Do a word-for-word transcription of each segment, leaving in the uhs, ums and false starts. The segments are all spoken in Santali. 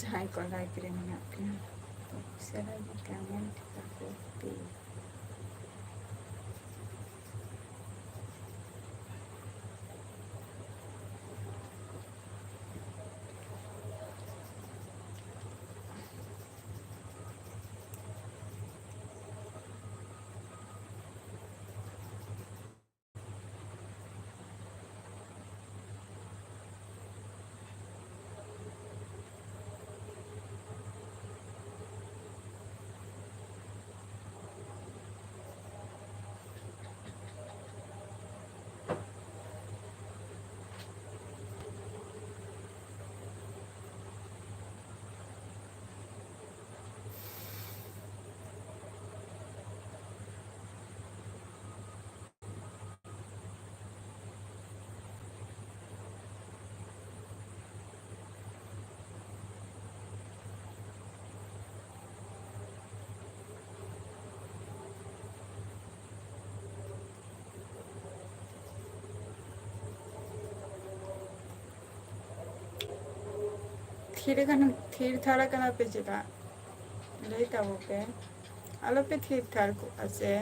ᱡᱟᱦᱟᱸᱭ ᱠᱚ live ᱨᱮ ᱢᱮᱱᱟᱜ ᱯᱮᱭᱟ, ᱩᱥᱟᱹᱨᱟ ᱜᱮ comment ᱛᱟᱵᱚ ᱯᱮ᱾ ᱛᱷᱤᱨ ᱠᱟᱱᱟ, ᱛᱷᱤᱨ ᱛᱷᱟᱲ ᱠᱟᱱᱟ ᱯᱮ ᱪᱮᱫᱟᱜ? ᱞᱟᱹᱭ ᱛᱟᱵᱚ ᱯᱮ, ᱟᱞᱚ ᱯᱮ ᱛᱷᱤᱨ ᱛᱷᱟᱲ ᱠᱚᱜᱼᱟ ᱥᱮ᱾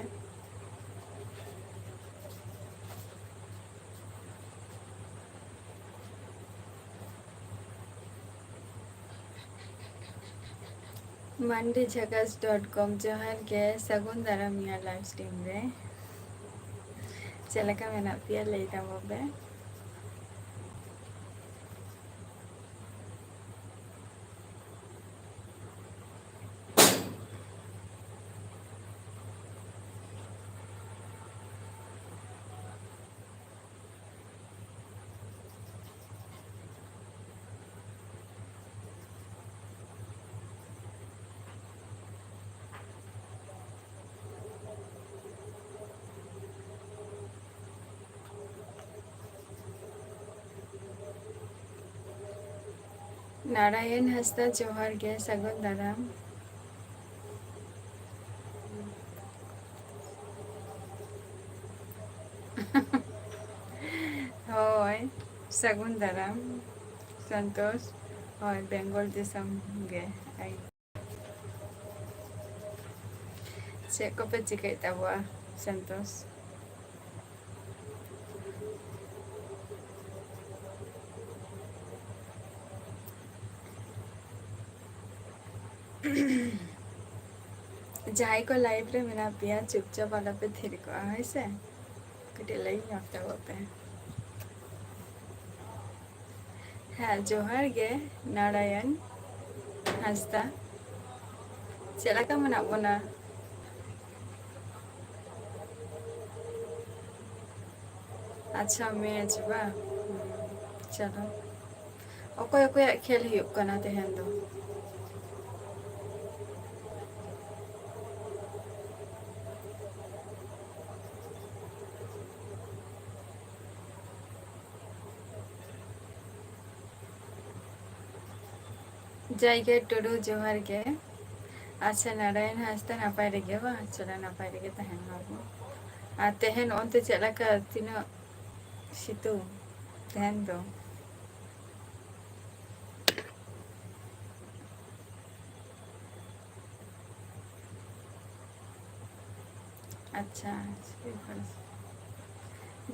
ᱢᱟᱱᱰᱤ ᱡᱷᱟᱠᱟᱥ dot com, ᱡᱚᱦᱟᱨ ᱜᱮ, ᱥᱟᱹᱜᱩᱱ ᱫᱟᱨᱟᱢ ᱤᱧᱟᱹᱜ live stream ᱨᱮ᱾ ᱪᱮᱫ ᱞᱮᱠᱟ ᱢᱮᱱᱟᱜ ᱯᱮᱭᱟ ᱞᱟᱹᱭ ᱛᱟᱵᱚ ᱯᱮ᱾ ᱱᱟᱨᱟᱭᱚᱱ ᱦᱟᱸᱥᱫᱟ, ᱡᱚᱦᱟᱨ ᱜᱮ, ᱥᱟᱹᱜᱩᱱ ᱫᱟᱨᱟᱢ᱾ ᱦᱳᱭ, ᱥᱟᱹᱜᱩᱱ ᱫᱟᱨᱟᱢ, ᱥᱚᱱᱛᱳᱥ᱾ ᱦᱳᱭ, ᱵᱮᱝᱜᱚᱞ ᱫᱤᱥᱚᱢ ᱜᱮ᱾ ᱟᱭ-, ᱪᱮᱫ ᱠᱚᱯᱮ ᱪᱤᱠᱟᱹᱭᱮᱫ ᱛᱟᱵᱚᱣᱟ, ᱥᱚᱱᱛᱳᱥ? ᱡᱟᱦᱟᱸᱭ ᱠᱚ live ᱨᱮ ᱢᱮᱱᱟᱜ ᱯᱮᱭᱟ, ᱪᱩᱯᱪᱟᱯ ᱟᱞᱚᱯᱮ ᱛᱷᱤᱨ ᱠᱚᱜᱼᱟ, ᱦᱳᱭ ᱥᱮ? ᱠᱟᱹᱴᱤᱡ ᱞᱟᱹᱭ ᱧᱚᱜ ᱛᱟᱵᱚᱜ ᱯᱮ᱾ ᱦᱮᱸ, ᱡᱚᱦᱟᱨ ᱜᱮ, ᱱᱟᱨᱟᱭᱚᱱ ᱦᱟᱸᱥᱫᱟ᱾ ᱪᱮᱫ ᱞᱮᱠᱟ ᱢᱮᱱᱟᱜ ᱵᱚᱱᱟ? ᱟᱪᱪᱷᱟ, match ᱵᱟᱝ? ᱪᱚᱞᱚ᱾ ᱚᱠᱚᱭ ᱚᱠᱚᱭᱟᱜ ᱠᱷᱮᱞ ᱦᱩᱭᱩᱜ ᱠᱟᱱᱟ ᱛᱮᱦᱮᱧ ᱫᱚ? ᱡᱟᱭᱜᱟ ᱴᱩᱰᱩ, ᱡᱚᱦᱟᱨ ᱜᱮ᱾ ᱟᱪᱪᱷᱟ, ᱱᱟᱨᱟᱭᱚᱱ ᱦᱟᱸᱥᱫᱟ ᱱᱟᱯᱟᱭ ᱨᱮᱜᱮ ᱵᱟᱝ? ᱪᱚᱞᱚ, ᱱᱟᱯᱟᱭ ᱨᱮᱜᱮ ᱛᱟᱦᱮᱱ ᱢᱟᱵᱚᱱ᱾ ᱟᱨ ᱛᱮᱦᱮᱧ ᱚᱱᱛᱮ ᱪᱮᱫ ᱞᱮᱠᱟ, ᱛᱤᱱᱟᱹᱜ ᱥᱤᱛᱩᱝ ᱛᱮᱦᱮᱧ ᱫᱚ? ᱟᱪᱪᱷᱟ,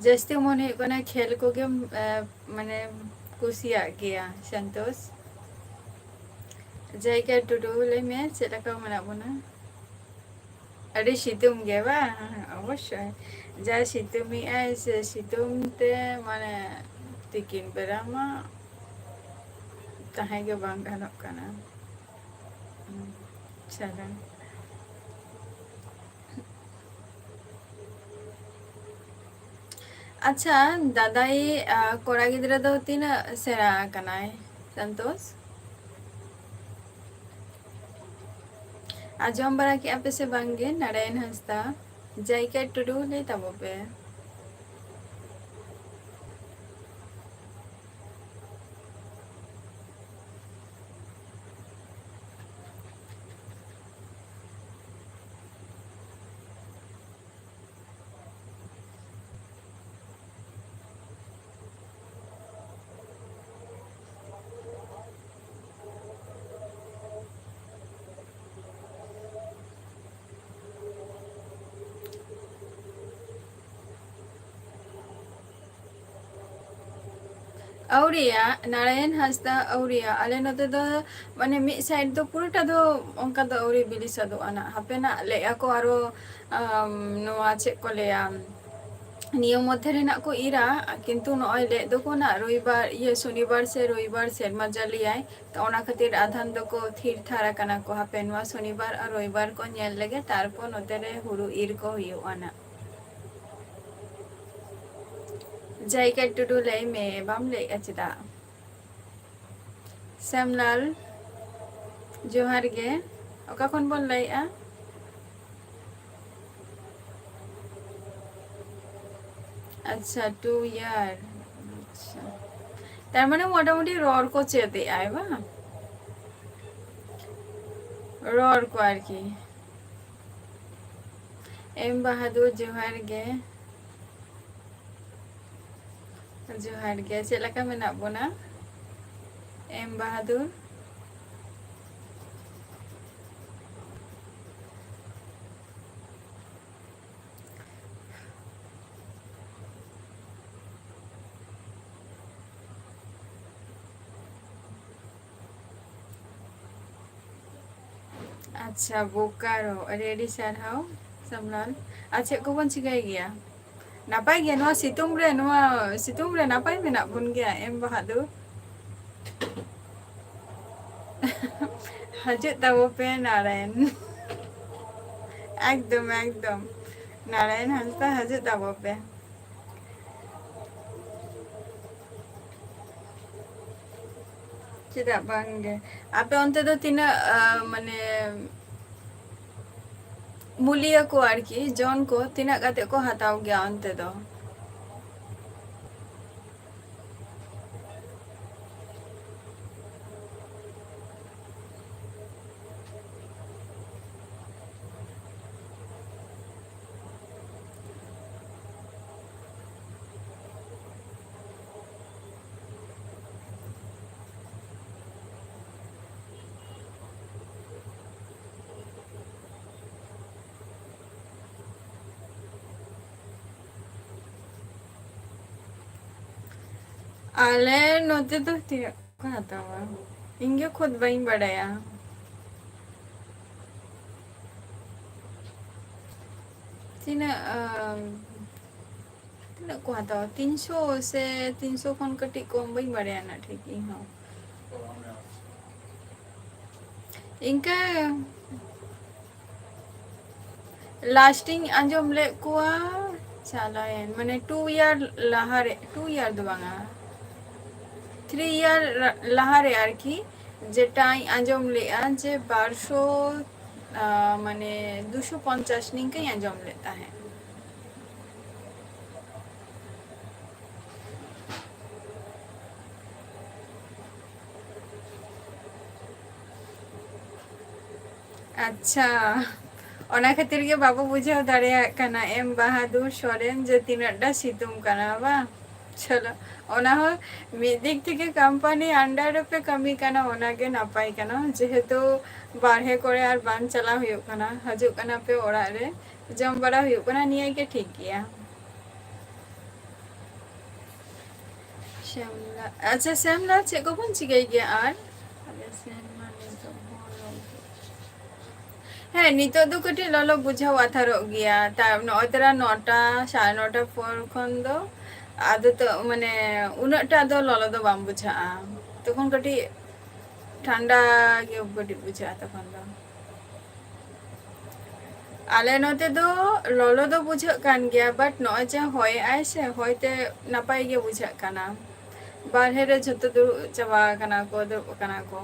ᱡᱟᱹᱥᱛᱤ ᱢᱚᱱᱮ ᱦᱩᱭᱩᱜ ᱠᱟᱱᱟ ᱠᱷᱮᱞ ᱠᱚᱜᱮᱢ, ᱮ, ᱢᱟᱱᱮ, ᱠᱩᱥᱤᱭᱟᱜ ᱜᱮᱭᱟ, ᱥᱚᱱᱛᱳᱥ᱾ ᱡᱟᱭᱜᱟ ᱴᱩᱰᱩ, ᱞᱟᱹᱭ ᱢᱮ, ᱪᱮᱫ ᱞᱮᱠᱟ ᱢᱮᱱᱟᱜ ᱵᱚᱱᱟ? ᱟᱹᱰᱤ ᱥᱤᱛᱩᱝ ᱜᱮ ᱵᱟᱝ? ᱚᱵᱚᱥᱥᱳᱭ, ᱡᱟ ᱥᱤᱛᱩᱝ ᱮᱜᱼᱟᱭ, ᱥᱮ ᱥᱤᱛᱩᱝ ᱛᱮ, ᱢᱟᱱᱮ, ᱛᱤᱠᱤᱱ ᱵᱮᱲᱟ ᱢᱟ ᱛᱟᱦᱮᱸ ᱜᱮ ᱵᱟᱝ ᱜᱟᱱᱚᱜ ᱠᱟᱱᱟ᱾ ᱦᱩᱸ, ᱪᱚᱞᱚ᱾ ᱟᱪᱪᱷᱟ, ᱫᱟᱫᱟᱭᱤᱡ, ᱟ, ᱠᱚᱲᱟ ᱜᱤᱫᱽᱨᱟᱹ ᱫᱚ ᱛᱤᱱᱟᱹᱜ ᱥᱮᱬᱟ ᱟᱠᱟᱱᱟᱭ, ᱥᱚᱱᱛᱳᱥ? ᱟᱸᱡᱚᱢ ᱵᱟᱲᱟ ᱠᱮᱜᱼᱟ ᱯᱮ ᱥᱮ ᱵᱟᱝ ᱜᱮ, ᱱᱟᱨᱟᱭᱚᱱ ᱦᱟᱸᱥᱫᱟ, ᱡᱟᱭᱠᱟ ᱴᱩᱰᱩ, ᱞᱟᱹᱭ ᱛᱟᱵᱚ ᱯᱮ᱾ ᱟᱹᱣᱨᱤᱭᱟ, ᱱᱟᱨᱟᱭᱚᱱ ᱦᱟᱸᱥᱫᱟ ᱟᱹᱣᱨᱤᱭᱟ᱾ ᱟᱞᱮ ᱱᱚᱛᱮ ᱫᱚ ᱢᱟᱱᱮ ᱢᱤᱫ ᱥᱟᱭᱤᱰ ᱫᱚ ᱯᱩᱨᱟᱹᱴᱟ ᱫᱚ ᱚᱱᱠᱟ ᱫᱚ ᱟᱹᱣᱨᱤ ᱵᱤᱞᱤ ᱥᱟᱫᱚᱜᱼᱟ ᱱᱟᱜ᱾ ᱦᱟᱯᱮ ᱱᱟᱜ ᱞᱟᱹᱭᱮᱫᱼᱟ ᱠᱚ ᱟᱨᱚ, ᱟᱢ, ᱱᱚᱣᱟ ᱪᱮᱫ ᱠᱚ ᱞᱟᱹᱭᱟ, ᱱᱤᱭᱟᱹ ᱢᱚᱫᱽᱫᱷᱮ ᱨᱮ ᱱᱟᱜ ᱠᱚ ᱤᱨᱟ, ᱠᱤᱱᱛᱩ ᱱᱚᱜᱼᱚᱭ ᱞᱟᱹᱭᱮᱫ ᱫᱚᱠᱚ ᱱᱟᱜ ᱨᱚᱵᱤᱵᱟᱨ, ᱤᱭᱟᱹ, ᱥᱚᱱᱤᱵᱟᱨ ᱥᱮ ᱨᱚᱵᱤᱵᱟᱨ ᱥᱮᱨᱢᱟ ᱡᱟᱹᱞᱤᱭᱟᱭ᱾ ᱛᱚ ᱚᱱᱟ ᱠᱷᱟᱹᱛᱤᱨ ᱟᱫᱷᱟᱱ ᱫᱚᱠᱚ ᱛᱷᱤᱨ ᱛᱷᱟᱨ ᱟᱠᱟᱱᱟ ᱠᱚ, ᱦᱟᱯᱮ ᱱᱚᱣᱟ ᱥᱚᱱᱤᱵᱟᱨ ᱟᱨ ᱨᱚᱵᱤᱵᱟᱨ ᱠᱚ ᱧᱮᱞ ᱞᱮᱜᱮ, ᱛᱟᱨᱯᱚᱨ ᱱᱚᱛᱮ ᱨᱮ ᱦᱩᱲᱩ ᱤᱨ ᱠᱚ ᱦᱩᱭᱩᱜᱼᱟ ᱱᱟᱜ᱾ ᱡᱟᱭᱜᱟ ᱴᱩᱰᱩ, ᱞᱟᱹᱭ ᱢᱮ, ᱵᱟᱢ ᱞᱟᱹᱭᱮᱜᱼᱟ ᱪᱮᱫᱟᱜ? ᱥᱮᱢᱞᱟᱞ, ᱡᱚᱦᱟᱨ ᱜᱮ᱾ ᱚᱠᱟ ᱠᱷᱚᱱ ᱵᱚᱱ ᱞᱟᱹᱭᱮᱜᱼᱟ? ᱟᱪᱪᱷᱟ, two year᱾ ᱟᱪᱪᱷᱟ, ᱛᱟᱨ ᱢᱟᱱᱮ ᱢᱚᱴᱟᱢᱩᱴᱤ ᱨᱚᱲ ᱠᱚ ᱪᱮᱫ ᱮᱜᱼᱟᱭ ᱵᱟᱝ? ᱨᱚᱲ ᱠᱚ ᱟᱨᱠᱤ᱾ ᱮᱢ ᱵᱟᱦᱟᱫᱩᱨ, ᱡᱚᱦᱟᱨ ᱜᱮ᱾ ᱡᱚᱦᱟᱨ ᱜᱮ, ᱪᱮᱫ ᱞᱮᱠᱟ ᱢᱮᱱᱟᱜ ᱵᱚᱱᱟ? ᱮᱢ ᱵᱟᱦᱟᱫᱩᱨ᱾ ᱟᱪᱪᱷᱟ, ᱵᱳᱠᱟᱨᱳ, ᱟᱹᱰᱤ ᱟᱹᱰᱤ ᱥᱟᱨᱦᱟᱣ ᱥᱟᱢᱞᱟᱞ᱾ ᱟᱨ ᱪᱮᱫ ᱠᱚᱵᱚᱱ ᱪᱤᱠᱟᱹᱭ ᱜᱮᱭᱟ? ᱱᱟᱯᱟᱭ ᱜᱮ, ᱱᱚᱣᱟ ᱥᱤᱛᱩᱝ ᱨᱮ, ᱱᱚᱣᱟ ᱥᱤᱛᱩᱝ ᱨᱮ ᱱᱟᱯᱟᱭ ᱢᱮᱱᱟᱜ ᱵᱚᱱ ᱜᱮᱭᱟ, ᱮᱢ ᱵᱟᱦᱟᱫᱩᱨ᱾ ᱦᱤᱡᱩᱜ ᱛᱟᱵᱚ ᱯᱮ ᱱᱟᱨᱟᱭᱚᱱ᱾ ᱮᱠᱫᱚᱢ, ᱮᱠᱫᱚᱢ᱾ ᱱᱟᱨᱟᱭᱚᱱ ᱦᱟᱸᱥᱫᱟ, ᱦᱤᱡᱩᱜ ᱛᱟᱵᱚ ᱯᱮ᱾ ᱪᱮᱫᱟᱜ ᱵᱟᱝ ᱜᱮ? ᱟᱯᱮ ᱚᱱᱛᱮ ᱫᱚ ᱛᱤᱱᱟᱹᱜ, ᱟ, ᱢᱟᱱᱮ, ᱢᱩᱞᱤᱭᱟᱹ ᱠᱚ ᱟᱨᱠᱤ, ᱡᱚᱱ ᱠᱚ ᱛᱤᱱᱟᱹᱜ ᱠᱟᱛᱮ ᱠᱚ ᱦᱟᱛᱟᱣ ᱜᱮᱭᱟ ᱚᱱᱛᱮ ᱫᱚ? ᱟᱞᱮ ᱱᱚᱛᱮ ᱫᱚ ᱛᱤᱱᱟᱹᱜ ᱠᱚ ᱦᱟᱛᱟᱣᱟ? ᱤᱧ ᱜᱮ ᱠᱷᱩᱫ ᱵᱟᱹᱧ ᱵᱟᱲᱟᱭᱟ᱾ ᱛᱤᱱᱟᱹᱜ, ᱟᱢ, ᱛᱤᱱᱟᱹᱜ ᱠᱚ ᱦᱟᱛᱟᱣᱟ? ᱛᱤᱱᱥᱚ ᱥᱮ ᱛᱤᱱᱥᱚ ᱠᱷᱚᱱ ᱠᱟᱹᱴᱤᱡ ᱠᱚᱢ, ᱵᱟᱹᱧ ᱵᱟᱲᱟᱭᱟ ᱱᱟᱜ ᱴᱷᱤᱠ ᱤᱧ ᱦᱚᱸ᱾ ᱤᱱᱠᱟᱹ last ᱤᱧ ᱟᱸᱡᱚᱢ ᱞᱮᱫ ᱠᱚᱣᱟ ᱪᱟᱞᱟᱣᱮᱱ, ᱢᱟᱱᱮ, two year ᱞᱟᱦᱟᱨᱮ, two year ᱫᱚ ᱵᱟᱝᱟ, three year ᱞᱟᱦᱟᱨᱮ ᱟᱨᱠᱤ, ᱡᱮᱴᱟᱧ ᱟᱸᱡᱚᱢ ᱞᱮᱫᱼᱟ ᱡᱮ ᱵᱟᱨᱥᱚ, ᱟᱸ, ᱢᱟᱱᱮ, ᱫᱩᱥᱚ ᱯᱚᱧᱪᱟᱥ ᱱᱤᱝᱠᱟᱹᱧ ᱟᱸᱡᱚᱢ ᱞᱮᱫ ᱛᱟᱦᱮᱸᱫ᱾ ᱟᱪᱪᱷᱟ, ᱚᱱᱟ ᱠᱷᱟᱹᱛᱤᱨ ᱜᱮ ᱵᱟᱵᱚ ᱵᱩᱡᱷᱟᱹᱣ ᱫᱟᱲᱮᱭᱟᱜ ᱠᱟᱱᱟ ᱮᱢ ᱵᱟᱦᱟᱫᱩᱨ ᱥᱚᱨᱮᱱ ᱡᱮ ᱛᱤᱱᱟᱹᱜ ᱴᱟ ᱥᱤᱛᱩᱝ ᱠᱟᱱᱟ, ᱵᱟᱝ? ᱪᱚᱞᱚ, ᱚᱱᱟ ᱦᱚᱸ ᱢᱤᱫ ᱫᱤᱠ ᱛᱷᱮᱠᱮ ᱠᱳᱢᱯᱟᱱᱤ under ᱨᱮᱯᱮ ᱠᱟᱹᱢᱤ ᱠᱟᱱᱟ, ᱚᱱᱟᱜᱮ ᱱᱟᱯᱟᱭ ᱠᱟᱱᱟ, ᱡᱮᱦᱮᱛᱩ ᱵᱟᱨᱦᱮ ᱠᱚᱨᱮ ᱟᱨ ᱵᱟᱝ ᱪᱟᱞᱟᱣ ᱦᱩᱭᱩᱜ ᱠᱟᱱᱟ, ᱦᱤᱡᱩᱜ ᱠᱟᱱᱟ ᱯᱮ ᱚᱲᱟᱜ ᱨᱮ, ᱡᱚᱢ ᱵᱟᱲᱟ ᱦᱩᱭᱩᱜ ᱠᱟᱱᱟ, ᱱᱤᱭᱟᱹ ᱜᱮ ᱴᱷᱤᱠ ᱜᱮᱭᱟ᱾ ᱥᱮᱢᱞᱟ, ᱟᱪᱪᱷᱟ, ᱥᱮᱢᱞᱟ ᱪᱮᱫ ᱠᱚᱵᱚᱱ ᱪᱤᱠᱟᱹᱭ ᱜᱮᱭᱟ ᱟᱨ? ᱟᱞᱮ ᱥᱮᱱ ᱢᱟ ᱱᱤᱛᱚᱜ ᱦᱚᱸ ᱞᱚᱞᱚ ᱜᱮ᱾ ᱦᱮᱸ, ᱱᱤᱛᱚᱜ ᱫᱚ ᱠᱟᱹᱴᱤᱡ ᱞᱚᱞᱚ ᱵᱩᱡᱷᱟᱹᱣ ᱟᱛᱟᱨᱚᱜ ᱜᱮᱭᱟ᱾ ᱛᱟ-, ᱱᱚᱜᱼᱚᱭ ᱛᱚᱨᱟ ᱱᱚᱴᱟ, ᱥᱟᱲᱮ ᱱᱚᱴᱟ ᱯᱚᱨ ᱠᱷᱚᱱ ᱫᱚ ᱟᱫᱚ ᱛᱚ, ᱢᱟᱱᱮ, ᱩᱱᱟᱹᱜ ᱴᱟ ᱫᱚ ᱞᱚᱞᱚ ᱫᱚ ᱵᱟᱝ ᱵᱩᱡᱷᱟᱹᱜᱼᱟ᱾ ᱛᱚᱠᱷᱚᱱ ᱠᱟᱹᱴᱤᱡ ᱴᱷᱟᱱᱰᱟ ᱜᱮ ᱠᱟᱹᱴᱤᱡ ᱵᱩᱡᱷᱟᱹᱜᱼᱟ ᱛᱚᱠᱷᱚᱱ ᱫᱚ᱾ ᱟᱞᱮ ᱱᱚᱛᱮ ᱫᱚ ᱞᱚᱞᱚ ᱫᱚ ᱵᱩᱡᱷᱟᱹᱜ ᱠᱟᱱ ᱜᱮᱭᱟ, but ᱱᱚᱜᱼᱚᱭ ᱡᱮ ᱦᱚᱭᱮᱜᱼᱟᱭ ᱥᱮ, ᱦᱚᱭ ᱛᱮ ᱱᱟᱯᱟᱭ ᱜᱮ ᱵᱩᱡᱷᱟᱹᱜ ᱠᱟᱱᱟ᱾ ᱵᱟᱨᱦᱮ ᱨᱮ ᱡᱷᱚᱛᱚ ᱫᱩᱲᱩᱵ ᱪᱟᱵᱟ ᱟᱠᱟᱱᱟ ᱠᱚ, ᱫᱩᱲᱩᱵ ᱟᱠᱟᱱᱟ ᱠᱚ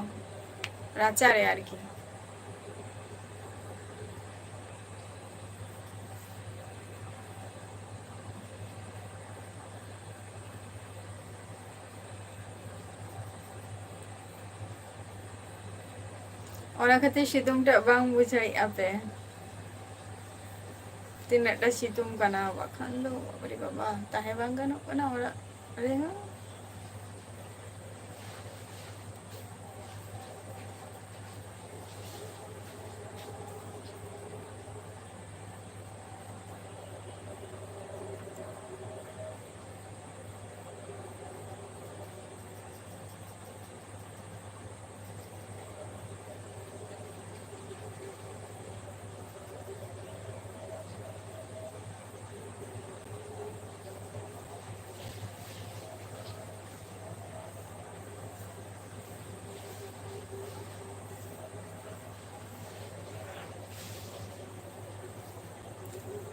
ᱨᱟᱪᱟ ᱨᱮ ᱟᱨᱠᱤ᱾ ᱚᱱᱟ ᱠᱷᱟᱹᱛᱤᱨ ᱥᱤᱛᱩᱝ ᱴᱟᱜ ᱵᱟᱝ ᱵᱩᱡᱷᱟᱹᱣᱮᱫᱼᱟ ᱯᱮ, ᱛᱤᱱᱟᱹᱜ ᱴᱟ ᱥᱤᱛᱩᱝ ᱠᱟᱱᱟ᱾ ᱵᱟᱠᱷᱟᱱ ᱫᱚ ᱵᱟᱵᱟᱨᱮ ᱵᱟᱵᱟ, ᱛᱟᱦᱮᱸ ᱵᱟᱝ ᱜᱟᱱᱚᱜ ᱠᱟᱱᱟ ᱚᱲᱟᱜ ᱨᱮᱦᱚᱸ᱾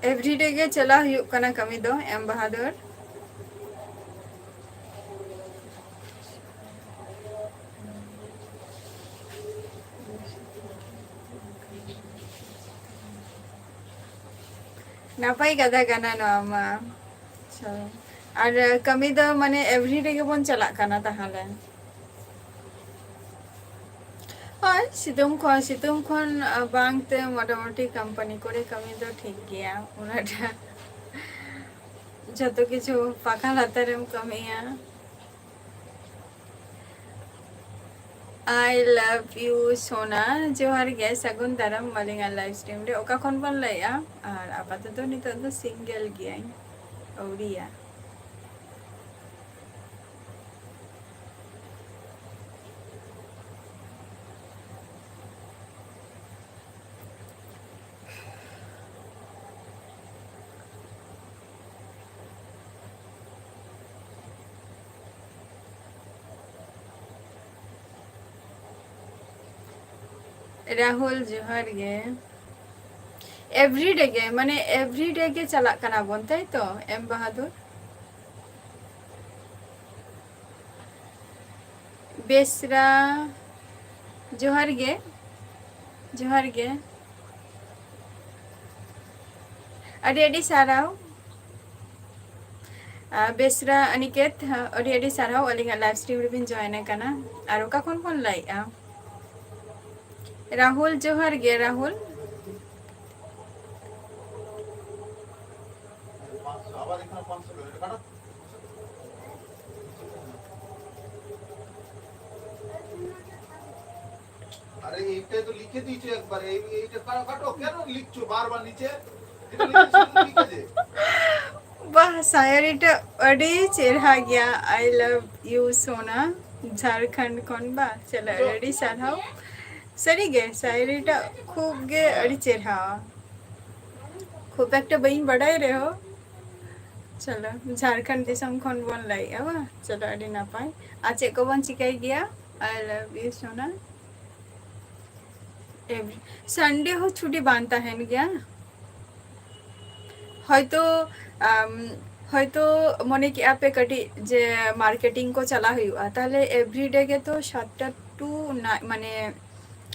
Everyday ᱜᱮ ᱪᱟᱞᱟᱣ ᱦᱩᱭᱩᱜ ᱠᱟᱱᱟ ᱠᱟᱹᱢᱤ ᱫᱚ, ᱮᱢ ᱵᱟᱦᱟᱫᱩᱨ᱾ ᱱᱟᱯᱟᱭ ᱠᱟᱛᱷᱟ ᱠᱟᱱᱟ ᱱᱚᱣᱟ ᱢᱟ᱾ ᱟᱪᱪᱷᱟ᱾ ᱟᱨ ᱠᱟᱹᱢᱤ ᱫᱚ ᱢᱟᱱᱮ everyday ᱜᱮᱵᱚᱱ ᱪᱟᱞᱟᱜ ᱠᱟᱱᱟ ᱛᱟᱦᱚᱞᱮ? ᱦᱳᱭ, ᱥᱤᱛᱩᱝ ᱠᱷᱚᱱ, ᱥᱤᱛᱩᱝ ᱠᱷᱚᱱ, ᱟ, ᱵᱟᱝ ᱛᱮ ᱢᱚᱴᱟᱢᱩᱴᱤ ᱠᱳᱢᱯᱟᱱᱤ ᱠᱚᱨᱮ ᱠᱟᱹᱢᱤ ᱫᱚ ᱴᱷᱤᱠ ᱜᱮᱭᱟ, ᱩᱱᱟᱹᱜ ᱴᱟ ᱡᱚᱛᱚ ᱠᱤᱪᱷᱩ ᱯᱟᱠᱷᱟ ᱞᱟᱛᱟᱨ ᱨᱮᱢ ᱠᱟᱹᱢᱤᱭᱟ᱾ I love you ᱥᱳᱱᱟ, ᱡᱚᱦᱟᱨ ᱜᱮ, ᱥᱟᱹᱜᱩᱱ ᱫᱟᱨᱟᱢ ᱟᱹᱞᱤᱧᱟᱜ live stream ᱨᱮ᱾ ᱚᱠᱟ ᱠᱷᱚᱱ ᱵᱚᱱ ᱞᱟᱹᱭᱮᱜᱼᱟ? ᱟᱨ ᱟᱯᱟᱛᱚᱛᱚ ᱱᱤᱛᱚᱜ ᱫᱚ single ᱜᱮᱭᱟᱹᱧ, ᱟᱹᱣᱨᱤᱭᱟ᱾ ᱨᱟᱦᱩᱞ, ᱡᱚᱦᱟᱨ ᱜᱮ᱾ Everyday ᱜᱮ, ᱢᱟᱱᱮ everyday ᱜᱮ ᱪᱟᱞᱟᱜ ᱠᱟᱱᱟ ᱵᱚᱱ, ᱛᱟᱭ ᱛᱚ, ᱮᱢ ᱵᱟᱦᱟᱫᱩᱨ? ᱵᱮᱥᱨᱟ, ᱡᱚᱦᱟᱨ ᱜᱮ, ᱡᱚᱦᱟᱨ ᱜᱮ᱾ ᱟᱹᱰᱤ ᱟᱹᱰᱤ ᱥᱟᱨᱦᱟᱣ᱾ ᱟᱨ ᱵᱮᱥᱨᱟ ᱚᱱᱤᱠᱮᱛ, ᱟᱹᱰᱤ ᱟᱹᱰᱤ ᱥᱟᱨᱦᱟᱣ ᱟᱹᱞᱤᱧᱟᱜ live stream ᱨᱮᱵᱤᱱ join ᱟᱠᱟᱱᱟ᱾ ᱟᱨ ᱚᱠᱟ ᱠᱷᱚᱱ ᱵᱚᱱ ᱞᱟᱹᱭᱮᱜᱼᱟ? ᱨᱟᱦᱩᱞ, ᱡᱚᱦᱟᱨ ᱜᱮ ᱨᱟᱦᱩᱞ᱾ আরে এইটাই তো লিখে দিয়েছো একবার, এই এইটা কাটো, কাটো, কেন লিখছো বারবার নিচে? এটা লিখে শুধু লিখেছে। বাহ, ᱥᱟᱭᱨᱤᱴᱟ ᱟᱹᱰᱤ ᱪᱮᱨᱦᱟ ᱜᱮᱭᱟ᱾ I love you ᱥᱳᱱᱟ, ᱡᱷᱟᱲᱠᱷᱚᱸᱰ ᱠᱷᱚᱱ ᱵᱟ᱾ ᱪᱚᱞᱚ, ᱟᱹᱰᱤ ᱥᱟᱨᱦᱟᱣ᱾ ᱥᱟᱹᱨᱤᱜᱮ, ᱥᱟᱭᱨᱤᱴᱟ ᱠᱷᱩᱵ ᱜᱮ ᱟᱹᱰᱤ ᱪᱮᱨᱦᱟ᱾ ᱠᱷᱩᱵ ᱮᱠᱴᱟ ᱵᱟᱹᱧ ᱵᱟᱰᱟᱭ ᱨᱮᱦᱚᱸ, ᱪᱚᱞᱚ, ᱡᱷᱟᱲᱠᱷᱚᱸᱰ ᱫᱤᱥᱚᱢ ᱠᱷᱚᱱ ᱵᱚᱱ ᱞᱟᱹᱭᱮᱜᱼᱟ ᱵᱟᱝ? ᱪᱚᱞᱚ, ᱟᱹᱰᱤ ᱱᱟᱯᱟᱭ᱾ ᱟᱨ ᱪᱮᱫ ᱠᱚᱵᱚᱱ ᱪᱤᱠᱟᱹᱭ ᱜᱮᱭᱟ? I love you ᱥᱳᱱᱟ᱾ Every Sunday ᱦᱚᱸ ᱪᱷᱩᱴᱤ ᱵᱟᱝ ᱛᱟᱦᱮᱱ ᱜᱮᱭᱟ᱾ ᱦᱚᱭᱛᱳ ᱟᱢ, ᱦᱚᱭᱛᱳ ᱢᱚᱱᱮ ᱠᱮᱜᱼᱟ ᱯᱮ ᱠᱟᱹᱴᱤᱡ ᱡᱮ ᱢᱟᱨᱠᱮᱴᱤᱝ ᱠᱚ ᱪᱟᱞᱟᱜ ᱦᱩᱭᱩᱜᱼᱟ, ᱛᱟᱦᱞᱮ ᱮᱵᱷᱨᱤᱰᱮ ᱜᱮᱛᱚ ᱥᱟᱛᱴᱟ ᱴᱩ ᱱᱟ-, ᱢᱟᱱᱮ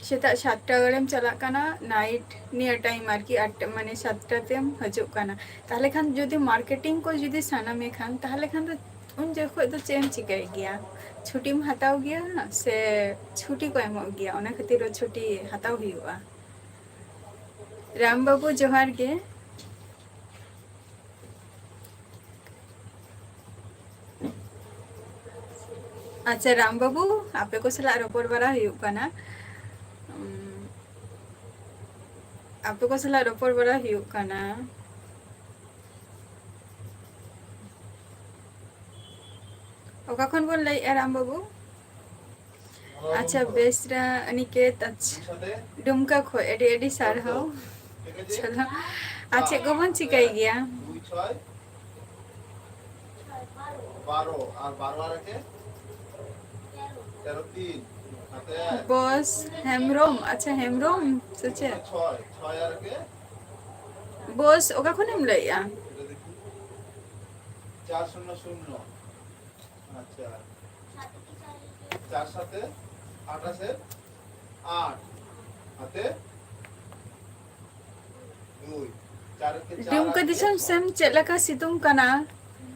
ᱥᱮᱛᱟᱜ ᱥᱟᱛᱴᱟ ᱨᱮᱢ ᱪᱟᱞᱟᱜ ᱠᱟᱱᱟ, ᱱᱟᱭᱤᱴ ᱱᱤᱭᱟᱹ ᱴᱟᱭᱤᱢ ᱟᱨᱠᱤ ᱟᱴᱴᱟ, ᱢᱟᱱᱮ ᱥᱟᱛᱴᱟ ᱛᱮᱢ ᱦᱤᱡᱩᱜ ᱠᱟᱱᱟ᱾ ᱛᱟᱦᱞᱮ ᱠᱷᱟᱱ ᱡᱩᱫᱤ ᱢᱟᱨᱠᱮᱴᱤᱝ ᱠᱚ ᱡᱩᱫᱤ ᱥᱟᱱᱟᱢᱮ ᱠᱷᱟᱱ, ᱛᱟᱦᱞᱮ ᱠᱷᱟᱱ ᱫᱚ ᱩᱱ ᱡᱚᱠᱷᱚᱡ ᱫᱚ ᱪᱮᱫ ᱮᱢ ᱪᱤᱠᱟᱹᱭ ᱜᱮᱭᱟ? ᱪᱷᱩᱴᱤᱢ ᱦᱟᱛᱟᱣ ᱜᱮᱭᱟ ᱥᱮ ᱪᱷᱩᱴᱤ ᱠᱚ ᱮᱢᱚᱜ ᱜᱮᱭᱟ? ᱚᱱᱟ ᱠᱷᱟᱹᱛᱤᱨ ᱫᱚ ᱪᱷᱩᱴᱤ ᱦᱟᱛᱟᱣ ᱦᱩᱭᱩᱜᱼᱟ᱾ ᱨᱟᱢ ᱵᱟᱹᱵᱩ, ᱡᱚᱦᱟᱨ ᱜᱮ᱾ ᱟᱪᱪᱷᱟ, ᱨᱟᱢ ᱵᱟᱹᱵᱩ, ᱟᱯᱮ ᱠᱚ ᱥᱟᱞᱟᱜ ᱨᱚᱯᱚᱲ ᱵᱟᱲᱟ ᱦᱩᱭᱩᱜ ᱠᱟᱱᱟ᱾ ᱩᱢ, ᱟᱯᱮ ᱠᱚ ᱥᱟᱞᱟᱜ ᱨᱚᱯᱚᱲ ᱵᱟᱲᱟ ᱦᱩᱭᱩᱜ ᱠᱟᱱᱟ᱾ ᱚᱠᱟ ᱠᱷᱚᱱ ᱵᱚᱱ ᱞᱟᱹᱭᱮᱫᱼᱟ, ᱨᱟᱢ ᱵᱟᱹᱵᱩ? ᱟᱪᱪᱷᱟ, ᱵᱮᱥᱨᱟ ᱚᱱᱤᱠᱮᱛ, ᱟᱪᱪᱷᱟ, ᱰᱩᱢᱠᱟ ᱠᱷᱚᱡ ᱟᱹᱰᱤ ᱟᱹᱰᱤ ᱥᱟᱨᱦᱟᱣ᱾ ᱪᱚᱞᱚ, ᱟᱨ ᱪᱮᱫ ᱠᱚᱵᱚᱱ ᱪᱤᱠᱟᱹᱭ ᱜᱮᱭᱟ? ᱵᱚᱥ ᱦᱮᱢᱵᱨᱚᱢ, ᱟᱪᱪᱷᱟ, ᱦᱮᱢᱵᱨᱚᱢ ᱥᱮ ᱪᱮᱫ? ᱵᱚᱥ, ᱚᱠᱟ ᱠᱷᱚᱱᱮᱢ ᱞᱟᱹᱭᱮᱜᱼᱟ? ᱟᱪᱪᱷᱟ, ᱪᱟᱨ ᱥᱟᱛᱮ ᱟᱴᱷᱟᱥᱮ ᱟᱴ, ᱦᱟᱛᱮ ᱫᱩᱭ, ᱪᱟᱨ ᱮᱠᱮ ᱪᱟᱨ, ᱰᱩᱢᱠᱟ ᱟᱴ ᱫᱤᱥᱚᱢ ᱮᱠᱮ ᱥᱮᱱ ᱪᱮᱫ ᱞᱮᱠᱟ ᱥᱤᱛᱩᱝ ᱠᱟᱱᱟ?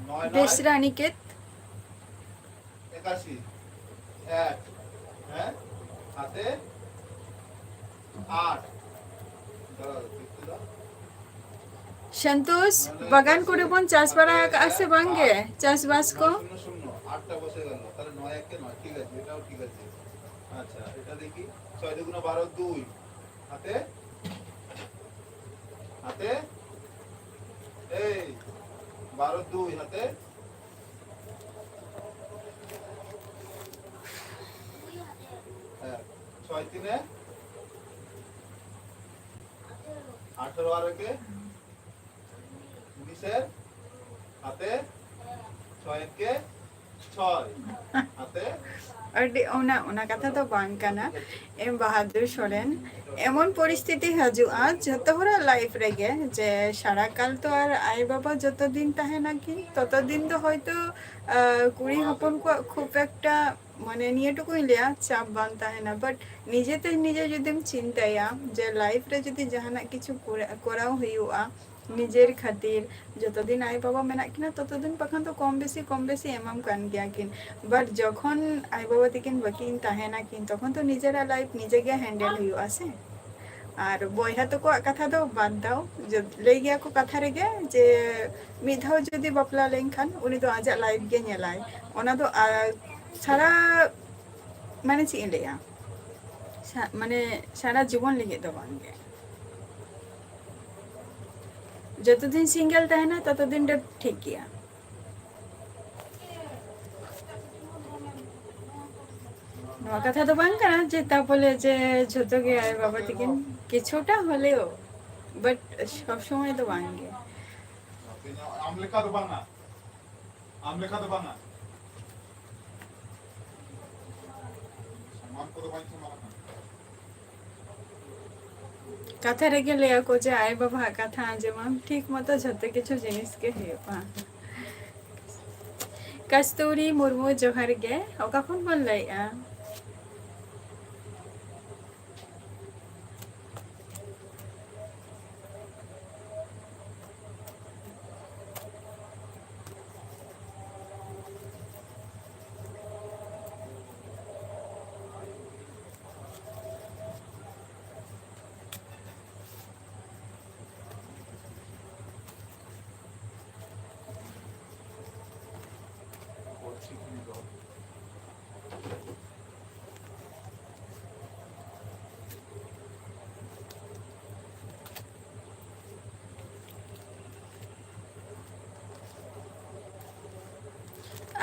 ᱱᱚᱭ, ᱱᱚᱭ, ᱵᱮᱥᱨᱟ ᱚᱱᱤᱠᱮᱛ? ᱮᱠᱟᱥᱤ, ᱮᱠ, ᱦᱮᱸ, ᱦᱟᱛᱮ ᱟᱴ᱾ ᱫᱟᱸᱲᱟᱣ, ᱫᱮᱠᱷᱛᱮ ᱫᱟᱣ᱾ ᱥᱚᱱᱛᱳᱥ, ᱵᱟᱜᱟᱱ ᱠᱚᱨᱮ ᱵᱚᱱ ᱪᱟᱥ ᱵᱟᱲᱟ ᱟᱠᱟᱜᱼᱟ ᱥᱮ ᱵᱟᱝ ᱜᱮ? ᱪᱟᱥᱵᱟᱥ ᱠᱚ? ᱥᱩᱱᱱᱚ, ᱥᱩᱱᱱᱚ, ᱟᱴᱴᱟ ᱵᱚᱥᱮ ᱜᱮᱞ, ᱛᱟᱦᱞᱮ ᱱᱚᱭ ᱮᱠᱮ ᱱᱚᱭ, ᱴᱷᱤᱠ ᱟᱪᱷᱮ, এটাও ঠিক আছে। আচ্ছা, এটা দেখি, ছয় দুগুণে বারো, দুই, হাতে, হাতে, এই, বারো দুই, হাতে, হ্যাঁ, ছয় তিনে আঠারো, আর একে উনিশের, হাতে ছয় একে ছয়, হাতে ᱟᱹᱰᱤ, ᱚᱱᱟ, ᱚᱱᱟ ᱠᱟᱛᱷᱟ ᱫᱚ ᱵᱟᱝ ᱠᱟᱱᱟ᱾ ᱮᱢ ᱵᱟᱦᱟᱫᱩᱨ ᱥᱚᱨᱮᱱ, ᱮᱢᱚᱱ ᱯᱚᱨᱤᱥᱛᱷᱤᱛᱤ ᱦᱤᱡᱩᱜᱼᱟ ᱡᱷᱚᱛᱚ ᱦᱚᱲᱟᱜ ᱞᱟᱭᱤᱯᱷ ᱨᱮᱜᱮ, ᱡᱮ ᱥᱟᱨᱟ ᱠᱟᱞ ᱛᱚ ᱟᱨ ᱟᱭᱳ ᱵᱟᱵᱟ ᱡᱚᱛᱚ ᱫᱤᱱ ᱛᱟᱦᱮᱱᱟ ᱠᱤᱱ, ᱛᱚᱛᱚ ᱫᱤᱱ ᱫᱚ ᱦᱚᱭᱛᱳ, ᱟᱸ, ᱠᱩᱲᱤ ᱦᱚᱯᱚᱱ ᱠᱚᱣᱟᱜ ᱠᱷᱩᱵ ᱮᱠᱴᱟ, ᱢᱟᱱᱮ, ᱱᱤᱭᱟᱹ ᱴᱩᱠᱩᱧ ᱞᱟᱹᱭᱟ, ᱪᱟᱯ ᱵᱟᱝ ᱛᱟᱦᱮᱱᱟ᱾ But ᱱᱤᱡᱮᱛᱮ ᱱᱤᱡᱮ ᱡᱩᱫᱤᱢ ᱪᱤᱱᱛᱟᱹᱭᱟ ᱡᱮ ᱞᱟᱭᱤᱯᱷ ᱨᱮ ᱡᱩᱫᱤ ᱡᱟᱦᱟᱱᱟᱜ ᱠᱤᱪᱷᱩ ᱠᱚᱨᱟ-, ᱠᱚᱨᱟᱣ ᱦᱩᱭᱩᱜᱼᱟ, ᱱᱤᱡᱮᱨ ᱠᱷᱟᱹᱛᱤᱨ, ᱡᱚᱛᱚ ᱫᱤᱱ ᱟᱭᱳ ᱵᱟᱵᱟ ᱢᱮᱱᱟᱜ ᱠᱤᱱᱟ, ᱛᱚᱛᱚ ᱫᱤᱱ ᱵᱟᱠᱷᱟᱱ ᱫᱚ ᱠᱚᱢ ᱵᱮᱥᱤ, ᱠᱚᱢ ᱵᱮᱥᱤ ᱮᱢᱟᱢ ᱠᱟᱱ ᱜᱮᱭᱟ ᱠᱤᱱ᱾ But ᱡᱚᱠᱷᱚᱱ ᱟᱭᱳ ᱵᱟᱵᱟ ᱛᱟᱹᱠᱤᱱ ᱵᱟᱹᱠᱤᱱ ᱛᱟᱦᱮᱱᱟ ᱠᱤᱱ, ᱛᱚᱠᱷᱚᱱ ᱫᱚ ᱱᱤᱡᱮᱨᱟᱜ ᱞᱟᱭᱤᱯᱷ ᱱᱤᱡᱮ ᱜᱮ ᱦᱮᱱᱰᱮᱞ ᱦᱩᱭᱩᱜᱼᱟ ᱥᱮ᱾ ᱟᱨ ᱵᱚᱭᱦᱟ ᱛᱟᱠᱚᱣᱟᱜ ᱠᱟᱛᱷᱟ ᱫᱚ ᱵᱟᱫ ᱫᱟᱣ, ᱡᱚ-, ᱞᱟᱹᱭ ᱜᱮᱭᱟ ᱠᱚ ᱠᱟᱛᱷᱟ ᱨᱮᱜᱮ ᱡᱮ ᱢᱤᱫ ᱫᱷᱟᱣ ᱡᱩᱫᱤ ᱵᱟᱯᱞᱟ ᱞᱮᱱᱠᱷᱟᱱ ᱩᱱᱤ ᱫᱚ ᱟᱡᱟᱜ ᱞᱟᱭᱤᱯᱷ ᱜᱮ ᱧᱮᱞᱟᱭ᱾ ᱚᱱᱟ ᱫᱚ, ᱟᱨ ᱥᱟᱨᱟ, ᱢᱟᱱᱮ ᱪᱮᱫ ᱤᱧ ᱞᱟᱹᱭᱟ, ᱥᱟ-, ᱢᱟᱱᱮ ᱥᱟᱨᱟ ᱡᱤᱵᱚᱱ ᱞᱟᱹᱜᱤᱫ ᱫᱚ ᱵᱟᱝ ᱜᱮ᱾ ᱡᱚᱛᱚ ᱫᱤᱱ ᱥᱤᱝᱜᱮᱞ ᱛᱟᱦᱮᱱᱟ, ᱛᱚᱛᱚ ᱫᱤᱱ ᱫᱚ ᱴᱷᱤᱠ ᱜᱮᱭᱟ᱾ ᱱᱚᱣᱟ ᱠᱟᱛᱷᱟ ᱫᱚ ᱵᱟᱝ ᱠᱟᱱᱟ ᱡᱮ ᱛᱟ ᱵᱚᱞᱮ ᱡᱮ ᱡᱷᱚᱛᱚ ᱜᱮ ᱟᱭᱳ ᱵᱟᱵᱟ ᱛᱟᱹᱠᱤᱱ, ᱠᱤᱪᱷᱩᱴᱟ ᱦᱚᱞᱮᱣ, but ᱥᱚᱵ ᱥᱚᱢᱚᱭ ᱫᱚ ᱵᱟᱝ ᱜᱮ᱾ ᱟᱢ ᱞᱮᱠᱟ ᱫᱚ ᱵᱟᱝᱟ, ᱟᱢ ᱞᱮᱠᱟ ᱫᱚ ᱵᱟᱝᱟ᱾ ᱥᱚᱢᱟᱱ ᱠᱚᱫᱚ ᱵᱟᱹᱧ ᱥᱚᱢᱟᱱ ᱟᱠᱟᱱᱟ᱾ ᱠᱟᱛᱷᱟ ᱨᱮᱜᱮ ᱞᱟᱹᱭᱟ ᱠᱚ ᱡᱮ ᱟᱭᱳ ᱵᱟᱵᱟᱣᱟᱜ ᱠᱟᱛᱷᱟ ᱟᱸᱡᱚᱢᱟᱢ, ᱴᱷᱤᱠ ᱢᱚᱛᱚ ᱡᱷᱚᱛᱚ ᱠᱤᱪᱷᱩ ᱡᱤᱱᱤᱥ ᱜᱮ ᱦᱩᱭᱩᱜᱼᱟ᱾ ᱠᱟᱥᱛᱩᱨᱤ ᱢᱩᱨᱢᱩ, ᱡᱚᱦᱟᱨ ᱜᱮ᱾ ᱚᱠᱟ ᱠᱷᱚᱱ ᱵᱚᱱ ᱞᱟᱹᱭᱮᱜᱼᱟ?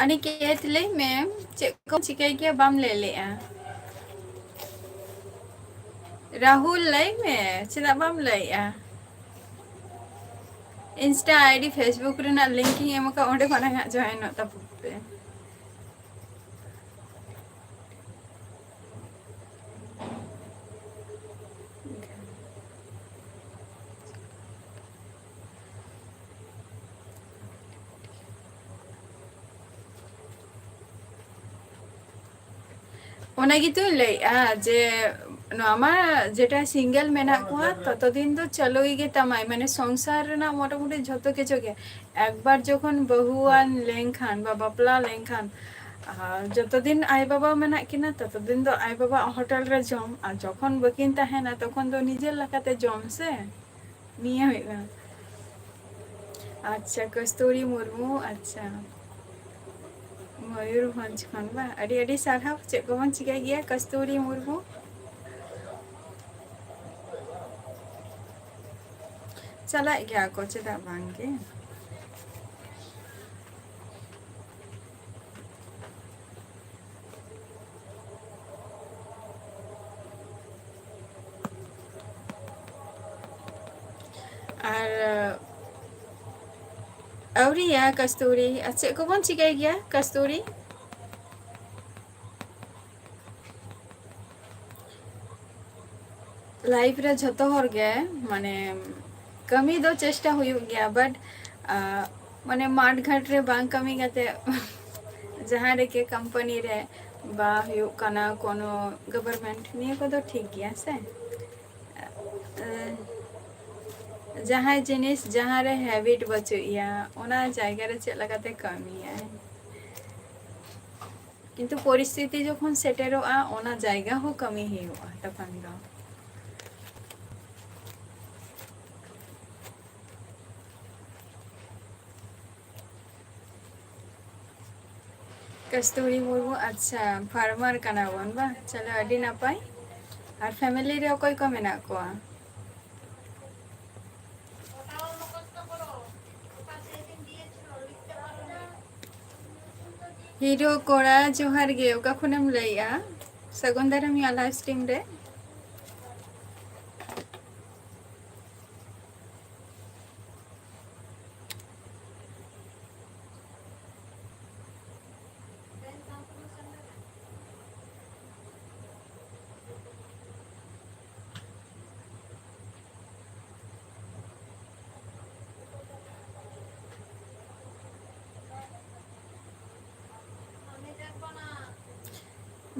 ᱟᱹᱱᱤᱠᱮᱛ, ᱞᱟᱹᱭ ᱢᱮ, ᱪᱮᱫ ᱠᱚᱢ ᱪᱤᱠᱟᱹᱭ ᱜᱮᱭᱟ, ᱵᱟᱢ ᱞᱟᱹᱭ ᱞᱮᱜᱼᱟ? ᱨᱟᱦᱩᱞ, ᱞᱟᱹᱭ ᱢᱮ, ᱪᱮᱫᱟᱜ ᱵᱟᱢ ᱞᱟᱹᱭᱮᱜᱼᱟ? Insta ID, Facebook ᱨᱮᱱᱟᱜ link ᱤᱧ ᱮᱢ ᱟᱠᱟᱫ, ᱚᱸᱰᱮ ᱠᱷᱚᱱᱟᱜ ᱦᱟᱸᱜ join ᱚᱜ ᱛᱟᱵᱚᱱ ᱯᱮ᱾ ᱚᱱᱟ ᱜᱮᱛᱚᱧ ᱞᱟᱹᱭᱮᱫᱼᱟ ᱡᱮ ᱱᱚᱣᱟ ᱢᱟ ᱡᱮᱴᱟ single ᱢᱮᱱᱟᱜ ᱠᱚᱣᱟ, ᱛᱚᱛᱚ ᱫᱤᱱ ᱫᱚ ᱪᱟᱹᱞᱩᱭ ᱜᱮ ᱛᱟᱢᱟᱭ, ᱢᱟᱱᱮ ᱥᱚᱝᱥᱟᱨ ᱨᱮᱱᱟᱜ ᱢᱚᱴᱟᱢᱩᱴᱤ ᱡᱷᱚᱛᱚ ᱠᱤᱪᱷᱩ ᱜᱮ᱾ ᱮᱠᱵᱟᱨ ᱡᱚᱠᱷᱚᱱ ᱵᱟᱹᱦᱩᱣᱟᱱ ᱞᱮᱱᱠᱷᱟᱱ ᱵᱟ ᱵᱟᱯᱞᱟ ᱞᱮᱱᱠᱷᱟᱱ, ᱟᱨ ᱡᱚᱛᱚ ᱫᱤᱱ ᱟᱭ ᱵᱟᱵᱟ ᱢᱮᱱᱟᱜ ᱠᱤᱱᱟ, ᱛᱚᱛᱚ ᱫᱤᱱ ᱫᱚ ᱟᱭ ᱵᱟᱵᱟ ᱦᱳᱴᱮᱞ ᱨᱮ ᱡᱚᱢ, ᱟᱨ ᱡᱚᱠᱷᱚᱱ ᱵᱟᱹᱠᱤᱱ ᱛᱟᱦᱮᱱᱟ, ᱛᱚᱠᱷᱚᱱ ᱫᱚ ᱱᱤᱡᱮᱨ ᱞᱮᱠᱟᱛᱮ ᱡᱚᱢ ᱥᱮ᱾ ᱱᱤᱭᱟᱹ ᱦᱩᱭᱩᱜ ᱠᱟᱱᱟ᱾ ᱟᱪᱪᱷᱟ, ᱠᱚᱥᱛᱩᱨᱤ ᱢᱩᱨᱢᱩ, ᱟᱪᱪᱷᱟ, ᱢᱚᱭᱩᱨᱵᱷᱚᱸᱡᱽ ᱠᱷᱚᱱ ᱵᱟ? ᱟᱹᱰᱤ ᱟᱹᱰᱤ ᱥᱟᱨᱦᱟᱣ᱾ ᱪᱮᱫ ᱠᱚᱵᱚᱱ ᱪᱤᱠᱟᱹᱭ ᱜᱮᱭᱟ, ᱠᱚᱥᱛᱩᱨᱤ ᱢᱩᱨᱢᱩ? ᱪᱟᱞᱟᱜ ᱜᱮᱭᱟ ᱠᱚ, ᱪᱮᱫᱟᱜ ᱵᱟᱝ ᱜᱮ? ᱟᱨ ᱟᱹᱣᱨᱤᱭᱟ ᱠᱟᱥᱛᱩᱨᱤ, ᱟᱨ ᱪᱮᱫ ᱠᱚᱵᱚᱱ ᱪᱤᱠᱟᱹᱭ ᱜᱮᱭᱟ ᱠᱟᱥᱛᱩᱨᱤ? Life ᱨᱮ ᱡᱷᱚᱛᱚ ᱦᱚᱲ ᱜᱮ ᱢᱟᱱᱮ ᱠᱟᱹᱢᱤ ᱫᱚ ᱪᱮᱥᱴᱟ ᱦᱩᱭᱩᱜ ᱜᱮᱭᱟ, but ᱢᱟᱱᱮ ᱢᱟᱴᱷ ᱜᱷᱟᱴ ᱨᱮ ᱵᱟᱝ ᱠᱟᱹᱢᱤ ᱠᱟᱛᱮ ᱡᱟᱦᱟᱸ ᱨᱮᱜᱮ company ᱨᱮ ᱵᱟ ᱦᱩᱭᱩᱜ ᱠᱟᱱᱟ ᱠᱳᱱᱳ government, ᱱᱤᱭᱟᱹ ᱠᱚᱫᱚ ᱴᱷᱤᱠ ᱜᱮᱭᱟ ᱥᱮ᱾ ᱡᱟᱦᱟᱸᱭ ᱡᱤᱱᱤᱥ ᱡᱟᱦᱟᱸ ᱨᱮ habit ᱵᱟᱹᱪᱩᱜ ᱮᱭᱟ, ᱚᱱᱟ ᱡᱟᱭᱜᱟ ᱨᱮ ᱪᱮᱫ ᱞᱮᱠᱟᱛᱮ ᱠᱟᱹᱢᱤᱭᱟᱭ? ᱠᱤᱱᱛᱩ ᱯᱚᱨᱤᱥᱛᱷᱤᱛᱤ ᱡᱚᱠᱷᱚᱱ ᱥᱮᱴᱮᱨᱚᱜᱼᱟ, ᱚᱱᱟ ᱡᱟᱭᱜᱟ ᱦᱚᱸ ᱠᱟᱹᱢᱤ ᱦᱩᱭᱩᱜᱼᱟ ᱛᱚᱠᱷᱚᱱ ᱫᱚ᱾ ᱠᱟᱥᱛᱩᱨᱤ ᱢᱩᱨᱢᱩ, ᱟᱪᱪᱷᱟ, farmer ᱠᱟᱱᱟ ᱵᱚᱱ ᱵᱟᱝ? ᱪᱚᱞᱚ, ᱟᱹᱰᱤ ᱱᱟᱯᱟᱭ᱾ ᱟᱨ family ᱨᱮ ᱚᱠᱚᱭ ᱠᱚ ᱢᱮᱱᱟᱜ ᱠᱚᱣᱟ? ᱦᱤᱨᱳ ᱠᱚᱲᱟ, ᱡᱚᱦᱟᱨ ᱜᱮ᱾ ᱚᱠᱟ ᱠᱷᱚᱱᱮᱢ ᱞᱟᱹᱭᱮᱜᱼᱟ? ᱥᱟᱹᱜᱩᱱ ᱫᱟᱨᱟᱢ ᱤᱧᱟᱹᱜ live stream ᱨᱮ᱾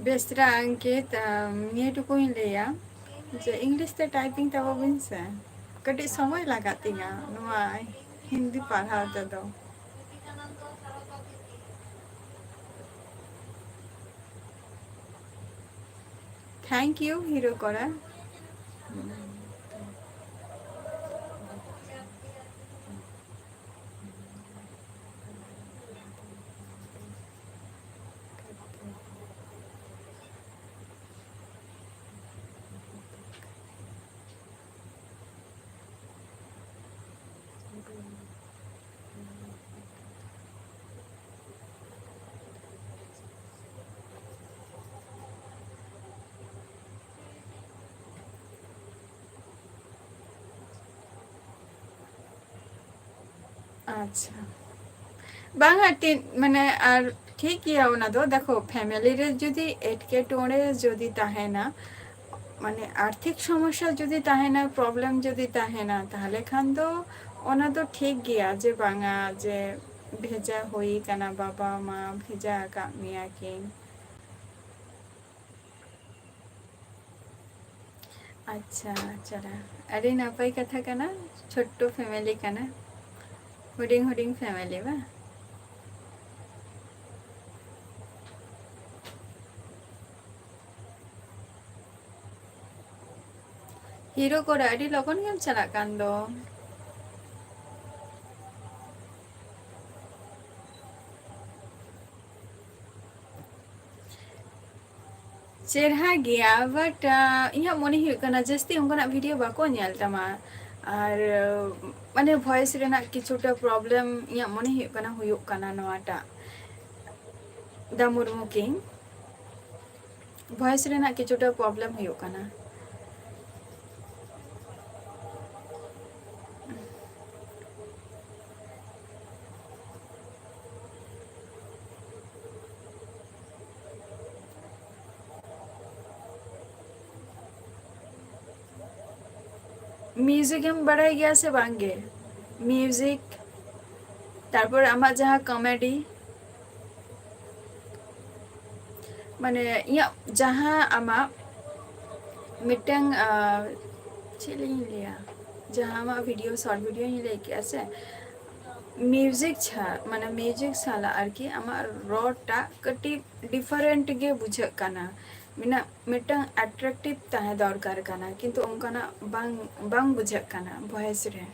ᱵᱮᱥᱨᱟ ᱟᱝᱠᱤᱛ, ᱟᱢ, ᱱᱤᱭᱟᱹ ᱴᱩᱠᱩᱧ ᱞᱟᱹᱭᱟ ᱡᱮ English ᱛᱮ typing ᱛᱟᱵᱚ ᱵᱤᱱ ᱥᱮ, ᱠᱟᱹᱴᱤᱡ ᱥᱚᱢᱚᱭ ᱞᱟᱜᱟᱜ ᱛᱤᱧᱟ ᱱᱚᱣᱟ ᱦᱤᱱᱫᱤ ᱯᱟᱲᱦᱟᱣ ᱛᱮᱫᱚ᱾ Thank you, hero ᱠᱚᱲᱟ᱾ ᱟᱪᱪᱷᱟ, ᱵᱟᱝᱟ, ᱴᱤ-, ᱢᱟᱱᱮ, ᱟᱨ ᱴᱷᱤᱠ ᱜᱮᱭᱟ, ᱚᱱᱟ ᱫᱚ ᱫᱮᱠᱷᱚ, family ᱨᱮ ᱡᱩᱫᱤ ᱮᱴᱠᱮᱴᱚᱬᱮ ᱡᱩᱫᱤ ᱛᱟᱦᱮᱱᱟ, ᱢᱟᱱᱮ, ᱟᱨᱛᱷᱤᱠ ᱥᱚᱢᱚᱥᱥᱟ ᱡᱩᱫᱤ ᱛᱟᱦᱮᱱᱟ, problem ᱡᱩᱫᱤ ᱛᱟᱦᱮᱱᱟ, ᱛᱟᱦᱚᱞᱮ ᱠᱷᱟᱱ ᱫᱚ ᱚᱱᱟ ᱫᱚ ᱴᱷᱤᱠ ᱜᱮᱭᱟ ᱡᱮ ᱵᱟᱝᱟ, ᱡᱮ ᱵᱷᱮᱡᱟ ᱦᱩᱭ ᱠᱟᱱᱟ, ᱵᱟᱵᱟ ᱢᱟ ᱵᱷᱮᱡᱟ ᱟᱠᱟᱫ ᱢᱮᱭᱟ ᱠᱤᱱ᱾ ᱟᱪᱪᱷᱟ, ᱟᱪᱪᱷᱟ, ᱟᱹᱰᱤ ᱱᱟᱯᱟᱭ ᱠᱟᱛᱷᱟ ᱠᱟᱱᱟ᱾ ᱪᱷᱳᱴᱴᱳ family ᱠᱟᱱᱟ, ᱦᱩᱰᱤᱧ ᱦᱩᱰᱤᱧ family ᱵᱟᱝ? ᱦᱤᱨᱳ ᱠᱚᱲᱟ, ᱟᱹᱰᱤ ᱞᱚᱜᱚᱱ ᱜᱮᱢ ᱪᱟᱞᱟᱜ ᱠᱟᱱ ᱫᱚ᱾ ᱪᱮᱨᱦᱟ ᱜᱮᱭᱟ, but, ᱟᱸ, ᱤᱧᱟᱹᱜ ᱢᱚᱱᱮ ᱦᱩᱭᱩᱜ ᱠᱟᱱᱟ ᱡᱟᱹᱥᱛᱤ ᱚᱱᱠᱟᱱᱟᱜ video ᱵᱟᱠᱚ ᱧᱮᱞ ᱛᱟᱢᱟ᱾ ᱟᱨ, ᱢᱟᱱᱮ, voice ᱨᱮᱱᱟᱜ ᱠᱤᱪᱷᱩᱴᱟ problem ᱤᱧᱟᱹᱜ ᱢᱚᱱᱮ ᱦᱩᱭᱩᱜ ᱠᱟᱱᱟ, ᱦᱩᱭᱩᱜ ᱠᱟᱱᱟ ᱱᱚᱣᱟᱴᱟᱜ, ᱫᱟ ᱢᱩᱨᱢᱩ ᱠᱤᱝ᱾ Voice ᱨᱮᱱᱟᱜ ᱠᱤᱪᱷᱩᱴᱟ problem ᱦᱩᱭᱩᱜ ᱠᱟᱱᱟ᱾ Music ᱮᱢ ᱵᱟᱲᱟᱭ ᱜᱮᱭᱟ ᱥᱮ ᱵᱟᱝ ᱜᱮ? Music, ᱛᱟᱨᱯᱚᱨ ᱟᱢᱟᱜ ᱡᱟᱦᱟᱸ comedy, ᱢᱟᱱᱮ ᱤᱧᱟᱹᱜ ᱡᱟᱦᱟᱸ ᱟᱢᱟᱜ ᱢᱤᱫᱴᱟᱝ, ᱟᱸ, ᱪᱮᱫ ᱞᱤᱧ ᱞᱟᱹᱭᱟ, ᱡᱟᱦᱟᱸ ᱟᱢᱟᱜ ᱵᱷᱤᱰᱤᱭᱳ, ᱥᱚᱨᱴ ᱵᱷᱤᱰᱤᱭᱳᱧ ᱞᱟᱹᱭ ᱠᱮᱜᱼᱟ ᱥᱮ, ᱢᱤᱣᱡᱤᱠ ᱪᱷᱟ-, ᱢᱟᱱᱮ ᱢᱤᱣᱡᱤᱠ ᱥᱟᱞᱟᱜ ᱟᱨᱠᱤ ᱟᱢᱟᱜ ᱨᱚᱲ ᱴᱟᱜ ᱠᱟᱹᱴᱤᱡ ᱰᱤᱯᱷᱟᱨᱮᱱᱴ ᱜᱮ ᱵᱩᱡᱷᱟᱹᱜ ᱠᱟᱱᱟ᱾ ᱢᱮᱱᱟᱜ, ᱢᱤᱫᱴᱟᱝ ᱟᱴᱨᱟᱠᱴᱤᱵᱷ ᱛᱟᱦᱮᱸ ᱫᱚᱨᱠᱟᱨ ᱠᱟᱱᱟ, ᱠᱤᱱᱛᱩ ᱚᱱᱠᱟᱱᱟᱜ ᱵᱟᱝ, ᱵᱟᱝ ᱵᱩᱡᱷᱟᱹᱜ ᱠᱟᱱᱟ ᱵᱷᱚᱭᱮᱥ ᱨᱮ᱾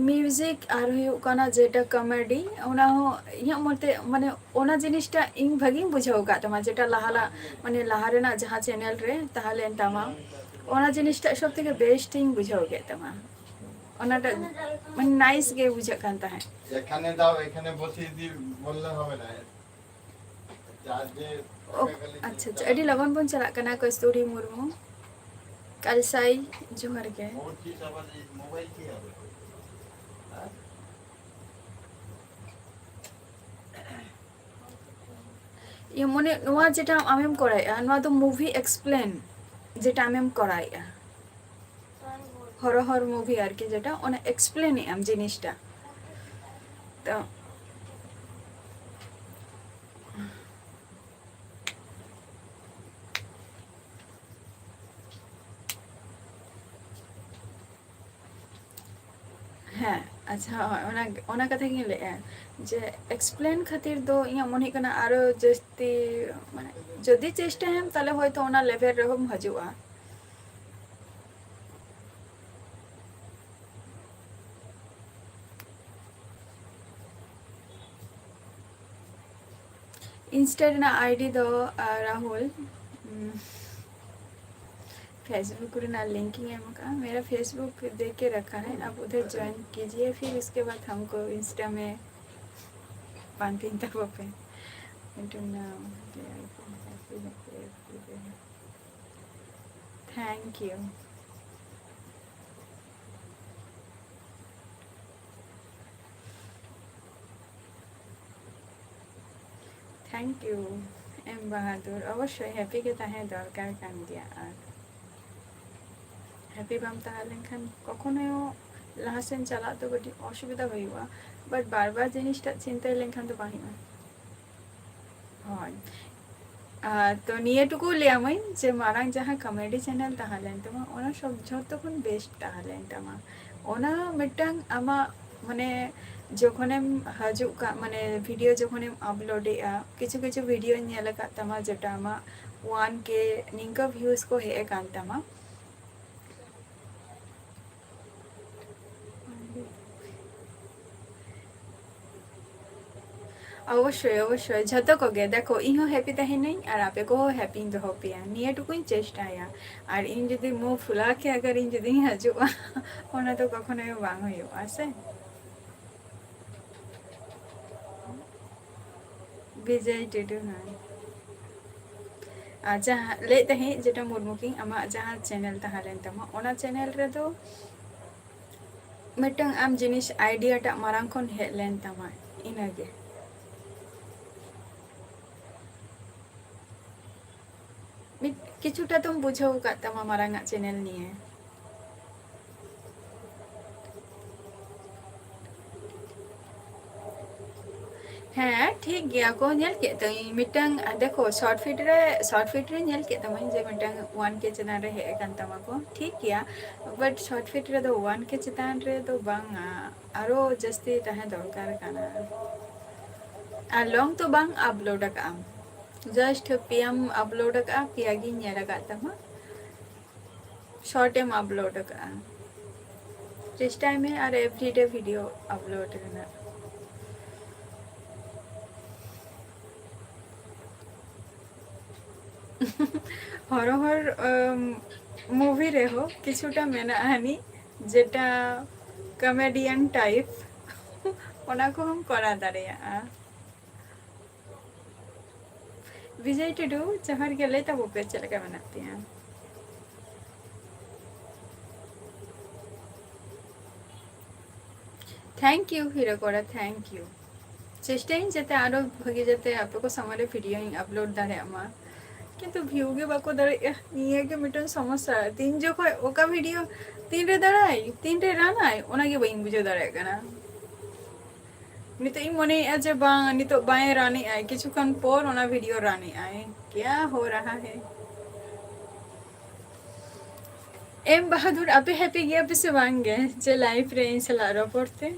ᱢᱤᱣᱡᱤᱠ ᱟᱨ ᱦᱩᱭᱩᱜ ᱠᱟᱱᱟ ᱡᱮᱴᱟ ᱠᱚᱢᱮᱰᱤ, ᱚᱱᱟ ᱦᱚᱸ ᱤᱧᱟᱹᱜ ᱢᱚᱛᱮ, ᱢᱟᱱᱮ, ᱚᱱᱟ ᱡᱤᱱᱤᱥᱴᱟ ᱤᱧ ᱵᱷᱟᱜᱤᱧ ᱵᱩᱡᱷᱟᱹᱣ ᱟᱠᱟᱫ ᱛᱟᱢᱟ, ᱡᱮᱴᱟ ᱞᱟᱦᱟ ᱞᱟ-, ᱢᱟᱱᱮ, ᱞᱟᱦᱟ ᱨᱮᱱᱟᱜ ᱡᱟᱦᱟᱸ ᱪᱮᱱᱮᱞ ᱨᱮ ᱛᱟᱦᱮᱸ ᱞᱮᱱ ᱛᱟᱢᱟ, ᱚᱱᱟ ᱡᱤᱱᱤᱥᱴᱟ ᱥᱚᱵ ᱛᱷᱮᱠᱮ ᱵᱮᱥᱴ ᱤᱧ ᱵᱩᱡᱷᱟᱹᱣ ᱠᱮᱫ ᱛᱟᱢᱟ᱾ ᱚᱱᱟᱴᱟᱜ, ᱢᱟᱱᱮ, ᱱᱟᱭᱤᱥ ᱜᱮ ᱵᱩᱡᱷᱟᱹᱜ ᱠᱟᱱ ᱛᱟᱦᱮᱸᱫ᱾ এখানে দাও, এখানে বসিয়ে দি বললে হবে না। ও, আচ্ছা, আচ্ছা, ᱟᱹᱰᱤ ᱞᱚᱜᱚᱱ ᱵᱚᱱ ᱪᱟᱞᱟᱜ ᱠᱟᱱᱟ, ᱠᱚᱥᱛᱩᱨᱤ ᱢᱩᱨᱢᱩ᱾ ᱠᱟᱞᱥᱟᱭ, ᱡᱚᱦᱟᱨ ᱜᱮ᱾ ᱤᱭᱟᱹ, ᱢᱚᱱᱮ, ᱱᱚᱣᱟ ᱡᱮᱴᱟ ᱟᱢᱮᱢ ᱠᱚᱨᱟᱣᱮᱫᱼᱟ, ᱱᱚᱣᱟ ᱫᱚ movie explain ᱡᱮᱴᱟ ᱟᱢᱮᱢ ᱠᱚᱨᱟᱣᱮᱫᱼᱟ, ᱦᱚᱨᱚ ᱦᱚᱨ movie ᱟᱨᱠᱤ, ᱡᱮᱴᱟ ᱚᱱᱟ explain ᱮᱫ ᱟᱢ ᱡᱤᱱᱤᱥᱴᱟ᱾ ᱛᱚ, ᱦᱮᱸ, ᱟᱪᱪᱷᱟ, ᱦᱳᱭ, ᱚᱱᱟ, ᱚᱱᱟ ᱠᱟᱛᱷᱟ ᱜᱤᱧ ᱞᱟᱹᱭᱮᱫᱼᱟ ᱡᱮ explain ᱠᱷᱟᱹᱛᱤᱨ ᱫᱚ ᱤᱧᱟᱹᱜ ᱢᱚᱱᱮ ᱦᱩᱭᱩᱜ ᱠᱟᱱᱟ ᱟᱨᱚ ᱡᱟᱹᱥᱛᱤ, ᱢᱟᱱᱮ, ᱡᱩᱫᱤ ᱪᱮᱥᱴᱟᱭᱟᱢ, ᱛᱟᱦᱞᱮ ᱦᱚᱭᱛᱳ ᱚᱱᱟ level ᱨᱮᱦᱚᱸᱢ ᱦᱤᱡᱩᱜᱼᱟ᱾ Insta ᱨᱮᱱᱟᱜ ID ᱫᱚ, ᱟᱨ, ᱨᱟᱦᱩᱞ, ᱩᱢ, Facebook ᱨᱮᱱᱟᱜ link ᱤᱧ ᱮᱢ ᱟᱠᱟᱫᱼᱟ, मेरा Facebook देख के रखा है, आप उधर join कीजिए, फिर उसके बाद हमको Insta में बांधते हैं तब पे। Thank you। Thank you। M ᱵᱟᱦᱟᱫᱩᱨ, ᱚᱵᱚᱥᱥᱳᱭ ᱦᱮᱯᱤ ᱜᱮ ᱛᱟᱦᱮᱸ ᱫᱚᱨᱠᱟᱨ ᱠᱟᱱ ᱜᱮᱭᱟ᱾ ᱟᱨ ᱦᱮᱯᱤ ᱵᱟᱢ ᱛᱟᱦᱮᱸ ᱞᱮᱱᱠᱷᱟᱱ ᱠᱚᱠᱷᱚᱱᱳ ᱞᱟᱦᱟ ᱥᱮᱱ ᱪᱟᱞᱟᱜ ᱫᱚ ᱠᱟᱹᱴᱤᱡ ᱚᱥᱩᱵᱤᱫᱷᱟ ᱦᱩᱭᱩᱜᱼᱟ᱾ ᱵᱟᱴ ᱵᱟᱨ ᱵᱟᱨ ᱡᱤᱱᱤᱥᱴᱟᱜ ᱪᱤᱱᱛᱟᱹ ᱞᱮᱱᱠᱷᱟᱱ ᱫᱚ ᱵᱟᱝ ᱦᱩᱭᱩᱜᱼᱟ᱾ ᱦᱳᱭ᱾ ᱟᱨ ᱛᱚ ᱱᱤᱭᱟᱹ ᱴᱩᱠᱩ ᱞᱟᱹᱭᱟᱢᱟᱹᱧ ᱡᱮ ᱢᱟᱨᱟᱝ ᱡᱟᱦᱟᱸ ᱠᱚᱢᱮᱰᱤ ᱪᱮᱱᱮᱞ ᱛᱟᱦᱮᱸ ᱞᱮᱱ ᱛᱟᱢᱟ, ᱚᱱᱟ ᱥᱚᱵ ᱡᱷᱚᱛᱚ ᱠᱷᱚᱱ ᱵᱮᱥᱴ ᱛᱟᱦᱮᱸ ᱞᱮᱱ ᱛᱟᱢᱟ᱾ ᱚᱱᱟ ᱢᱤᱫᱴᱟᱝ ᱟᱢᱟᱜ ᱢᱟᱱᱮ ᱡᱚᱠᱷᱚᱱᱮᱢ ᱦᱤᱡᱩᱜ ᱠᱟᱱ, ᱢᱟᱱᱮ ᱵᱷᱤᱰᱤᱭᱳ ᱡᱚᱠᱷᱚᱱᱮᱢ ᱟᱯᱞᱳᱰᱮᱜᱼᱟ, ᱠᱤᱪᱷᱩ ᱠᱤᱪᱷᱩ ᱵᱷᱤᱰᱤᱭᱳᱧ ᱧᱮᱞ ᱟᱠᱟᱫ ᱛᱟᱢᱟ ᱡᱮᱴᱟ ᱟᱢᱟᱜ ᱚᱣᱟᱱ ᱠᱮ ᱱᱤᱝᱠᱟᱹ ᱵᱷᱤᱭᱩᱡᱽ ᱠᱚ ᱦᱮᱡ ᱟᱠᱟᱱ ᱛᱟᱢᱟ᱾ ᱚᱵᱚᱥᱥᱳᱭ, ᱚᱵᱚᱥᱥᱳᱭ, ᱡᱷᱚᱛᱚ ᱠᱚᱜᱮ᱾ ᱫᱮᱠᱷᱚ, ᱤᱧ ᱦᱚᱸ ᱦᱮᱯᱤ ᱛᱟᱦᱮᱱᱟᱹᱧ ᱟᱨ ᱟᱯᱮ ᱠᱚᱦᱚᱸ ᱦᱮᱯᱤᱧ ᱫᱚᱦᱚ ᱯᱮᱭᱟ, ᱱᱤᱭᱟᱹ ᱴᱩᱠᱩᱧ ᱪᱮᱥᱴᱟᱭᱟ᱾ ᱟᱨ ᱤᱧ ᱡᱩᱫᱤ ᱢᱩᱸ ᱯᱷᱩᱞᱟᱹᱣ ᱠᱮ ᱟᱜᱟᱨ ᱤᱧ ᱡᱩᱫᱤᱧ ᱦᱤᱡᱩᱜᱼᱟ, ᱚᱱᱟ ᱫᱚ ᱠᱚᱠᱷᱚᱱᱳ ᱵᱟᱝ ᱦᱩᱭᱩᱜᱼᱟ ᱥᱮ᱾ ᱵᱤᱡᱚᱭ ᱴᱩᱰᱩ, ᱦᱮᱸ᱾ ᱟᱨ ᱡᱟᱦᱟᱸ ᱞᱟᱹᱭᱮᱫ ᱛᱟᱦᱮᱸᱫ, ᱡᱮᱴᱟ ᱢᱩᱨᱢᱩ ᱠᱤᱝ, ᱟᱢᱟᱜ ᱡᱟᱦᱟᱸ ᱪᱮᱱᱮᱞ ᱛᱟᱦᱮᱸ ᱞᱮᱱ ᱛᱟᱢᱟ, ᱚᱱᱟ ᱪᱮᱱᱮᱞ ᱨᱮᱫᱚ ᱢᱤᱫᱴᱟᱝ ᱟᱢ ᱡᱤᱱᱤᱥ ᱟᱭᱰᱤᱭᱟ ᱴᱟᱜ ᱢᱟᱨᱟᱝ ᱠᱷᱚᱱ ᱦᱮᱡ ᱞᱮᱱ ᱛᱟᱢᱟ, ᱤᱱᱟᱹᱜᱮ᱾ ᱢᱤᱫ ᱠᱤᱪᱷᱩᱴᱟ ᱛᱚᱢ ᱵᱩᱡᱷᱟᱹᱣ ᱟᱠᱟᱫ ᱛᱟᱢᱟ ᱢᱟᱨᱟᱝ ᱟᱜ ᱪᱮᱱᱮᱞ ᱱᱤᱭᱮ᱾ ᱦᱮᱸ, ᱴᱷᱤᱠ ᱜᱮᱭᱟ ᱠᱚ, ᱧᱮᱞ ᱠᱮᱫ ᱛᱟᱹᱧ ᱢᱤᱫᱴᱟᱝ, ᱫᱮᱠᱷᱚ, ᱥᱚᱨᱴ ᱯᱷᱤᱴ ᱨᱮ, ᱥᱚᱨᱴ ᱯᱷᱤᱴ ᱨᱮ ᱧᱮᱞ ᱠᱮᱫ ᱛᱟᱢᱟᱧ ᱡᱮ ᱢᱤᱫᱴᱟᱝ ᱚᱣᱟᱱ ᱠᱮ ᱪᱮᱛᱟᱱ ᱨᱮ ᱦᱮᱡ ᱟᱠᱟᱱ ᱛᱟᱢᱟ ᱠᱚ, ᱴᱷᱤᱠ ᱜᱮᱭᱟ, ᱵᱟᱴ ᱥᱚᱨᱴ ᱯᱷᱤᱴ ᱨᱮᱫᱚ ᱚᱣᱟᱱ ᱠᱮ ᱪᱮᱛᱟᱱ ᱨᱮᱫᱚ ᱵᱟᱝᱟ, ᱟᱨᱚ ᱡᱟᱹᱥᱛᱤ ᱛᱟᱦᱮᱸ ᱫᱚᱨᱠᱟᱨ ᱠᱟᱱᱟ᱾ ᱟᱨ ᱞᱚᱝ ᱛᱚ ᱵᱟᱝ ᱟᱯᱞᱳᱰ ᱟᱠᱟᱫ ᱟᱢ, ᱡᱟᱥᱴ ᱯᱮᱭᱟᱢ ᱟᱯᱞᱳᱰ ᱟᱠᱟᱫᱼᱟ, ᱯᱮᱭᱟ ᱜᱤᱧ ᱧᱮᱞ ᱟᱠᱟᱫ ᱛᱟᱢᱟ᱾ ᱥᱚᱨᱴ ᱮᱢ ᱟᱯᱞᱳᱰ ᱟᱠᱟᱫᱼᱟ, ᱪᱮᱥᱴᱟᱭ ᱢᱮ ᱟᱨ ᱮᱵᱷᱨᱤᱰᱮ ᱵᱷᱤᱰᱤᱭᱳ ᱟᱯᱞᱳᱰ ᱨᱮᱱᱟᱜ᱾ ᱦᱚᱨᱚ ᱦᱚᱨ ᱢᱩᱵᱷᱤ ᱨᱮᱦᱚᱸ ᱠᱤᱪᱷᱩᱴᱟ ᱢᱮᱱᱟᱜᱼᱟ ᱟᱹᱱᱤᱡ, ᱡᱮᱴᱟ ᱠᱚᱢᱮᱰᱤᱭᱟᱱ ᱴᱟᱭᱤᱯ, ᱚᱱᱟ ᱠᱚᱦᱚᱸᱢ ᱠᱚᱨᱟᱣ ᱫᱟᱲᱮᱭᱟᱜᱼᱟ᱾ ᱵᱤᱡᱚᱭ ᱴᱩᱰᱩ, ᱡᱚᱦᱟᱨ ᱜᱮ, ᱞᱟᱹᱭ ᱛᱟᱵᱚ ᱯᱮ, ᱪᱮᱫ ᱞᱮᱠᱟ ᱢᱮᱱᱟᱜ ᱯᱮᱭᱟ? Thank you, ᱦᱤᱨᱳ ᱠᱚᱲᱟ, thank you. ᱪᱮᱥᱴᱟᱭᱟᱹᱧ ᱡᱟᱛᱮ ᱟᱨᱚ ᱵᱷᱟᱜᱮ ᱡᱟᱛᱮ ᱟᱯᱮ ᱠᱚ ᱥᱟᱢᱟᱝ ᱨᱮ video ᱤᱧ upload ᱫᱟᱲᱮᱭᱟᱜ ᱢᱟ, ᱠᱤᱱᱛᱩ view ᱜᱮ ᱵᱟᱠᱚ ᱫᱟᱲᱮᱭᱟᱜᱼᱟ᱾ ᱱᱤᱭᱟᱹ ᱜᱮ ᱢᱤᱫᱴᱮᱱ ᱥᱚᱢᱚᱥᱥᱟ, ᱛᱤᱱ ᱡᱚᱠᱷᱚᱡ ᱚᱠᱟ video ᱛᱤᱱᱨᱮ ᱫᱟᱲᱟᱭ ᱛᱤᱱᱨᱮ runᱟᱭ ᱚᱱᱟᱜᱮ ᱵᱟᱹᱧ ᱵᱩᱡᱷᱟᱹᱣ ᱫᱟᱲᱮᱭᱟᱜ ᱠᱟᱱᱟ᱾ ᱱᱤᱛᱚᱜ ᱤᱧ ᱢᱚᱱᱮᱭᱮᱫᱼᱟ ᱡᱮ ᱵᱟᱝ, ᱱᱤᱛᱚᱜ ᱵᱟᱭ runᱮᱫᱼᱟᱭ, ᱠᱤᱪᱷᱩ ᱠᱷᱚᱱ ᱯᱚᱨ ᱚᱱᱟ video runᱮᱫᱼᱟᱭ᱾ ᱠᱮᱭᱟ ᱦᱳ ᱨᱟᱦᱟ ᱦᱮ? ᱮᱢ ᱵᱟᱦᱟᱫᱩᱨ, ᱟᱯᱮ happy ᱜᱮᱭᱟ ᱯᱮ ᱥᱮ ᱵᱟᱝ ᱜᱮ ᱡᱮ live ᱨᱮ ᱤᱧ ᱥᱟᱞᱟᱜ ᱨᱚᱯᱚᱲ ᱛᱮ?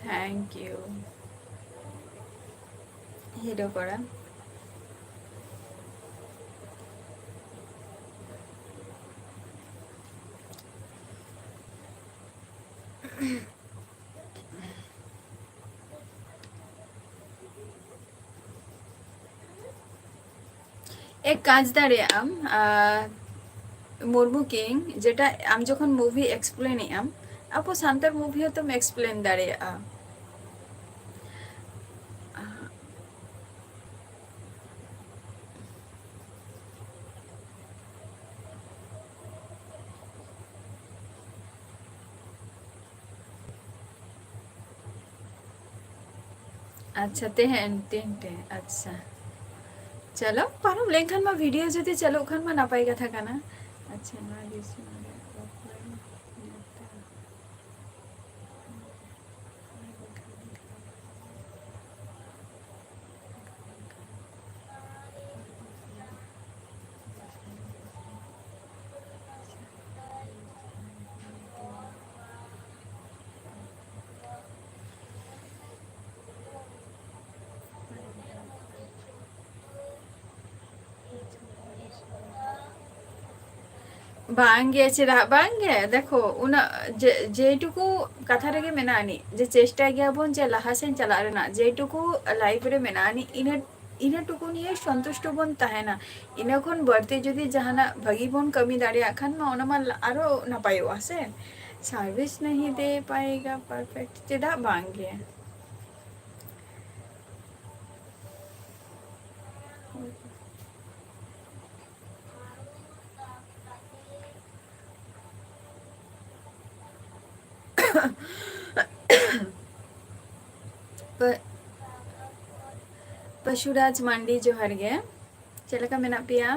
Thank you. হিরো করা। ᱮᱠ ᱠᱟᱡᱽ ᱫᱟᱲᱮᱭᱟᱜ ᱟᱢ, ᱟᱨ ᱢᱩᱨᱢᱩ ᱠᱤᱝ, ᱡᱮᱴᱟ ᱟᱢ ᱡᱚᱠᱷᱚᱱ movie explain ᱮᱫ ᱟᱢ, ᱟᱵᱚ ᱥᱟᱱᱛᱟᱲ movie ᱦᱚᱸᱛᱚᱢ explain ᱫᱟᱲᱮᱭᱟᱜᱼᱟ᱾ ᱟᱪᱪᱷᱟ, ᱛᱮᱦᱮᱧ, ᱛᱮᱦᱮᱧ, ᱛᱮᱦᱮᱧ, ᱟᱪᱪᱷᱟ᱾ ᱪᱚᱞᱚ, ᱯᱟᱨᱚᱢ ᱞᱮᱱᱠᱷᱟᱱ ᱢᱟ video ᱡᱩᱫᱤ ᱪᱟᱹᱞᱩᱜ ᱠᱷᱟᱱ ᱢᱟ ᱱᱟᱯᱟᱭ ᱠᱟᱛᱷᱟ ᱠᱟᱱᱟ᱾ ᱟᱪᱪᱷᱟ, ᱱᱚᱣᱟ ᱜᱮ ᱥᱮ ᱱᱚᱰᱮ ᱚᱠᱚᱭ ᱱᱮᱛᱟ? ᱵᱟᱝᱜᱮ, ᱪᱮᱫᱟᱜ ᱵᱟᱝᱜᱮ? ᱫᱮᱠᱷᱚ, ᱩᱱᱟᱹᱜ ᱡᱮ, ᱡᱮᱴᱩᱠᱩ ᱠᱟᱛᱷᱟ ᱨᱮᱜᱮ ᱢᱮᱱᱟᱜ ᱟᱹᱱᱤᱡ, ᱡᱮ ᱪᱮᱥᱴᱟᱭ ᱜᱮᱭᱟᱵᱚᱱ ᱡᱮ ᱞᱟᱦᱟ ᱥᱮᱱ ᱪᱟᱞᱟᱜ ᱨᱮᱱᱟᱜ, ᱡᱮᱴᱩᱠᱩ life ᱨᱮ ᱢᱮᱱᱟᱜ ᱟᱹᱱᱤᱡ, ᱤᱱᱟᱹ, ᱤᱱᱟᱹ ᱴᱩᱠᱩ ᱱᱤᱭᱮ ᱥᱚᱱᱛᱩᱥᱴᱚ ᱵᱚᱱ ᱛᱟᱦᱮᱱᱟ᱾ ᱤᱱᱟᱹ ᱠᱷᱚᱱ ᱵᱟᱹᱲᱛᱤ ᱡᱩᱫᱤ ᱡᱟᱦᱟᱱᱟᱜ ᱵᱷᱟᱹᱜᱤ ᱵᱚᱱ ᱠᱟᱹᱢᱤ ᱫᱟᱲᱮᱭᱟᱜ ᱠᱷᱟᱱ ᱢᱟ ᱚᱱᱟ ᱢᱟ ᱟᱨᱚ ᱱᱟᱯᱟᱭᱚᱜᱼᱟ ᱥᱮ᱾ ᱥᱟᱨᱵᱷᱤᱥ ᱱᱟᱦᱤ ᱫᱮ ᱯᱟᱭᱮᱜᱟ ᱯᱟᱨᱯᱷᱮᱠᱴ, ᱪᱮᱫᱟᱜ ᱵᱟᱝ ᱜᱮ? ᱯᱟᱹ-, ᱯᱟᱹᱥᱩᱨᱟᱡᱽ ᱢᱟᱱᱰᱤ, ᱡᱚᱦᱟᱨ ᱜᱮ᱾ ᱪᱮᱫ ᱞᱮᱠᱟ ᱢᱮᱱᱟᱜ ᱯᱮᱭᱟ?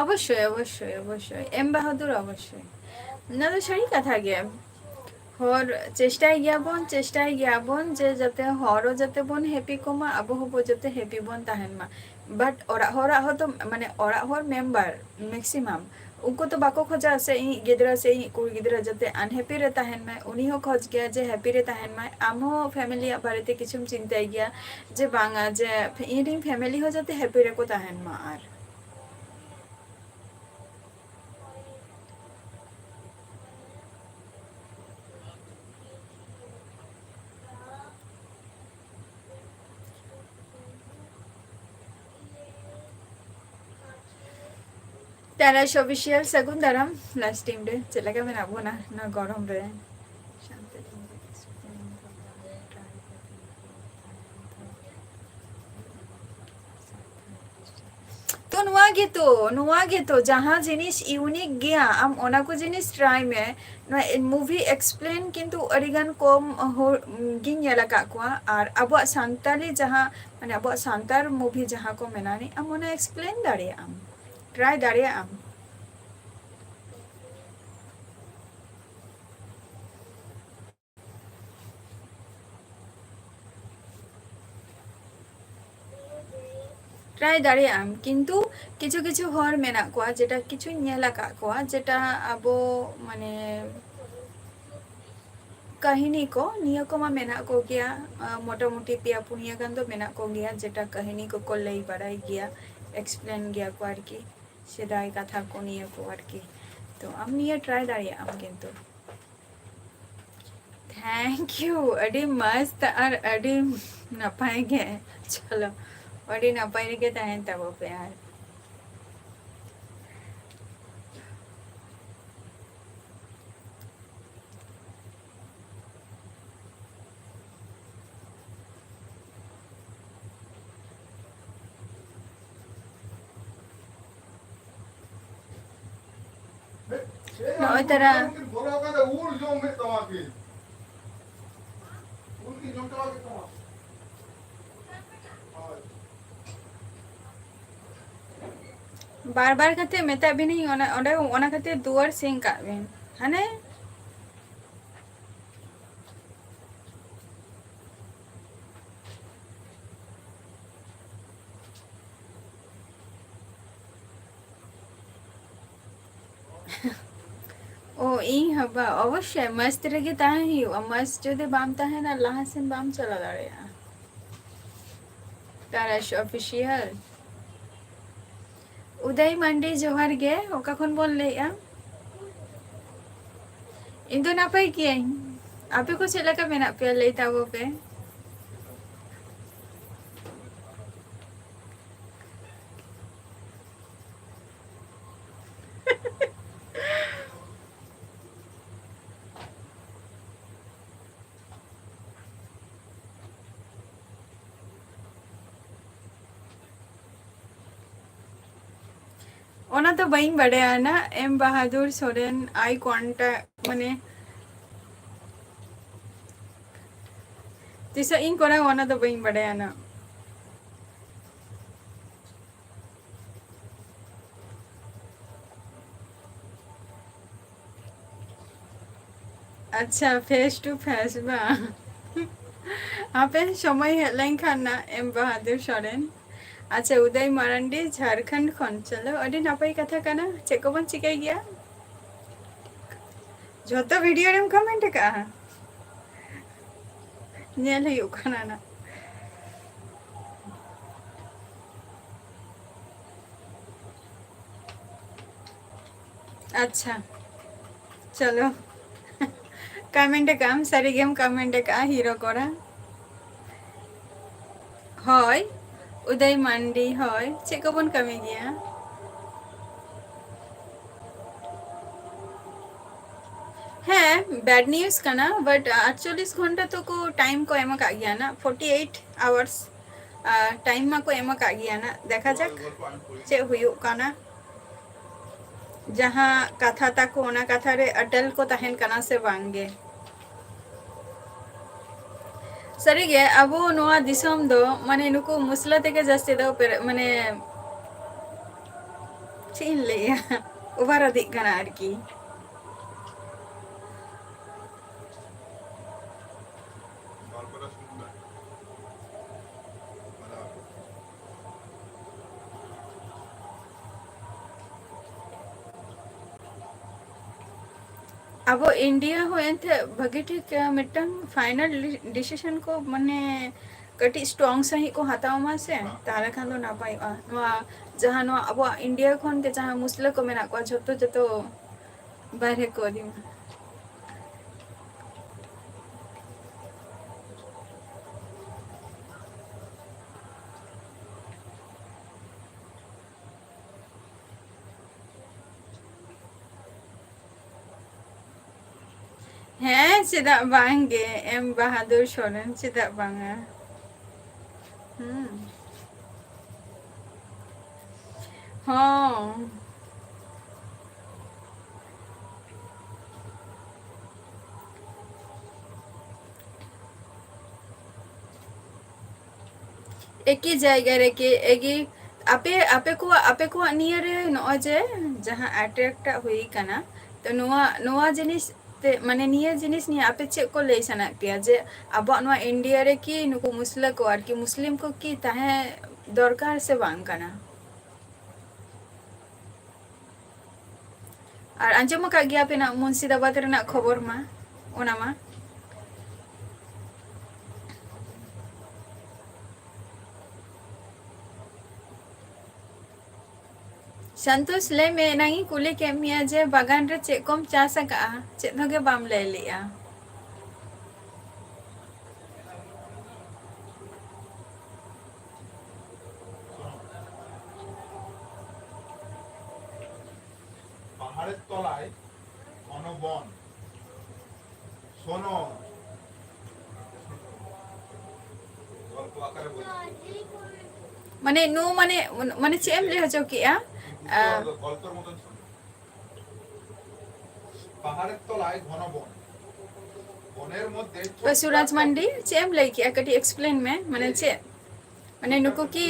ᱚᱵᱚᱥᱥᱳᱭ, ᱚᱵᱚᱥᱥᱳᱭ, ᱚᱵᱚᱥᱥᱳᱭ, ᱮᱢ ᱵᱟᱦᱟᱫᱩᱨ, ᱚᱵᱚᱥᱥᱳᱭ᱾ ᱚᱱᱟ ᱫᱚ ᱥᱟᱹᱨᱤ ᱠᱟᱛᱷᱟ ᱜᱮ᱾ ᱦᱚᱲ ᱪᱮᱥᱴᱟᱭ ᱜᱮᱭᱟᱵᱚᱱ, ᱪᱮᱥᱴᱟᱭ ᱜᱮᱭᱟᱵᱚᱱ ᱡᱮ ᱡᱟᱛᱮ ᱦᱚᱲ ᱦᱚᱸ ᱡᱟᱛᱮ ᱵᱚᱱ ᱦᱮᱯᱤ ᱠᱚᱢᱟ, ᱟᱵᱚ ᱦᱚᱸᱵᱚ ᱡᱟᱛᱮ ᱦᱮᱯᱤ ᱵᱚᱱ ᱛᱟᱦᱮᱱ ᱢᱟ᱾ But ᱚᱲᱟᱜ ᱦᱚᱲᱟᱜ ᱦᱚᱸ ᱛᱚ, ᱢᱟᱱᱮ, ᱚᱲᱟᱜ ᱦᱚᱲ ᱢᱮᱢᱵᱟᱨ maximum ᱩᱱᱠᱩ ᱛᱚ ᱵᱟᱠᱚ ᱠᱷᱚᱡᱟ ᱥᱮ ᱤᱧᱤᱡ ᱜᱤᱫᱽᱨᱟᱹ ᱥᱮ ᱤᱧᱤᱡ ᱠᱩᱲᱤ ᱜᱤᱫᱽᱨᱟᱹ ᱡᱟᱛᱮ unhappy ᱨᱮ ᱛᱟᱦᱮᱱ ᱢᱟᱭ, ᱩᱱᱤ ᱦᱚᱸ ᱠᱷᱚᱡᱽ ᱜᱮᱭᱟ ᱡᱮ ᱦᱮᱯᱤ ᱨᱮ ᱛᱟᱦᱮᱱ ᱢᱟᱭ᱾ ᱟᱢ ᱦᱚᱸ ᱯᱷᱮᱢᱤᱞᱤᱭᱟᱜ ᱵᱟᱨᱮᱛᱮ ᱠᱤᱪᱷᱩᱢ ᱪᱤᱱᱛᱟᱹᱭ ᱜᱮᱭᱟ ᱡᱮ ᱵᱟᱝᱟ ᱡᱮ ᱤᱧᱨᱮᱱ ᱯᱷᱮᱢᱤᱞᱤ ᱦᱚᱸ ᱡᱟᱛᱮ ᱦᱮᱯᱤ ᱨᱮᱠᱚ ᱛᱟᱦᱮᱱ ᱢᱟ᱾ ᱟᱨ ᱛᱟᱨᱟᱥ ᱚᱯᱷᱤᱥᱤᱭᱟᱞ ᱥᱟᱹᱜᱩᱱ ᱫᱟᱨᱟᱢ ᱞᱟᱥᱴ ᱴᱟᱭᱤᱢ ᱨᱮ᱾ ᱪᱮᱫ ᱞᱮᱠᱟ ᱢᱮᱱᱟᱜ ᱵᱚᱱᱟ ᱱᱚᱣᱟ ᱜᱚᱨᱚᱢ ᱨᱮ? ᱛᱚ ᱱᱚᱣᱟ ᱜᱮᱛᱚ, ᱱᱚᱣᱟ ᱜᱮᱛᱚ ᱡᱟᱦᱟᱸ ᱡᱤᱱᱤᱥ ᱤᱭᱩᱱᱤᱠ ᱜᱮᱭᱟ, ᱟᱢ ᱚᱱᱟ ᱠᱚ ᱡᱤᱱᱤᱥ ᱴᱨᱟᱭ ᱢᱮ᱾ ᱱᱚᱣᱟ ᱢᱩᱵᱷᱤ ᱮᱠᱥᱯᱞᱮᱱ ᱠᱤᱱᱛᱩ ᱟᱹᱰᱤ ᱜᱟᱱ ᱠᱚᱢ ᱦᱚᱲ ᱜᱤᱧ ᱧᱮᱞ ᱟᱠᱟᱫ ᱠᱚᱣᱟ᱾ ᱟᱨ ᱟᱵᱚᱣᱟᱜ ᱥᱟᱱᱛᱟᱞᱤ ᱡᱟᱦᱟᱸ, ᱢᱟᱱᱮ ᱟᱵᱚᱣᱟᱜ ᱥᱟᱱᱛᱟᱲ ᱢᱩᱵᱷᱤ ᱡᱟᱦᱟᱸ ᱠᱚ ᱢᱮᱱᱟᱜᱼᱟ, ᱟᱢ ᱚᱱᱟ ᱮᱠᱥᱯᱞᱮᱱ ᱫᱟᱲᱮᱭᱟᱜ ᱟᱢ, ᱴᱨᱟᱭ ᱫᱟᱲᱮᱭᱟᱜ ᱟᱢ᱾ ᱴᱨᱟᱭ ᱫᱟᱲᱮᱭᱟᱜ ᱟᱢ, ᱠᱤᱱᱛᱩ ᱠᱤᱪᱷᱩ ᱠᱤᱪᱷᱩ ᱦᱚᱲ ᱢᱮᱱᱟᱜ ᱠᱚᱣᱟ, ᱡᱮᱴᱟ ᱠᱤᱪᱷᱩᱧ ᱧᱮᱞ ᱟᱠᱟᱫ ᱠᱚᱣᱟ, ᱡᱮᱴᱟ ᱟᱵᱚ, ᱢᱟᱱᱮ, ᱠᱟᱹᱦᱱᱤ ᱠᱚ, ᱱᱤᱭᱟᱹ ᱠᱚᱢᱟ ᱢᱮᱱᱟᱜ ᱠᱚᱜᱮᱭᱟ, ᱟᱸ, ᱢᱚᱴᱟᱢᱩᱴᱤ ᱯᱮᱭᱟ ᱯᱩᱱᱭᱟᱹ ᱜᱟᱱ ᱫᱚ ᱢᱮᱱᱟᱜ ᱠᱚᱜᱮᱭᱟ, ᱡᱮᱴᱟ ᱠᱟᱹᱦᱱᱤ ᱠᱚᱠᱚ ᱞᱟᱹᱭ ᱵᱟᱲᱟᱭ ᱜᱮᱭᱟ, ᱮᱠᱥᱯᱞᱮᱱ ᱜᱮᱭᱟ ᱠᱚ ᱟᱨᱠᱤ᱾ ᱥᱮᱫᱟᱭ ᱠᱟᱛᱷᱟ ᱠᱚ ᱱᱤᱭᱟᱹ ᱠᱚ ᱟᱨᱠᱤ᱾ ᱛᱚ ᱟᱢ ᱱᱤᱭᱟᱹ try ᱫᱟᱲᱮᱭᱟᱜ ᱟᱢ ᱠᱤᱱᱛᱩ᱾ Thank you, ᱟᱹᱰᱤ ᱢᱚᱡᱽ ᱟᱨ ᱟᱹᱰᱤ ᱱᱟᱯᱟᱭ ᱜᱮ᱾ ᱪᱚᱞᱚ, ᱟᱹᱰᱤ ᱱᱟᱯᱟᱭ ᱨᱮᱜᱮ ᱛᱟᱦᱮᱱ ᱛᱟᱵᱚ ᱯᱮ ᱟᱨ ᱱᱚᱜᱼᱚᱭ ᱛᱟᱨᱟ᱾ ᱵᱟᱨ ᱵᱟᱨ ᱠᱟᱛᱮ ᱢᱮᱛᱟᱜ ᱵᱤᱱᱤᱧ, ᱚᱱᱟ, ᱚᱸᱰᱮ, ᱚᱱᱟ ᱠᱷᱟᱹᱛᱤᱨ ᱫᱩᱣᱟᱹᱨ ᱥᱤᱧ ᱠᱟᱜ ᱵᱤᱱ᱾ ᱦᱟᱱᱮ ᱚ, ᱤᱧ ᱦᱚᱸ ᱵᱟ, ᱚᱵᱚᱥᱥᱳᱭ ᱢᱚᱥᱛ ᱨᱮᱜᱮ ᱛᱟᱦᱮᱸ ᱦᱩᱭᱩᱜᱼᱟ᱾ ᱢᱚᱥᱛ ᱡᱩᱫᱤ ᱵᱟᱢ ᱛᱟᱦᱮᱱᱟ, ᱞᱟᱦᱟ ᱥᱮᱱ ᱵᱟᱢ ᱪᱟᱞᱟᱣ ᱫᱟᱲᱮᱭᱟᱜᱼᱟ᱾ ᱛᱟᱨᱟᱥ ᱚᱯᱷᱤᱥᱤᱭᱟᱞ᱾ ᱩᱫᱚᱭ ᱢᱟᱱᱰᱤ, ᱡᱚᱦᱟᱨ ᱜᱮ᱾ ᱚᱠᱟ ᱠᱷᱚᱱ ᱵᱚᱱ ᱞᱟᱹᱭᱮᱜᱼᱟ? ᱤᱧ ᱫᱚ ᱱᱟᱯᱟᱭ ᱜᱤᱭᱟᱹᱧ᱾ ᱟᱯᱮ ᱠᱚ ᱪᱮᱫ ᱞᱮᱠᱟ ᱢᱮᱱᱟᱜ ᱯᱮᱭᱟ? ᱞᱟᱹᱭ ᱛᱟᱵᱚ ᱯᱮ᱾ ᱚᱱᱟ ᱫᱚ ᱵᱟᱹᱧ ᱵᱟᱰᱟᱭᱟ ᱱᱟ, ᱮᱢ ᱵᱟᱦᱟᱫᱩᱨ ᱥᱚᱨᱮᱱ, eye contact, ᱢᱟᱱᱮ, ᱛᱤᱥᱚᱜ ᱤᱧ ᱠᱚᱨᱟᱣᱟ, ᱚᱱᱟ ᱫᱚ ᱵᱟᱹᱧ ᱵᱟᱰᱟᱭᱟ ᱱᱟ᱾ ᱟᱪᱪᱷᱟ, face to face ᱵᱟᱝ? ᱦᱟᱯᱮ, ᱥᱚᱢᱚᱭ ᱦᱮᱡ ᱞᱮᱱᱠᱷᱟᱱ ᱱᱟ, ᱮᱢ ᱵᱟᱦᱟᱫᱩᱨ ᱥᱚᱨᱮᱱ᱾ ᱟᱪᱪᱷᱟ, ᱩᱫᱚᱭ ᱢᱟᱨᱟᱱᱰᱤ, ᱡᱷᱟᱲᱠᱷᱚᱸᱰ ᱠᱷᱚᱱ᱾ ᱪᱚᱞᱚ, ᱟᱹᱰᱤ ᱱᱟᱯᱟᱭ ᱠᱟᱛᱷᱟ ᱠᱟᱱᱟ᱾ ᱪᱮᱫ ᱠᱚᱵᱚᱱ ᱪᱤᱠᱟᱹᱭ ᱜᱮᱭᱟ? ᱡᱷᱚᱛᱚ video ᱨᱮᱢ comment ᱟᱠᱟᱜᱼᱟ? ᱧᱮᱞ ᱦᱩᱭᱩᱜ ᱠᱟᱱᱟ ᱱᱟ᱾ ᱟᱪᱪᱷᱟ, ᱪᱚᱞᱚ᱾ ᱠᱚᱢᱮᱱᱴ ᱟᱠᱟᱫ ᱟᱢ, ᱥᱟᱹᱨᱤ ᱜᱮᱢ ᱠᱚᱢᱮᱱᱴ ᱟᱠᱟᱫᱼᱟ, ᱦᱤᱨᱳ ᱠᱚᱲᱟ᱾ ᱦᱳᱭ, ᱩᱫᱚᱭ ᱢᱟᱱᱰᱤ, ᱦᱳᱭ, ᱪᱮᱫ ᱠᱚᱵᱚᱱ ᱠᱟᱹᱢᱤ ᱜᱮᱭᱟ? ᱦᱮᱸ, ᱵᱮᱰ ᱱᱤᱭᱩᱡᱽ ᱠᱟᱱᱟ, but ᱟᱴᱪᱚᱞᱞᱤᱥ ᱜᱷᱚᱱᱴᱟ ᱛᱚ ᱠᱚ ᱴᱟᱭᱤᱢ ᱠᱚ ᱮᱢ ᱟᱠᱟᱫ ᱜᱮᱭᱟ ᱱᱟ, forty eight hours ᱴᱟᱭᱤᱢ ᱢᱟᱠᱚ ᱮᱢ ᱟᱠᱟᱫ ᱜᱮᱭᱟ ᱱᱟ᱾ ᱫᱮᱠᱷᱟ ᱡᱟᱠ ᱪᱮᱫ ᱦᱩᱭᱩᱜ ᱠᱟᱱᱟ᱾ ᱡᱟᱦᱟᱸ ᱠᱟᱛᱷᱟ ᱛᱟᱠᱚ, ᱚᱱᱟ ᱠᱟᱛᱷᱟ ᱨᱮ ᱟᱴᱚᱞ ᱠᱚ ᱛᱟᱦᱮᱱ ᱠᱟᱱᱟ ᱥᱮ ᱵᱟᱝ ᱜᱮ? ᱥᱟᱹᱨᱤᱜᱮ, ᱟᱵᱚ ᱱᱚᱣᱟ ᱫᱤᱥᱚᱢ ᱫᱚ, ᱢᱟᱱᱮ, ᱱᱩᱠᱩ ᱢᱩᱥᱞᱟᱹ ᱛᱮᱜᱮ ᱡᱟᱹᱥᱛᱤ ᱫᱚ ᱯᱮᱨᱮ-, ᱢᱟᱱᱮ, ᱪᱮᱫ ᱤᱧ ᱞᱟᱹᱭᱟ, ᱚᱵᱷᱟᱨ ᱤᱫᱤᱜ ᱠᱟᱱᱟ ᱟᱨᱠᱤ᱾ ᱟᱵᱚ ᱤᱱᱰᱤᱭᱟ ᱦᱚᱸ ᱮᱱᱛᱮ ᱵᱷᱟᱹᱜᱤ ᱴᱷᱤᱠ, ᱟᱸ, ᱢᱤᱫᱴᱟᱝ ᱯᱷᱟᱭᱱᱟᱞ ᱰᱤ-, ᱰᱤᱥᱤᱥᱚᱱ ᱠᱚ, ᱢᱟᱱᱮ, ᱠᱟᱹᱴᱤᱡ ᱥᱴᱨᱚᱝ ᱥᱟᱺᱦᱤᱡ ᱠᱚ ᱦᱟᱛᱟᱣ ᱢᱟ ᱥᱮ, ᱛᱟᱦᱚᱞᱮ ᱠᱷᱟᱱ ᱫᱚ ᱱᱟᱯᱟᱭᱚᱜᱼᱟ᱾ ᱱᱚᱣᱟ ᱡᱟᱦᱟᱸ, ᱱᱚᱣᱟ ᱟᱵᱚᱣᱟᱜ ᱤᱱᱰᱤᱭᱟ ᱠᱷᱚᱱ ᱜᱮ ᱡᱟᱦᱟᱸ ᱢᱩᱥᱞᱟᱹ ᱠᱚ ᱢᱮᱱᱟᱜ ᱠᱚᱣᱟ, ᱡᱷᱚᱛᱚ, ᱡᱷᱚᱛᱚ ᱵᱟᱦᱨᱮ ᱠᱚ ᱤᱫᱤ ᱢᱟ᱾ ᱦᱮᱸ, ᱪᱮᱫᱟᱜ ᱵᱟᱝ ᱜᱮ, ᱮᱢ ᱵᱟᱦᱟᱫᱩᱨ ᱥᱚᱨᱮᱱ, ᱪᱮᱫᱟᱜ ᱵᱟᱝᱟ? ᱦᱩᱸ᱾ ᱦᱚᱸ᱾ ᱮᱠᱤ ᱡᱟᱭᱜᱟ ᱨᱮᱜᱮ, ᱮᱜᱤ, ᱟᱯᱮ, ᱟᱯᱮ ᱠᱚᱣᱟᱜ, ᱟᱯᱮ ᱠᱚᱣᱟᱜ ᱱᱤᱭᱟᱹ ᱨᱮ ᱱᱚᱜᱼᱚᱭ ᱡᱮ ᱡᱟᱦᱟᱸ ᱟᱴᱨᱟᱠᱴ ᱴᱟᱜ ᱦᱩᱭ ᱠᱟᱱᱟ, ᱛᱚ ᱱᱚᱣᱟ, ᱱᱚᱣᱟ ᱡᱤᱱᱤᱥ ᱛᱮ, ᱢᱟᱱᱮ, ᱱᱤᱭᱟᱹ ᱡᱤᱱᱤᱥ ᱱᱤᱭᱮ ᱟᱯᱮ ᱪᱮᱫ ᱠᱚ ᱞᱟᱹᱭ ᱥᱟᱱᱟᱭᱮᱫ ᱯᱮᱭᱟ ᱡᱮ ᱟᱵᱚᱣᱟᱜ ᱱᱚᱣᱟ ᱤᱱᱰᱤᱭᱟ ᱨᱮ ᱠᱤ ᱱᱩᱠᱩ ᱢᱩᱥᱞᱟᱹ ᱠᱚ, ᱟᱨᱠᱤ ᱢᱩᱥᱞᱤᱢ ᱠᱚ ᱠᱤ ᱛᱟᱦᱮᱸ ᱫᱚᱨᱠᱟᱨ ᱥᱮ ᱵᱟᱝ ᱠᱟᱱᱟ? ᱟᱨ ᱟᱸᱡᱚᱢ ᱟᱠᱟᱫ ᱜᱮᱭᱟ ᱯᱮ ᱱᱟᱜ ᱢᱩᱨᱥᱤᱫᱟᱵᱟᱫᱽ ᱨᱮᱱᱟᱜ ᱠᱷᱚᱵᱚᱨ ᱢᱟ, ᱚᱱᱟ ᱢᱟ᱾ ᱥᱟᱱᱛᱳᱥ, ᱞᱟᱹᱭ ᱢᱮ, ᱮᱱᱟᱝ ᱤᱧ ᱠᱩᱞᱤ ᱠᱮᱫ ᱢᱮᱭᱟ ᱡᱮ ᱵᱟᱜᱟᱱ ᱨᱮ ᱪᱮᱫ ᱠᱚᱢ ᱪᱟᱥ ᱟᱠᱟᱜᱼᱟ, ᱪᱮᱫ ᱦᱚᱸ ᱜᱮ ᱵᱟᱢ ᱞᱟᱹᱭ ᱞᱮᱜᱼᱟ᱾ পাহাড়ের তলায় ঘন বন। শোনো। গল্প আকারে বলছি। মানে, নো, মানে, মানে, ᱪᱮᱫ ᱮᱢ ᱞᱟᱹᱭ ᱦᱚᱪᱚ ᱠᱮᱜᱼᱟ? ᱟᱸ, ᱜᱚল্ᱯᱮᱨ ᱢᱚᱛᱚᱱ ᱥᱚᱢᱚᱭ। পাহাড়ের তলায় ঘন বন। বনের মধ্যে ছোট্ট ᱯᱟᱹᱥᱩᱨᱟᱡᱽ একটা মান্ডᱤ, ᱪᱮᱫ ᱮᱢ ᱞᱟᱹᱭ ᱠᱮᱜᱼᱟ? ᱠᱟᱹᱴᱤᱡ ᱮᱠᱥᱯᱞᱮᱱ ᱢᱮ, ᱢᱟᱱᱮ ᱪᱮᱫ? ᱢᱟᱱᱮ ᱱᱩᱠᱩ ᱠᱤ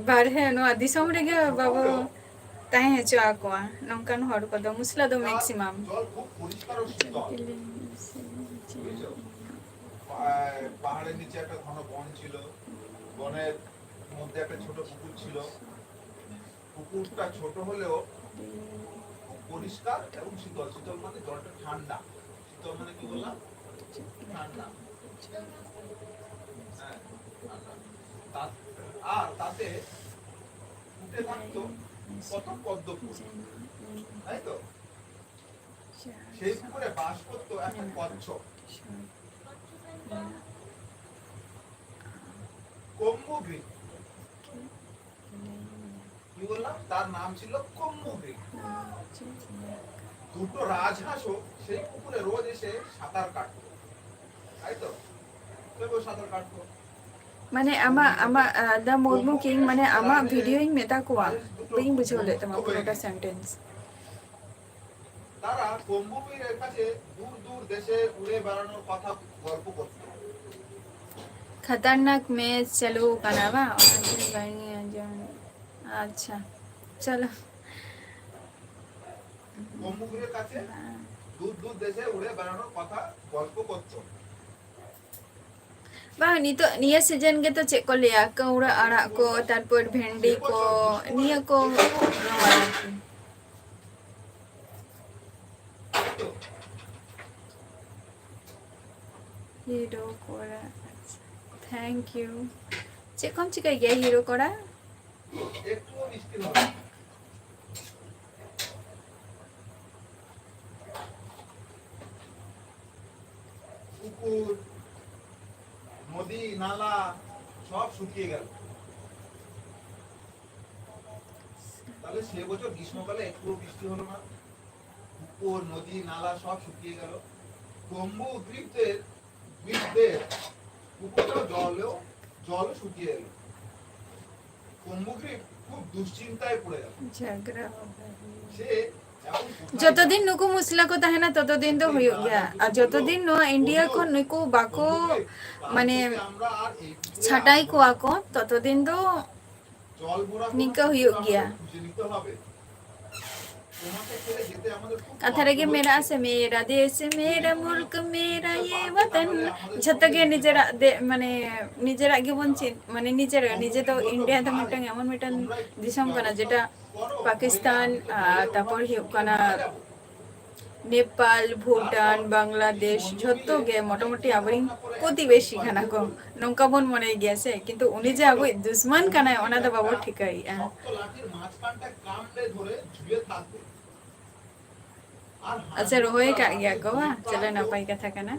ᱵᱟᱨᱦᱮ ᱱᱚᱣᱟ ᱫᱤᱥᱚᱢ ᱨᱮᱜᱮ ᱵᱟᱵᱚ ᱛᱟᱦᱮᱸ ᱦᱚᱪᱚ ᱟᱠᱚᱣᱟ ᱱᱚᱝᱠᱟᱱ ᱦᱚᱲ ᱠᱚᱫᱚ? ᱢᱩᱥᱞᱟ ᱫᱚ ᱢᱮᱠᱥᱤᱢᱟᱢ᱾ ᱡᱚᱞ ᱠᱷᱩᱵ ᱯᱚᱨᱤষ্কার ও শীতল। বুঝেছো? পা-, পাহাড়ের নিচে একটা ঘন বন ছিল, বনের মধ্যে একটা ছোট পুকুর ছিল। পুকুরটা ছোট হলেও খুব পরিষ্কার এবং শীতল। শীতল মানে জলটা ঠান্ডা। শীতল মানে কি বললাম? ঠান্ডা। হ্যাঁ, ঠান্ডা। তা-, আর তাতে ফুটে থাকতো কত পদ্ম ফুল, তাই তো? সেই পুকুরে বাস করতো একটা কচ্ছপ। কম্বুগ্রীব। কি বললাম? তার নাম ছিল কম্বুগ্রীব। দুটো রাজহাঁসও সেই পুকুরে রোজ এসে সাঁতার কাটতো, তাই তো? কেউ সাঁতার কাটতো। ᱢᱟᱱᱮ ᱟᱢᱟᱜ, ᱟᱢᱟᱜ, ᱟᱸ, ᱫᱟ ᱢᱩᱨᱢᱩ ᱠᱤᱝ, ᱢᱟᱱᱮ ᱟᱢᱟᱜ ᱵᱷᱤᱰᱤᱭᱳᱧ ᱢᱮᱛᱟ ᱠᱚᱣᱟ, ᱵᱟᱹᱧ ᱵᱩᱡᱷᱟᱹᱣ ᱞᱮᱫ ᱛᱟᱢᱟ ᱯᱩᱨᱟᱹᱴᱟ ᱥᱮᱱᱴᱮᱱᱥ᱾ তারা কম্বুগ্রীবের কাছে দূর দূর দেশে উড়ে বেড়ানোর কথা গল্প করত। ᱠᱷᱟᱛᱟᱨᱱᱟᱠ ᱢᱮᱪ ᱪᱟᱹᱞᱩ ᱠᱟᱱᱟ ᱵᱟᱝ? ᱚᱱᱟᱛᱮ ᱵᱟᱹᱧ ᱟᱸᱡᱚᱢ᱾ ᱟᱪᱪᱷᱟ, ᱪᱚᱞᱚ᱾ কম্বুগ্রীবের কাছে দূর দূর দেশে উড়ে বেড়ানোর কথা গল্প করত। ᱵᱟᱝ, ᱱᱤᱛᱚᱜ ᱱᱤᱭᱟᱹ ᱥᱤᱡᱮᱱ ᱜᱮᱛᱚ ᱪᱮᱫ ᱠᱚ ᱞᱟᱹᱭᱟ, ᱠᱟᱹᱣᱲᱟᱹ ᱟᱲᱟᱜ ᱠᱚ, ᱛᱟᱨᱯᱚᱨ ᱵᱷᱮᱱᱰᱤ ᱠᱚ, ᱱᱤᱭᱟᱹ ᱠᱚ ᱨᱚᱦᱚᱭ ᱟᱨᱠᱤ᱾ ᱦᱤᱨᱳ ᱠᱚᱲᱟ, ᱟᱪᱪᱷᱟ, thank you᱾ ᱪᱮᱫ ᱠᱚᱢ ᱪᱤᱠᱟᱹᱭ ᱜᱮᱭᱟ ᱦᱤᱨᱳ ᱠᱚᱲᱟ? একটুও মিষ্টি হবে না। পুকুর, নদী, নালা সব শুকিয়ে গেল। তাহলে সে বছর গ্রীষ্মকালে একটুও বৃষ্টি হলো না। পুকুর, নদী, নালা সব শুকিয়ে গেল। কম্বু গ্রিকদের, গ্রিকদের পুকুরটা জলেও, জল শুকিয়ে এলো। কম্বু গ্রিক খুব দুশ্চিন্তায় পড়ে গেল। ঝগড়া হবে। সে এখন কোথায় যতদিন যাবে? ᱱᱩᱠᱩ ᱢᱩᱥᱞᱟᱹ ᱠᱚ ᱛᱟᱦᱮᱱᱟ, ᱛᱚᱛᱚ ᱫᱤᱱ ᱫᱚ ᱦᱩᱭᱩᱜ ᱜᱮᱭᱟ᱾ ᱟᱨ ᱡᱚᱛᱚ ᱫᱤᱱ ᱱᱚᱣᱟ ᱤᱱᱰᱤᱭᱟ ᱠᱷᱚᱱ ᱱᱩᱠᱩ ᱵᱟᱠᱚ, ᱢᱟᱱᱮ, ᱪᱷᱟᱴᱟᱭ ᱠᱚᱣᱟ ᱠᱚ, ᱛᱚᱛᱚ ᱫᱤᱱ ᱫᱚ ᱱᱤᱝᱠᱟᱹ ᱦᱩᱭᱩᱜ ᱜᱮᱭᱟ᱾ ᱠᱟᱛᱷᱟ ᱨᱮᱜᱮ ᱢᱮᱱᱟᱜᱼᱟ ᱥᱮ, "ᱢᱮᱨᱟ ᱫᱮᱥ ᱢᱮᱨᱟ ᱢᱩᱞᱠ ᱢᱮᱨᱟ ᱭᱮ ᱣᱟᱛᱟᱱ", ᱡᱷᱚᱛᱚ ᱜᱮ ᱱᱤᱡᱮᱨᱟᱜ ᱫᱮ-, ᱢᱟᱱᱮ, ᱱᱤᱡᱮᱨᱟᱜ ᱜᱮᱵᱚᱱ ᱪᱮᱫ, ᱢᱟᱱᱮ, ᱱᱤᱡᱮᱨᱟᱜ, ᱱᱤᱡᱮ ᱫᱚ ᱤᱱᱰᱤᱭᱟ ᱫᱚ ᱢᱤᱫᱴᱟᱝ ᱮᱢᱚᱱ ᱢᱤᱫᱴᱟᱝ ᱫᱤᱥᱚᱢ ᱠᱟᱱᱟ, ᱡᱮᱴᱟ ᱯᱟᱠᱤᱥᱛᱟᱱ, ᱟᱨ ᱛᱟᱨᱯᱚᱨ ᱦᱩᱭᱩᱜ ᱠᱟᱱᱟ ᱱᱮᱯᱟᱞ, ᱵᱷᱩᱴᱟᱱ, ᱵᱟᱝᱞᱟᱫᱮᱥ, ᱡᱷᱚᱛᱚ ᱜᱮ ᱢᱚᱴᱟᱢᱩᱴᱤ ᱟᱵᱚᱨᱮᱱ ᱯᱨᱚᱛᱤᱵᱮᱥᱤ ᱠᱟᱱᱟ ᱠᱚ, ᱱᱚᱝᱠᱟ ᱵᱚᱱ ᱢᱚᱱᱮᱭ ᱜᱮᱭᱟ ᱥᱮ, ᱠᱤᱱᱛᱩ ᱩᱱᱤ ᱡᱮ ᱟᱵᱚᱭᱤᱡ ᱫᱩᱥᱢᱟᱱ ᱠᱟᱱᱟᱭ, ᱚᱱᱟ ᱫᱚ ᱵᱟᱵᱚ ᱴᱷᱤᱠᱟᱹᱭᱮᱫᱼᱟ᱾ ᱟᱪᱪᱷᱟ, ᱨᱚᱦᱚᱭ ᱟᱠᱟᱫ ᱜᱮᱭᱟ ᱠᱚ ᱵᱟᱝ? ᱪᱚᱞᱚ, ᱱᱟᱯᱟᱭ ᱠᱟᱛᱷᱟ ᱠᱟᱱᱟ᱾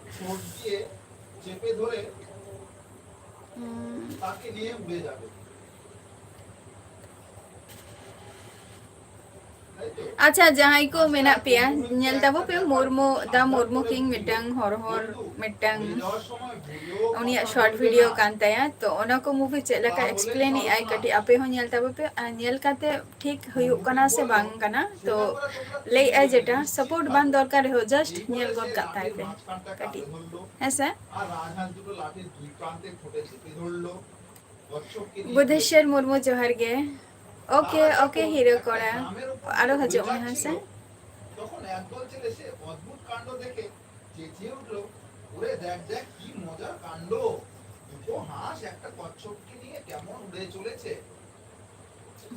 ᱦᱩᱸ᱾ ᱟᱪᱪᱷᱟ, ᱡᱟᱦᱟᱸᱭ ᱠᱚ ᱢᱮᱱᱟᱜ ᱯᱮᱭᱟ, ᱧᱮᱞ ᱛᱟᱵᱚ ᱯᱮ ᱢᱩᱨᱢᱩ, ᱫᱟ ᱢᱩᱨᱢᱩ ᱠᱤᱝ ᱢᱤᱫᱴᱟᱝ ᱦᱚᱨ ᱦᱚᱨ ᱢᱤᱫᱴᱟᱝ ᱩᱱᱤᱭᱟᱜ ᱥᱚᱨᱴ ᱵᱷᱤᱰᱤᱭᱳ ᱠᱟᱱ ᱛᱟᱭᱟ᱾ ᱛᱚ ᱚᱱᱟ ᱠᱚ ᱢᱩᱵᱷᱤ ᱪᱮᱫ ᱞᱮᱠᱟ ᱮᱠᱥᱯᱞᱮᱱ ᱮᱫ ᱟᱭ, ᱠᱟᱹᱴᱤᱡ ᱟᱯᱮ ᱦᱚᱸ ᱧᱮᱞ ᱛᱟᱵᱚ ᱯᱮ ᱟᱨ ᱧᱮᱞ ᱠᱟᱛᱮ ᱴᱷᱤᱠ ᱦᱩᱭᱩᱜ ᱠᱟᱱᱟ ᱥᱮ ᱵᱟᱝ ᱠᱟᱱᱟ, ᱛᱚ ᱞᱟᱹᱭᱮᱫ ᱟᱭ ᱡᱮᱴᱟ ᱥᱟᱯᱳᱨᱴ ᱵᱟᱝ ᱫᱚᱨᱠᱟᱨ ᱨᱮᱦᱚᱸ just ᱧᱮᱞ ᱜᱚᱫ ᱠᱟᱜ ᱛᱟᱭ ᱯᱮ ᱠᱟᱹᱴᱤᱡ, ᱦᱮᱸ ᱥᱮ? ᱵᱩᱫᱷᱮᱥᱣᱚᱨ ᱢᱩᱨᱢᱩ, ᱡᱚᱦᱟᱨ ᱜᱮ᱾ ᱳᱠᱮ, ᱳᱠᱮ, ᱦᱤᱨᱳ ᱠᱚᱲᱟ, ᱟᱨᱚ ᱦᱤᱡᱩᱜ ᱢᱮ, ᱦᱮᱸ ᱥᱮ? তখন একদল ছেলে সে অদ্ভুত কাণ্ড দেখে চেঁচিয়ে উঠল, "ওরে দেখ, দেখ, কি মজার কাণ্ড! দুটো হাঁস একটা কচ্ছপকে নিয়ে কেমন উড়ে চলেছে।"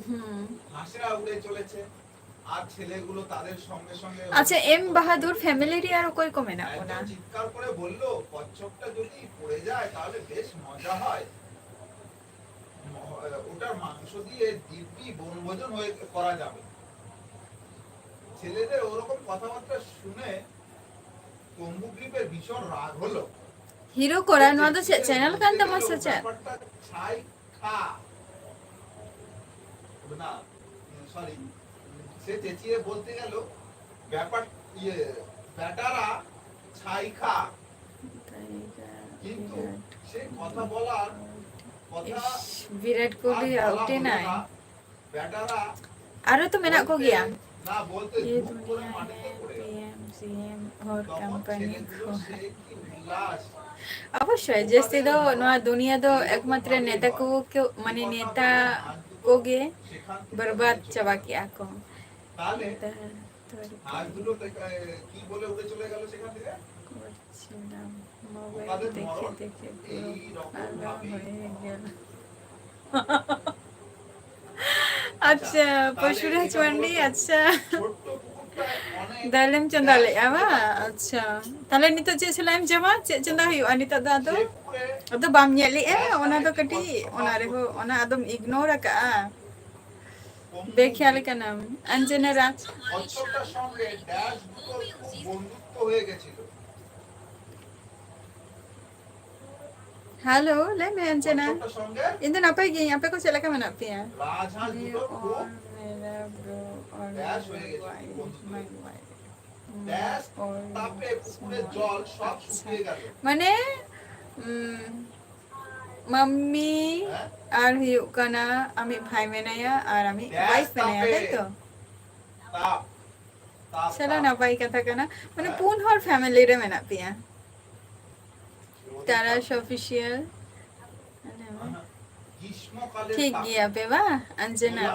হুম। হাঁসেরা উড়ে চলেছে, আর ছেলেগুলো তাদের সঙ্গে সঙ্গে আচ্ছা, এম বাহাদুর ফ্যামিলির আর ᱚᱠᱚᱭ ᱠᱚ ᱢᱮᱱᱟᱜ ᱵᱚᱱᱟ? একজন চিৎকার করে বলল, "কচ্ছপটা যদি পড়ে যায়, তাহলে বেশ মজা হয়। ম-, ওটার মাংস দিয়ে দিব্যি বনভোজন হয়ে, করা যাবে।" ছেলেদের ওরকম কথাবার্তা শুনে কুম্ভগ্রিতের ভীষণ রাগ হলো। হিরো করা, নয়া ᱫᱚ ᱪᱮᱫ ᱪᱮᱱᱮᱞ ᱠᱟᱱ ᱛᱟᱢᱟ ᱥᱮ ᱪᱮᱫ? ব্যাপারটা ছাই খা। না, সরি, সে চেঁচিয়ে বলতে গেল, ব্যাপার, ইয়ে, বেটারা ছাই খা। কিন্তু সে কথা বলার কথা ইস, বিরাট কোহলি আর বলা আউটে হলো নাই। না। বেটারা আরো তো ᱢᱮᱱᱟᱜ ᱠᱚᱜᱮᱭᱟ। না বলতে ये ᱫᱩᱠ করে दुनिया মাটিতে है। পড়ে গেল। पीएम सीएम और তখন कंपनी ছেলেগুলো को। সে কি উল্লাস। অবশ্যই, জাস্তি ᱫᱚ ᱱᱚᱣᱟ ᱫᱩᱱᱤᱭᱟᱹ ᱫᱚ ᱮᱠᱢᱟᱛᱨᱚ ᱱᱮᱛᱟ ᱠᱚ, ᱠᱚ, ᱢᱟᱱᱮ ᱱᱮᱛᱟ ᱠᱚᱜᱮ ᱵᱚᱨᱵᱟᱫ ᱪᱟᱵᱟ ᱠᱮᱜᱼᱟ ᱠᱚ। তাহলে ᱱᱮᱛᱟ ᱫᱚ ᱟᱨ ᱫᱩᱞᱟᱹᱲ ᱛᱮ, ᱮ, ᱠᱤ ᱵᱚᱞᱮ ᱩᱲᱮ ᱪᱚᱞᱮ ᱜᱮᱞ ᱥᱮᱠᱷᱟᱱ ᱛᱷᱮᱠᱮ? ᱠᱚ ᱪᱷᱤᱲᱟᱢ, ᱢᱳᱵᱟᱭᱤᱞ ᱫᱮᱠᱷᱮ ᱫᱮᱠᱷᱮ ᱯᱩᱨᱟᱹ ᱯᱟᱜᱽᱞᱟ ᱦᱚᱭᱮ ᱜᱮᱞ᱾ ᱟᱪᱪᱷᱟ, ᱯᱚᱨᱥᱩᱨᱟᱡᱽ ᱢᱟᱱᱰᱤ, ᱟᱪᱪᱷᱟ᱾ ᱫᱟᱹᱞᱮᱢ ᱪᱚᱸᱫᱟ ᱞᱮᱫᱼᱟ ᱵᱟᱝ? ᱟᱪᱪᱷᱟ᱾ ᱛᱟᱦᱞᱮ ᱱᱤᱛᱚᱜ ᱪᱮᱫ ᱥᱟᱞᱟᱜ ᱮᱢ ᱡᱚᱢᱟ? ᱪᱮᱫ ᱪᱚᱸᱫᱟ ᱦᱩᱭᱩᱜᱼᱟ ᱱᱤᱛᱚᱜ ᱫᱚ ᱟᱫᱚ? ᱟᱫᱚ ᱵᱟᱢ ᱧᱮᱞᱮᱫᱼᱟ? ᱚᱱᱟ ᱫᱚ ᱠᱟᱹᱴᱤᱡ, ᱚᱱᱟ ᱨᱮᱦᱚᱸ, ᱚᱱᱟ ᱟᱫᱚᱢ ᱤᱜᱱᱳᱨ ᱟᱠᱟᱜᱼᱟ᱾ ᱵᱮᱠᱷᱮᱭᱟᱞ ᱠᱟᱱᱟᱢ, ᱚᱧᱡᱚᱱᱟ ᱨᱟ-, ᱦᱮᱞᱳ, ᱞᱟᱹᱭ ᱢᱮ ᱚᱧᱡᱚᱱᱟ᱾ ᱤᱧ ᱫᱚ ᱱᱟᱯᱟᱭ ᱜᱤᱭᱟᱹᱧ, ᱟᱯᱮ ᱠᱚ ᱪᱮᱫ ᱞᱮᱠᱟ ᱢᱮᱱᱟᱜ ᱯᱮᱭᱟ? Me or मेरा bro or my wife, my wife। ᱟᱪᱪᱷᱟ᱾ ᱢᱟᱱᱮ, ᱩᱢ, ᱢᱟᱢᱢᱤ ᱟᱨ ᱦᱩᱭᱩᱜ ᱠᱟᱱᱟ ᱟᱢᱤᱡ ᱵᱷᱟᱭ ᱢᱮᱱᱟᱭᱟ ᱟᱨ ᱟᱢᱤᱡ ᱣᱟᱭᱤᱯ ᱢᱮᱱᱟᱭᱟ, ᱛᱟᱭ ᱛᱚ? ᱪᱚᱞᱚ, ᱱᱟᱯᱟᱭ ᱠᱟᱛᱷᱟ ᱠᱟᱱᱟ, ᱢᱟᱱᱮ ᱯᱩᱱ ᱦᱚᱲ ᱯᱷᱮᱢᱮᱞᱤ ᱨᱮ ᱢᱮᱱᱟᱜ ᱯᱮᱭᱟ᱾ ᱛᱟᱨᱟᱥ ᱚᱯᱷᱤᱥᱤᱭᱟᱞ᱾ ᱴᱷᱤᱠ ᱜᱮᱭᱟ ᱯᱮ ᱵᱟ, ᱚᱧᱡᱚᱱᱟ?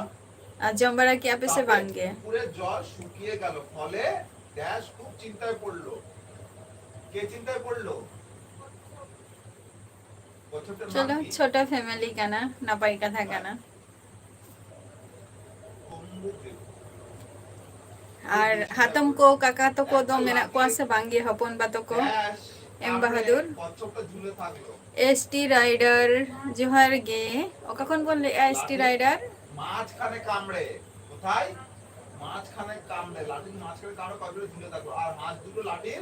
ᱟᱨ ᱡᱚᱢ ᱵᱟᱲᱟ ᱠᱮᱜᱼᱟ ᱯᱮ ᱥᱮ ᱵᱟᱝ ᱜᱮ? পুকুরের জল শুকিয়ে গেল, ফলে ড্যাশ খুব চিন্তায় পড়ল। কে চিন্তায় পড়ল? ᱪᱚᱞᱚ, ᱪᱷᱳᱴᱟ ᱯᱷᱮᱢᱮᱞᱤ ᱠᱟᱱᱟ, ᱱᱟᱯᱟᱭ ᱠᱟᱛᱷᱟ ᱠᱟᱱᱟ᱾ ᱟᱨ ᱦᱟᱛᱚᱢ ᱠᱚ, ᱠᱟᱠᱟ ᱛᱟᱠᱚ ᱫᱚ ᱢᱮᱱᱟᱜ ᱠᱚᱣᱟ ᱥᱮ ᱵᱟᱝ ᱜᱮ, ᱦᱚᱯᱚᱱ ᱵᱟ ᱛᱟᱠᱚ? ᱮᱢ ᱵᱟᱦᱟᱫᱩᱨ, ᱮᱥ ᱴᱤ ᱨᱟᱭᱰᱟᱨ, ᱡᱚᱦᱟᱨ ᱜᱮ᱾ ᱚᱠᱟ ᱠᱷᱚᱱ ᱵᱚᱱ ᱞᱟᱹᱭᱮᱜᱼᱟ, ᱮᱥ ᱴᱤ ᱨᱟᱭᱰᱟᱨ? মাঝখানে কামড়ে। কোথায়? মাঝখানে কামড়ে। লাঠির মাঝখানে কামড়ে কতগুলো ঝুলে থাকলো। আর হাত দুটো লাঠির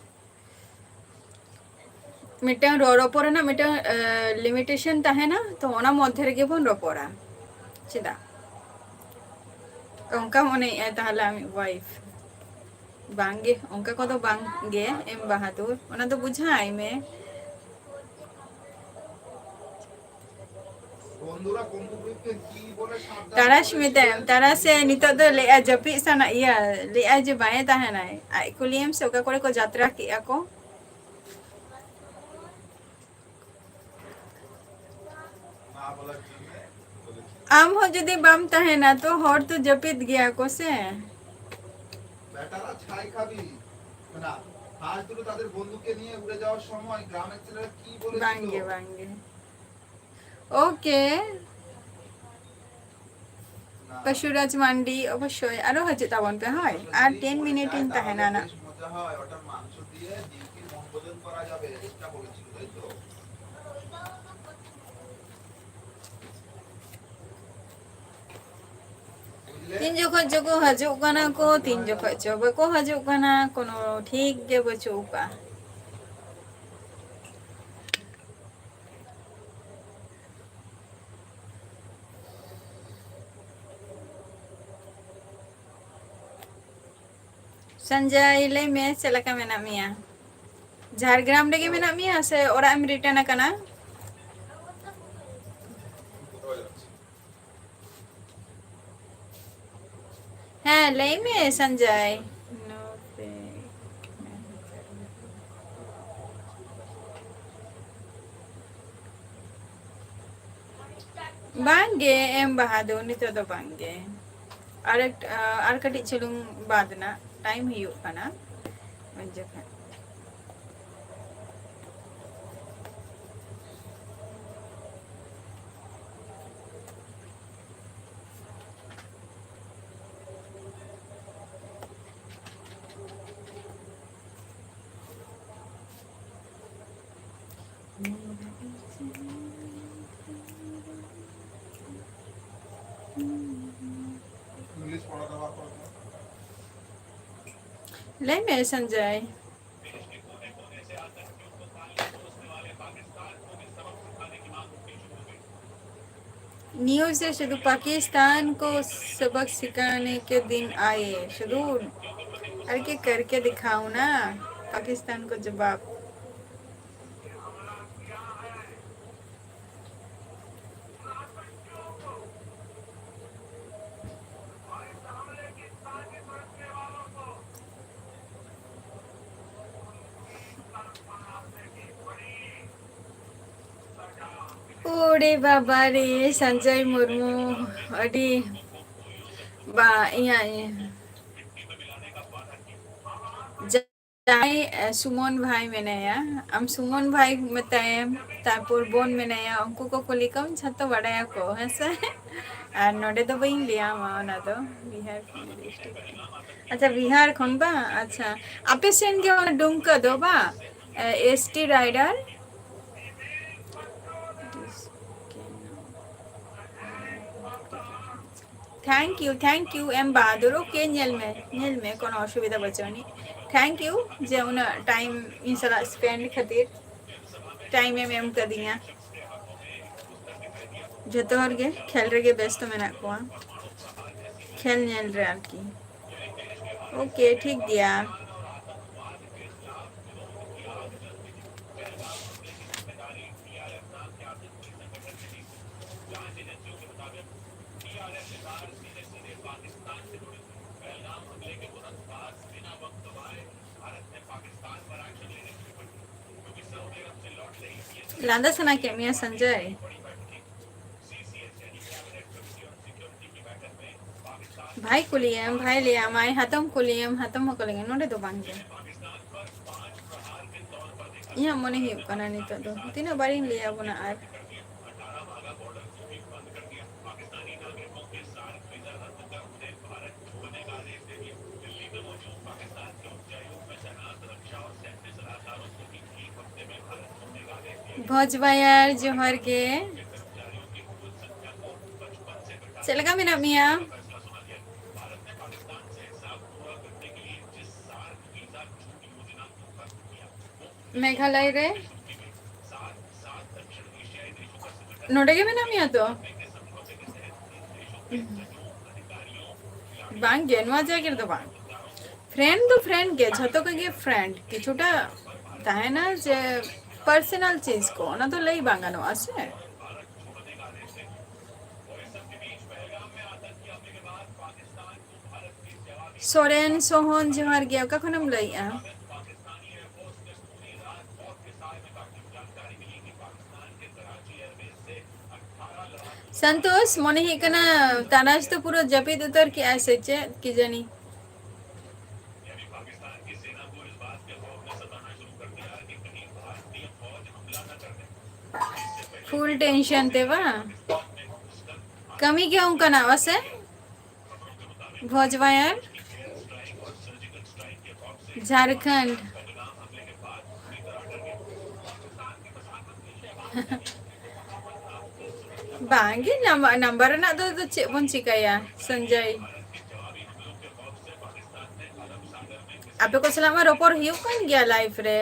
ᱢᱤᱫᱴᱟᱝ ᱨᱚ-, ᱨᱚᱯᱚᱲ ᱨᱮᱱᱟᱜ ᱢᱤᱫᱴᱟᱝ, ᱮ, ᱞᱤᱢᱤᱴᱮᱥᱚᱱ ᱛᱟᱦᱮᱱᱟ, ᱛᱚ ᱚᱱᱟ ᱢᱚᱫᱽᱫᱷᱮ ᱨᱮᱜᱮ ᱵᱚᱱ ᱨᱚᱯᱚᱲᱟ᱾ ᱪᱮᱫᱟᱜ? ᱚᱱᱠᱟ ᱢᱚᱱᱮᱭᱮᱫᱼᱟ ᱛᱟᱦᱚᱞᱮ ᱟᱢᱤᱡ ᱣᱟᱭᱤᱯᱷ? ᱵᱟᱝᱜᱮ, ᱚᱱᱠᱟ ᱠᱚᱫᱚ ᱵᱟᱝᱜᱮ ᱮᱢ ᱵᱟᱦᱟᱫᱩᱨ, ᱚᱱᱟ ᱫᱚ ᱵᱩᱡᱷᱟᱹᱣ ᱟᱭ ᱢᱮ᱾ ᱛᱟᱨᱟᱥ ᱢᱮᱛᱟᱭᱟᱢ, ᱛᱟᱨᱟᱥᱮ ᱱᱤᱛᱚᱜ ᱫᱚ ᱞᱟᱹᱭᱟ ᱡᱟᱹᱯᱤᱫ ᱥᱟᱱᱟ, ᱤᱭᱟᱹ, ᱞᱟᱹᱭᱟ ᱡᱮ ᱵᱟᱭ ᱛᱟᱦᱮᱱᱟᱭ᱾ ᱟᱡ ᱠᱩᱞᱤᱭᱮᱢ ᱥᱮ ᱚᱠᱟ ᱠᱚᱨᱮ ᱠᱚ ᱡᱟᱛᱨᱟ ᱠᱮᱜᱼᱟ ᱠᱚ᱾ ᱟᱢ ᱦᱚᱸ ᱡᱩᱫᱤ ᱵᱟᱢ ᱛᱟᱦᱮᱱᱟ ᱛᱚ ᱦᱚᱲ ᱫᱚ ᱡᱟᱹᱯᱤᱫ ᱜᱮᱭᱟ ᱠᱚ ᱥᱮ᱾ বেটারা ছাই খাবি। না, আজ দুটো তাদের বন্ধুকে নিয়ে উড়ে যাওয়ার সময় গ্রামের ছেলেরা কি বলেছিল? ᱵᱟᱝᱜᱮ, ᱵᱟᱝᱜᱮ᱾ ᱳᱠᱮ, ᱯᱟᱹᱥᱩᱨᱟᱡᱽ ᱢᱟᱱᱰᱤ, ᱚᱵᱚᱥᱥᱳᱭ ᱟᱨᱚ ᱦᱤᱡᱩᱜ ᱛᱟᱵᱚᱱ ᱯᱮ᱾ ᱦᱳᱭ, ᱟᱨ ᱴᱮᱱ ᱢᱤᱱᱤᱴ ᱤᱧ ᱛᱟᱦᱮᱱᱟ ᱱᱟᱜ᱾ ᱛᱤᱱ ᱡᱚᱠᱷᱚᱡ ᱪᱚᱠᱚ ᱦᱤᱡᱩᱜ ᱠᱟᱱᱟ ᱠᱚ, ᱛᱤᱱ ᱡᱚᱠᱷᱚᱡ ᱪᱚ ᱵᱟᱠᱚ ᱦᱤᱡᱩᱜ ᱠᱟᱱᱟ, ᱠᱳᱱᱳ ᱴᱷᱤᱠ ᱜᱮ ᱵᱟᱹᱪᱩᱜ ᱟᱠᱟᱫᱼᱟ᱾ ᱥᱚᱧᱡᱚᱭ, ᱞᱟᱹᱭ ᱢᱮ, ᱪᱮᱫ ᱞᱮᱠᱟ ᱢᱮᱱᱟᱜ ᱢᱮᱭᱟ? ᱡᱷᱟᱲᱜᱨᱟᱢ ᱨᱮᱜᱮ ᱢᱮᱱᱟᱜ ᱢᱮᱭᱟ ᱥᱮ ᱚᱲᱟᱜ ᱮᱢ ᱨᱤᱴᱟᱨᱱ ᱟᱠᱟᱱᱟ? ᱦᱮᱸ, ᱞᱟᱹᱭ ᱢᱮ ᱥᱚᱧᱡᱚᱭ᱾ ᱵᱟᱝ ᱜᱮ, ᱮᱢ ᱵᱟᱦᱟ ᱫᱚ ᱱᱤᱛᱚᱜ ᱫᱚ ᱵᱟᱝ ᱜᱮ᱾ ᱟᱨ ᱮᱠ-, ᱟᱨ ᱠᱟᱹᱴᱤᱡ ᱪᱩᱞᱩᱝ ᱵᱟᱫ ᱱᱟᱜ, ᱴᱟᱭᱤᱢ ᱦᱩᱭᱩᱜ ᱠᱟᱱᱟ ᱩᱱ ᱡᱚᱠᱷᱚᱱ᱾ ᱞᱟᱹᱭ ᱢᱮ ᱥᱚᱧᱡᱚᱭ᱾ ᱱᱤᱭᱩᱡᱽ ᱨᱮ ᱥᱩᱫᱷᱩ ᱯᱟᱠᱤᱥᱛᱟᱱ ᱠᱚ ᱥᱚᱵᱚᱠ ᱥᱤᱠᱷᱟᱱᱮ ᱠᱮ ᱫᱤᱱ ᱟᱭᱮ, ᱥᱩᱫᱷᱩ ᱟᱨᱠᱤ ᱠᱟᱨᱠᱮ ᱫᱤᱠᱷᱟᱣᱱᱟ ᱯᱟᱠᱤᱥᱛᱟᱱ ᱠᱚ ᱡᱚᱵᱟᱵ᱾ ᱳᱨᱮ ᱵᱟᱵᱟ ᱨᱮ, ᱥᱚᱧᱡᱚᱭ ᱢᱩᱨᱢᱩ, ᱟᱹᱰᱤ ᱵᱟ-, ᱤᱧᱟᱹᱜ ᱡᱟᱦᱟᱸᱭ, ᱮ, ᱥᱩᱢᱚᱱ ᱵᱷᱟᱭ ᱢᱮᱱᱟᱭᱟ, ᱟᱢ ᱥᱩᱢᱚᱱ ᱵᱷᱟᱭ ᱢᱮᱛᱟᱭᱮᱢ, ᱛᱟᱨᱯᱚᱨ ᱵᱚᱱ ᱢᱮᱱᱟᱭᱟ, ᱩᱱᱠᱩ ᱠᱚ ᱠᱩᱞᱤ ᱠᱚᱢ, ᱡᱷᱚᱛᱚ ᱵᱟᱰᱟᱭᱟᱠᱚ, ᱦᱮᱸ ᱥᱮ? ᱟᱨ ᱱᱚᱰᱮ ᱫᱚ ᱵᱟᱹᱧ ᱞᱟᱹᱭᱟᱢᱟ ᱚᱱᱟ ᱫᱚ, ᱵᱤᱦᱟᱨ ᱠᱷᱚᱱ ᱫᱚ ᱥᱴᱮᱴ᱾ ᱟᱪᱪᱷᱟ, ᱵᱤᱦᱟᱨ ᱠᱷᱚᱱ ᱵᱟᱝ? ᱟᱪᱪᱷᱟ, ᱟᱯᱮ ᱥᱮᱱ ᱜᱮ ᱚᱱᱟ ᱰᱩᱢᱠᱟ ᱫᱚ ᱵᱟᱝ? ᱮ, S T rider? Thank you, thank you, M Bahadur. Okay, ᱧᱮᱞ ᱢᱮ, ᱧᱮᱞ ᱢᱮ, ᱠᱳᱱᱳ ᱚᱥᱩᱵᱤᱫᱷᱟ ᱵᱟᱹᱪᱩᱜ ᱟᱹᱱᱤᱡ᱾ Thank you ᱡᱮ ᱩᱱᱟᱹᱜ time ᱤᱧ ᱥᱟᱞᱟᱜ spend ᱠᱷᱟᱹᱛᱤᱨ, time ᱮᱢ ᱮᱢ ᱠᱟᱫᱤᱧᱟ᱾ ᱡᱚᱛᱚ ᱦᱚᱲ ᱜᱮ ᱠᱷᱮᱞ ᱨᱮᱜᱮ ᱵᱮᱥᱛᱚ ᱢᱮᱱᱟᱜ ᱠᱚᱣᱟ, ᱠᱷᱮᱞ ᱧᱮᱞ ᱨᱮ ᱟᱨᱠᱤ᱾ Okay, ᱴᱷᱤᱠ ᱜᱮᱭᱟ᱾ ᱞᱟᱸᱫᱟ ᱥᱟᱱᱟ ᱠᱮᱫ ᱢᱮᱭᱟ ᱥᱚᱧᱡᱚᱭ? ᱵᱷᱟᱭ ᱠᱩᱞᱤᱭᱮᱢ, ᱵᱷᱟᱭ ᱞᱟᱹᱭᱟᱢᱟᱭ, ᱦᱟᱛᱚᱢ ᱠᱩᱞᱤᱭᱮᱢ, ᱦᱟᱛᱚᱢ ᱦᱚᱸ ᱠᱩᱞᱤᱭᱮᱢ, ᱱᱚᱰᱮ ᱫᱚ ᱵᱟᱝ ᱜᱮ᱾ ᱤᱧᱟᱹᱜ ᱢᱚᱱᱮ ᱦᱩᱭᱩᱜ ᱠᱟᱱᱟ ᱱᱤᱛᱚᱜ ᱫᱚ ᱛᱤᱱᱟᱹᱜ ᱵᱟᱨᱤᱧ ᱞᱟᱹᱭ ᱟᱵᱚᱱᱟ ᱟᱨ᱾ ᱵᱷᱚᱡᱽ ᱵᱟᱭᱟᱨ, ᱡᱚᱦᱟᱨ ᱜᱮ᱾ ᱪᱮᱫ ᱞᱮᱠᱟ ᱢᱮᱱᱟᱜ ᱢᱮᱭᱟ? ᱢᱮᱜᱷᱟᱞᱚᱭ ᱨᱮ? ᱱᱚᱰᱮ ᱜᱮ ᱢᱮᱱᱟᱜ ᱢᱮᱭᱟ ᱛᱚ? ᱵᱟᱝ ᱜᱮ, ᱱᱚᱣᱟ ᱡᱟᱭᱜᱟ ᱨᱮᱫᱚ ᱵᱟᱝ᱾ Friend ᱫᱚ friend ᱜᱮ, ᱡᱷᱚᱛᱚ ᱠᱚᱜᱮ friend᱾ ᱠᱤᱪᱷᱩᱴᱟ ᱛᱟᱦᱮᱱᱟ ᱡᱮ personal ᱪᱤᱡᱽ ᱠᱚ, ᱚᱱᱟ ᱫᱚ ᱞᱟᱹᱭ ᱵᱟᱝ ᱜᱟᱱᱚᱜᱼᱟ ᱥᱮ᱾ ᱥᱚᱨᱮᱱ ᱥᱚᱦᱚᱱ, ᱡᱚᱦᱟᱨ ᱜᱮ᱾ ᱚᱠᱟ ᱠᱷᱚᱱᱮᱢ ᱞᱟᱹᱭᱮᱜᱼᱟ? ᱥᱚᱱᱛᱳᱥ, ᱢᱚᱱᱮ ᱦᱩᱭᱩᱜ ᱠᱟᱱᱟ ᱛᱟᱱᱟᱥ ᱫᱚ ᱯᱩᱨᱟᱹ ᱡᱟᱹᱯᱤᱫ ᱩᱛᱟᱹᱨ ᱠᱮᱜᱼᱟᱭ ᱥᱮ ᱪᱮᱫ ᱠᱤ ᱡᱟᱹᱱᱤ᱾ ᱯᱷᱩᱞ ᱴᱮᱱᱥᱚᱱ ᱛᱮ ᱵᱟᱝ? ᱠᱟᱹᱢᱤ ᱜᱮ ᱚᱱᱠᱟᱱᱟᱜ ᱵᱟᱥᱮ? ᱵᱷᱚᱡᱽ ᱵᱟᱭᱟᱨ, ᱡᱷᱟᱲᱠᱷᱚᱸᱰ᱾ ᱵᱟᱝᱜᱮ, ᱱᱟᱢ-, ᱱᱟᱢᱵᱟᱨ ᱨᱮᱱᱟᱜ ᱫᱚ, ᱫᱚ ᱪᱮᱫ ᱵᱚᱱ ᱪᱤᱠᱟᱹᱭᱟ, ᱥᱚᱧᱡᱚᱭ? ᱟᱯᱮ ᱠᱚ ᱥᱟᱞᱟᱜ ᱢᱟ ᱨᱚᱯᱚᱲ ᱦᱩᱭᱩᱜ ᱠᱟᱱ ᱜᱮᱭᱟ ᱞᱟᱭᱤᱵᱷ ᱨᱮ᱾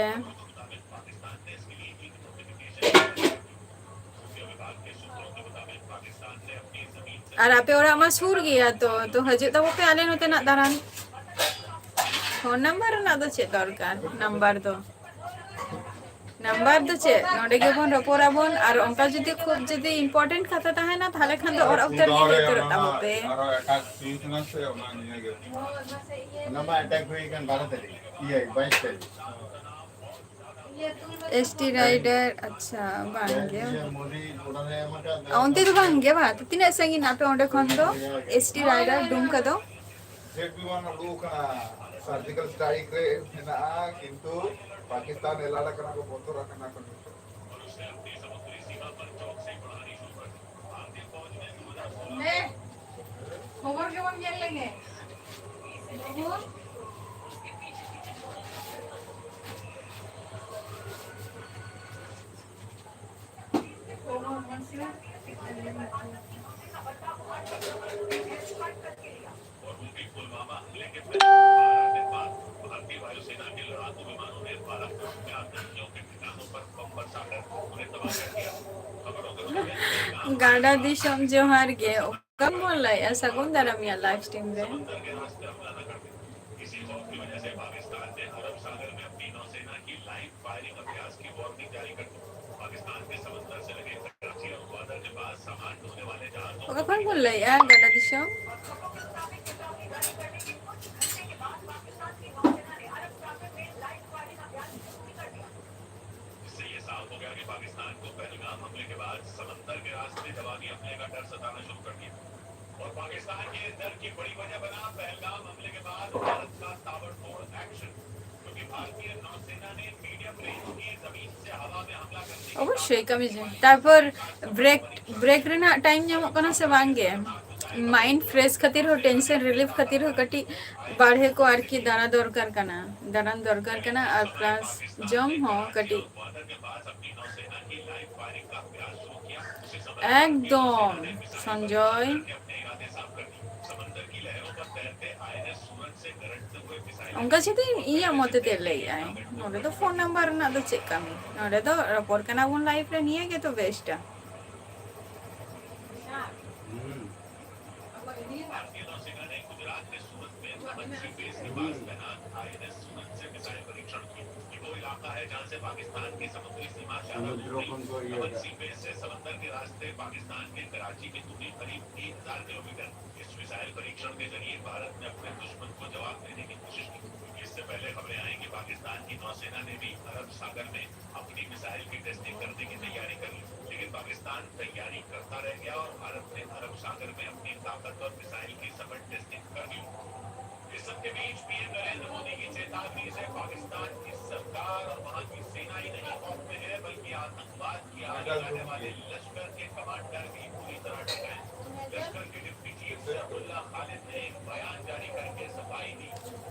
ᱟᱨ ᱟᱯᱮ ᱚᱲᱟᱜ ᱢᱟ ᱥᱩᱨ ᱜᱮᱭᱟ ᱛᱚ, ᱛᱚ ᱦᱤᱡᱩᱜ ᱛᱟᱵᱚ ᱯᱮ ᱟᱞᱮ ᱱᱚᱛᱮᱱᱟᱜ ᱫᱟᱬᱟᱱ᱾ ᱯᱷᱳᱱ ᱱᱟᱢᱵᱟᱨ ᱨᱮᱱᱟᱜ ᱫᱚ ᱪᱮᱫ ᱫᱚᱨᱠᱟᱨ? ᱱᱟᱢᱵᱟᱨ ᱫᱚ, ᱱᱟᱢᱵᱟᱨ ᱫᱚ ᱪᱮᱫ? ᱱᱚᱰᱮ ᱜᱮᱵᱚᱱ ᱨᱚᱯᱚᱲᱟᱵᱚᱱ, ᱟᱨ ᱚᱱᱠᱟ ᱡᱩᱫᱤ ᱠᱷᱩᱵ ᱡᱩᱫᱤ important ᱠᱟᱛᱷᱟ ᱛᱟᱦᱮᱱᱟ, ᱛᱟᱦᱚᱞᱮ ᱠᱷᱟᱱ ᱫᱚ ᱚᱲᱟᱜ ᱩᱛᱟᱹᱨ ᱜᱮ ᱦᱮᱡ ᱩᱛᱟᱹᱨᱚᱜ ᱛᱟᱵᱚ ᱯᱮ᱾ ᱟᱨᱚ ᱮᱴᱟᱜ ᱥᱤᱢ ᱠᱟᱱᱟ ᱥᱮ, ᱚᱱᱟ ᱱᱤᱭᱟᱹ ᱜᱮ᱾ ᱚᱱᱟ ᱢᱟ ᱮᱴᱮᱠ ᱦᱩᱭ ᱠᱟᱱ ᱵᱟᱨᱚ ᱛᱟᱹᱨᱤᱠᱷ, ᱤᱭᱟᱹ, ᱵᱟᱭᱤᱥ ᱛᱟᱹᱨᱤᱠᱷ᱾ ᱮᱥ ᱴᱤ ᱨᱟᱭᱰᱟᱨ, ᱟᱪᱪᱷᱟ, ᱵᱟᱝ ᱜᱮ᱾ ᱤᱭᱟᱹ, ᱢᱳᱫᱤ ᱚᱱᱟ ᱨᱮ ᱮᱢ ᱟᱠᱟᱫ ᱫᱚ᱾ ᱚᱱᱛᱮ ᱫᱚ ᱵᱟᱝ ᱜᱮ ᱵᱟ? ᱛᱤᱱᱟᱹᱜ ᱥᱟᱺᱜᱤᱧ ᱟᱯᱮ ᱚᱸᱰᱮ ᱠᱷᱚᱱ ᱫᱚ? ᱮᱥ ᱴᱤ ᱨᱟᱭᱰᱟᱨ ᱰᱩᱢᱠᱟ ᱫᱚ? ᱡᱮᱴ ᱵᱤᱢᱟᱱ ᱩᱰᱩᱠ ᱟᱠᱟᱱᱟ, surgical strike ᱨᱮ ᱢᱮᱱᱟᱜᱼᱟ, ᱠᱤᱱᱛᱩ ᱯᱟᱠᱤᱥᱛᱟᱱ ᱮᱞᱟᱲ ᱟᱠᱟᱱᱟ ᱠᱚ, ᱵᱚᱛᱚᱨ ᱟᱠᱟᱱᱟ ᱠᱚ ᱱᱤᱛᱚᱜ᱾ ᱞᱮ, ᱠᱷᱚᱵᱚᱨ ᱜᱮᱵᱚᱱ ᱧᱮᱞ ᱞᱮᱜᱮ᱾ ᱵᱟᱹᱵᱩ᱾ ᱜᱟᱰᱟ ᱫᱤᱥᱚᱢ ᱡᱚᱦᱟᱨ ᱜᱮ᱾ ᱚᱠᱟ ᱵᱚᱱ ᱞᱟᱹᱭᱮᱜᱼᱟ? ᱥᱟᱹᱜᱩᱱ ᱫᱟᱨᱟᱢ ᱭᱟ live stream ᱨᱮ᱾ ᱚᱠᱟ ᱠᱷᱚᱱ ᱵᱚᱱ ᱞᱟᱹᱭᱮᱜᱼᱟ? ᱜᱟᱰᱟ ᱫᱤᱥᱚᱢ᱾ इससे ये साफ हो गया कि पाकिस्तान को पहलगाम हमले के बाद समंदर के रास्ते जवाबी हमले का डर सताना शुरू कर दिया। और पाकिस्तान के इस डर की बड़ी वजह बना पहलगाम हमले के बाद भारत का ताबड़तोड़ एक्शन। ᱚᱵᱚᱥᱥᱳᱭ ᱠᱟᱹᱢᱤ ᱡᱚᱝ᱾ ᱛᱟᱨᱯᱚᱨ ᱵᱨᱮᱠ, ᱵᱨᱮᱠ ᱨᱮᱱᱟᱜ ᱴᱟᱭᱤᱢ ᱧᱟᱢᱚᱜ ᱠᱟᱱᱟ ᱥᱮ ᱵᱟᱝ ᱜᱮ? ᱢᱟᱭᱤᱱᱰ ᱯᱷᱨᱮᱥ ᱠᱷᱟᱹᱛᱤᱨ ᱦᱚᱸ, ᱴᱮᱱᱥᱚᱱ ᱨᱤᱞᱤᱯᱷ ᱠᱷᱟᱹᱛᱤᱨ ᱦᱚᱸ ᱠᱟᱹᱴᱤᱡ ᱵᱟᱨᱦᱮ ᱠᱚ ᱟᱨᱠᱤ ᱫᱟᱬᱟ ᱫᱚᱨᱠᱟᱨ ᱠᱟᱱᱟ, ᱫᱟᱬᱟᱱ ᱫᱚᱨᱠᱟᱨ ᱠᱟᱱᱟ᱾ ᱟᱨ ᱯᱞᱟᱥ ᱡᱚᱢ ᱦᱚᱸ ᱠᱟᱹᱴᱤᱡ ᱮᱠᱫᱚᱢ ᱥᱚᱧᱡᱚᱭ, ᱚᱱᱠᱟ ᱡᱩᱫᱤ ᱤᱧᱟᱹᱜ ᱢᱚᱛᱮ ᱛᱮ ᱞᱟᱹᱭᱮᱫ ᱟᱭ, ᱱᱚᱰᱮ ᱫᱚ ᱯᱷᱳᱱ ᱱᱟᱢᱵᱟᱨ ᱨᱮᱱᱟᱜ ᱫᱚ ᱪᱮᱫ ᱠᱟᱹᱢᱤ? ᱱᱚᱰᱮ ᱫᱚ ᱨᱚᱯᱚᱲ ᱠᱟᱱᱟ ᱵᱚᱱ ᱞᱟᱭᱤᱵᱷ ᱨᱮ, ᱱᱤᱭᱟᱹ ᱜᱮᱛᱚ ᱵᱮᱥᱴᱟ᱾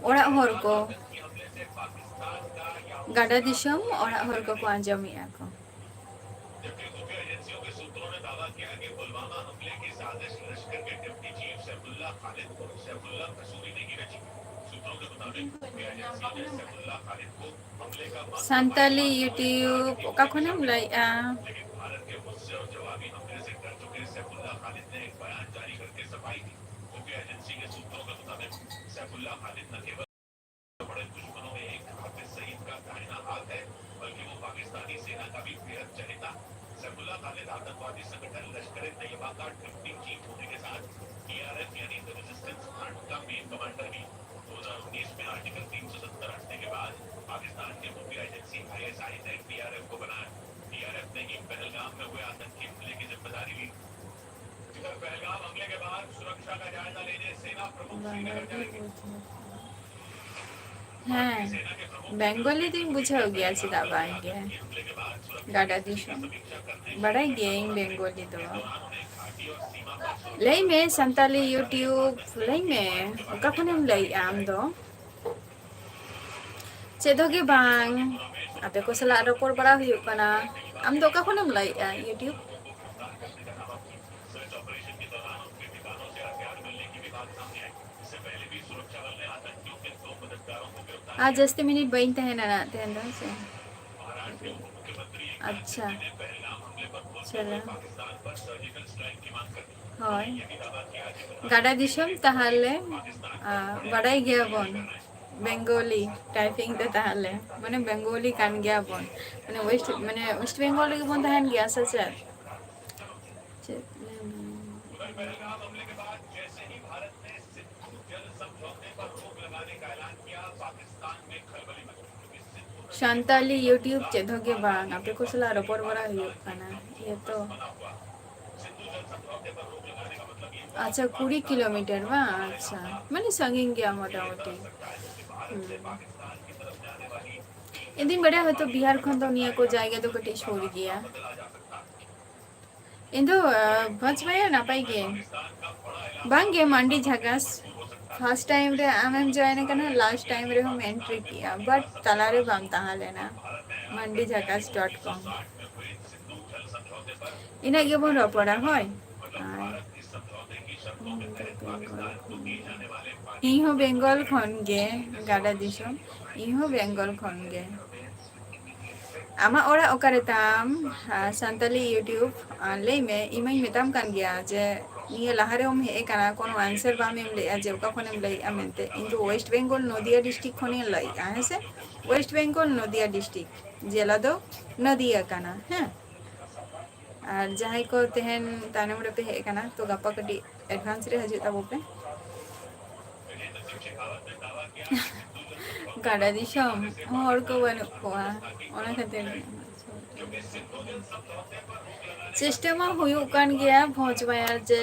ᱚᱲᱟᱜ ᱦᱚᱲ ᱠᱚ, ᱜᱟᱰᱟ ᱫᱤᱥᱚᱢ ᱚᱲᱟᱜ ᱦᱚᱲ ᱠᱚᱠᱚ ᱟᱸᱡᱚᱢᱮᱫᱼᱟ ᱠᱚ᱾ ᱥᱟᱱᱛᱟᱞᱤ YouTube ᱚᱠᱟ ᱠᱷᱚᱱᱮᱢ ᱞᱟᱹᱭᱮᱜᱼᱟ? ᱦᱮᱸ, ᱵᱮᱝᱜᱚᱞᱤ ᱫᱚᱧ ᱵᱩᱡᱷᱟᱹᱣ ᱜᱮᱭᱟ, ᱪᱮᱫᱟᱜ ᱵᱟᱝ ᱜᱮ? ᱜᱟᱰᱟ ᱫᱤᱥᱚᱢ, ᱵᱟᱲᱟᱭ ᱜᱤᱭᱟᱹᱧ ᱵᱮᱝᱜᱚᱞᱤ ᱫᱚ᱾ ᱞᱟᱹᱭ ᱢᱮ ᱥᱟᱱᱛᱟᱞᱤ YouTube, ᱞᱟᱹᱭ ᱢᱮ, ᱚᱠᱟ ᱠᱷᱚᱱᱮᱢ ᱞᱟᱹᱭᱮᱜᱼᱟ ᱟᱢ ᱫᱚ? ᱪᱮᱫ ᱦᱚᱸ ᱜᱮ ᱵᱟᱝ, ᱟᱯᱮ ᱠᱚ ᱥᱟᱞᱟᱜ ᱨᱚᱯᱚᱲ ᱵᱟᱲᱟ ᱦᱩᱭᱩᱜ ᱠᱟᱱᱟ᱾ ᱟᱢ ᱫᱚ ᱚᱠᱟ ᱠᱷᱚᱱᱮᱢ ᱞᱟᱹᱭᱮᱜᱼᱟ YouTube? ᱟᱨ ᱡᱟᱹᱥᱛᱤ ᱢᱤᱱᱤᱴ ᱵᱟᱹᱧ ᱛᱟᱦᱮᱱᱟ ᱱᱟᱜ ᱛᱮᱦᱮᱧ ᱫᱚ, ᱦᱮᱸ ᱥᱮ? ᱟᱪᱪᱷᱟ, ᱪᱚᱞᱚ᱾ ᱦᱳᱭ, ᱜᱟᱰᱟ ᱫᱤᱥᱚᱢ ᱛᱟᱦᱚᱞᱮ, ᱟ, ᱵᱟᱰᱟᱭ ᱜᱮᱭᱟᱵᱚᱱ ᱵᱮᱝᱜᱚᱞᱤ ᱴᱟᱭᱯᱤᱝ ᱛᱮ, ᱛᱟᱦᱚᱞᱮ ᱢᱟᱱᱮ ᱵᱮᱝᱜᱚᱞᱤ ᱠᱟᱱ ᱜᱮᱭᱟᱵᱚᱱ, ᱢᱟᱱᱮ ᱳᱭᱮᱥᱴ, ᱢᱟᱱᱮ ᱳᱭᱮᱥᱴ ᱵᱮᱝᱜᱚᱞ ᱨᱮᱜᱮ ᱵᱚᱱ ᱛᱟᱦᱮᱱ ᱜᱮᱭᱟ ᱥᱮ ᱪᱮᱫ? ᱪᱮᱫ ᱞᱮ ᱢᱮᱱᱟ? ᱥᱟᱱᱛᱟᱞᱤ YouTube ᱪᱮᱫ ᱦᱚᱸ ᱜᱮ ᱵᱟᱝ, ᱟᱯᱮ ᱠᱚ ᱥᱟᱞᱟᱜ ᱨᱚᱯᱚᱲ ᱵᱟᱲᱟ ᱦᱩᱭᱩᱜ ᱠᱟᱱᱟ, ᱤᱭᱟᱹ ᱛᱚ᱾ ᱟᱪᱪᱷᱟ, ᱠᱩᱲᱤ ᱠᱤᱞᱳᱢᱤᱴᱟᱨ ᱵᱟᱝ? ᱟᱪᱪᱷᱟ, ᱢᱟᱱᱮ ᱥᱟᱺᱜᱤᱧ ᱜᱮᱭᱟ ᱢᱚᱴᱟᱢᱩᱴᱤ᱾ ᱦᱩᱸ᱾ ᱤᱧ ᱫᱩᱧ ᱵᱟᱰᱟᱭᱟ ᱦᱚᱭᱛᱳ ᱵᱤᱦᱟᱨ ᱠᱷᱚᱱ ᱫᱚ ᱱᱤᱭᱟᱹ ᱠᱚ ᱡᱟᱭᱜᱟ ᱫᱚ ᱠᱟᱹᱴᱤᱡ ᱥᱩᱨ ᱜᱮᱭᱟ᱾ ᱤᱧ ᱫᱚ, ᱟᱸ, ᱵᱷᱚᱸᱡᱽ ᱵᱟᱭᱟᱨ ᱱᱟᱯᱟᱭ ᱜᱮ᱾ ᱵᱟᱝ ᱜᱮ, ᱢᱟᱱᱰᱤ ᱡᱷᱟᱠᱟᱥ᱾ First time ᱨᱮ ᱟᱢᱮᱢ join ᱟᱠᱟᱱᱟ, last time ᱨᱮᱦᱚᱸᱢ entry ᱠᱮᱜᱼᱟ, but ᱛᱟᱞᱟᱨᱮ ᱵᱟᱢ ᱛᱟᱦᱮᱸ ᱞᱮᱱᱟ᱾ ᱢᱟᱱᱰᱤ ᱡᱷᱟᱠᱟᱥ dot com᱾ ᱤᱱᱟᱹᱜ ᱜᱮᱵᱚᱱ ᱨᱚᱯᱚᱲᱟ, ᱦᱳᱭ᱾ ᱟᱨ ᱤᱧ ᱦᱚᱸ ᱵᱮᱝᱜᱚᱞ ᱠᱷᱚᱱ ᱜᱮ, ᱜᱟᱰᱟ ᱫᱤᱥᱚᱢ᱾ ᱤᱧ ᱦᱚᱸ ᱵᱮᱝᱜᱚᱞ ᱠᱷᱚᱱ ᱜᱮ᱾ ᱟᱢᱟᱜ ᱚᱲᱟᱜ ᱚᱠᱟᱨᱮ ᱛᱟᱢ? ᱟᱨ ᱥᱟᱱᱛᱟᱞᱤ YouTube, ᱟᱨ ᱞᱟᱹᱭ ᱢᱮ, ᱤᱧ ᱢᱟᱧ ᱢᱮᱛᱟᱢ ᱠᱟᱱ ᱜᱮᱭᱟ ᱡᱮ ᱱᱤᱭᱟᱹ ᱞᱟᱦᱟ ᱨᱮᱦᱚᱸᱢ ᱦᱮᱡ ᱟᱠᱟᱱᱟ, ᱠᱳᱱᱳ answer ᱵᱟᱢ ᱮᱢ ᱞᱮᱜᱼᱟ ᱡᱮ ᱚᱠᱟ ᱠᱷᱚᱱᱮᱢ ᱞᱟᱹᱭᱮᱜᱼᱟ ᱢᱮᱱᱛᱮ᱾ ᱤᱧ ᱫᱚ West Bengal, ᱱᱚᱫᱤᱭᱟ district ᱠᱷᱚᱱᱤᱧ ᱞᱟᱹᱭᱮᱜᱼᱟ, ᱦᱮᱸ ᱥᱮ? West Bengal, ᱱᱚᱫᱤᱭᱟ district, ᱡᱮᱞᱟ ᱫᱚ ᱱᱚᱫᱤᱭᱟ ᱠᱟᱱᱟ, ᱦᱮᱸ᱾ ᱟᱨ ᱡᱟᱦᱟᱸᱭ ᱠᱚ ᱛᱮᱦᱮᱧ ᱛᱟᱭᱱᱚᱢ ᱨᱮᱯᱮ ᱦᱮᱡ ᱟᱠᱟᱱᱟ, ᱛᱚ ᱜᱟᱯᱟ ᱠᱟᱹᱴᱤᱡ advance ᱨᱮ ᱦᱤᱡᱩᱜ ᱛᱟᱵᱚ ᱯᱮ᱾ ᱜᱟᱰᱟ ᱫᱤᱥᱚᱢ, ᱦᱚᱲ ᱠᱚ ᱵᱟᱹᱱᱩᱜ ᱠᱚᱣᱟ, ᱚᱱᱟ ᱠᱷᱟᱹᱛᱤᱨ᱾ ᱪᱮᱥᱴᱟ ᱢᱟ ᱦᱩᱭᱩᱜ ᱠᱟᱱ ᱜᱮᱭᱟ ᱵᱷᱚᱸᱡᱽ ᱵᱟᱭᱟᱨ ᱡᱮ,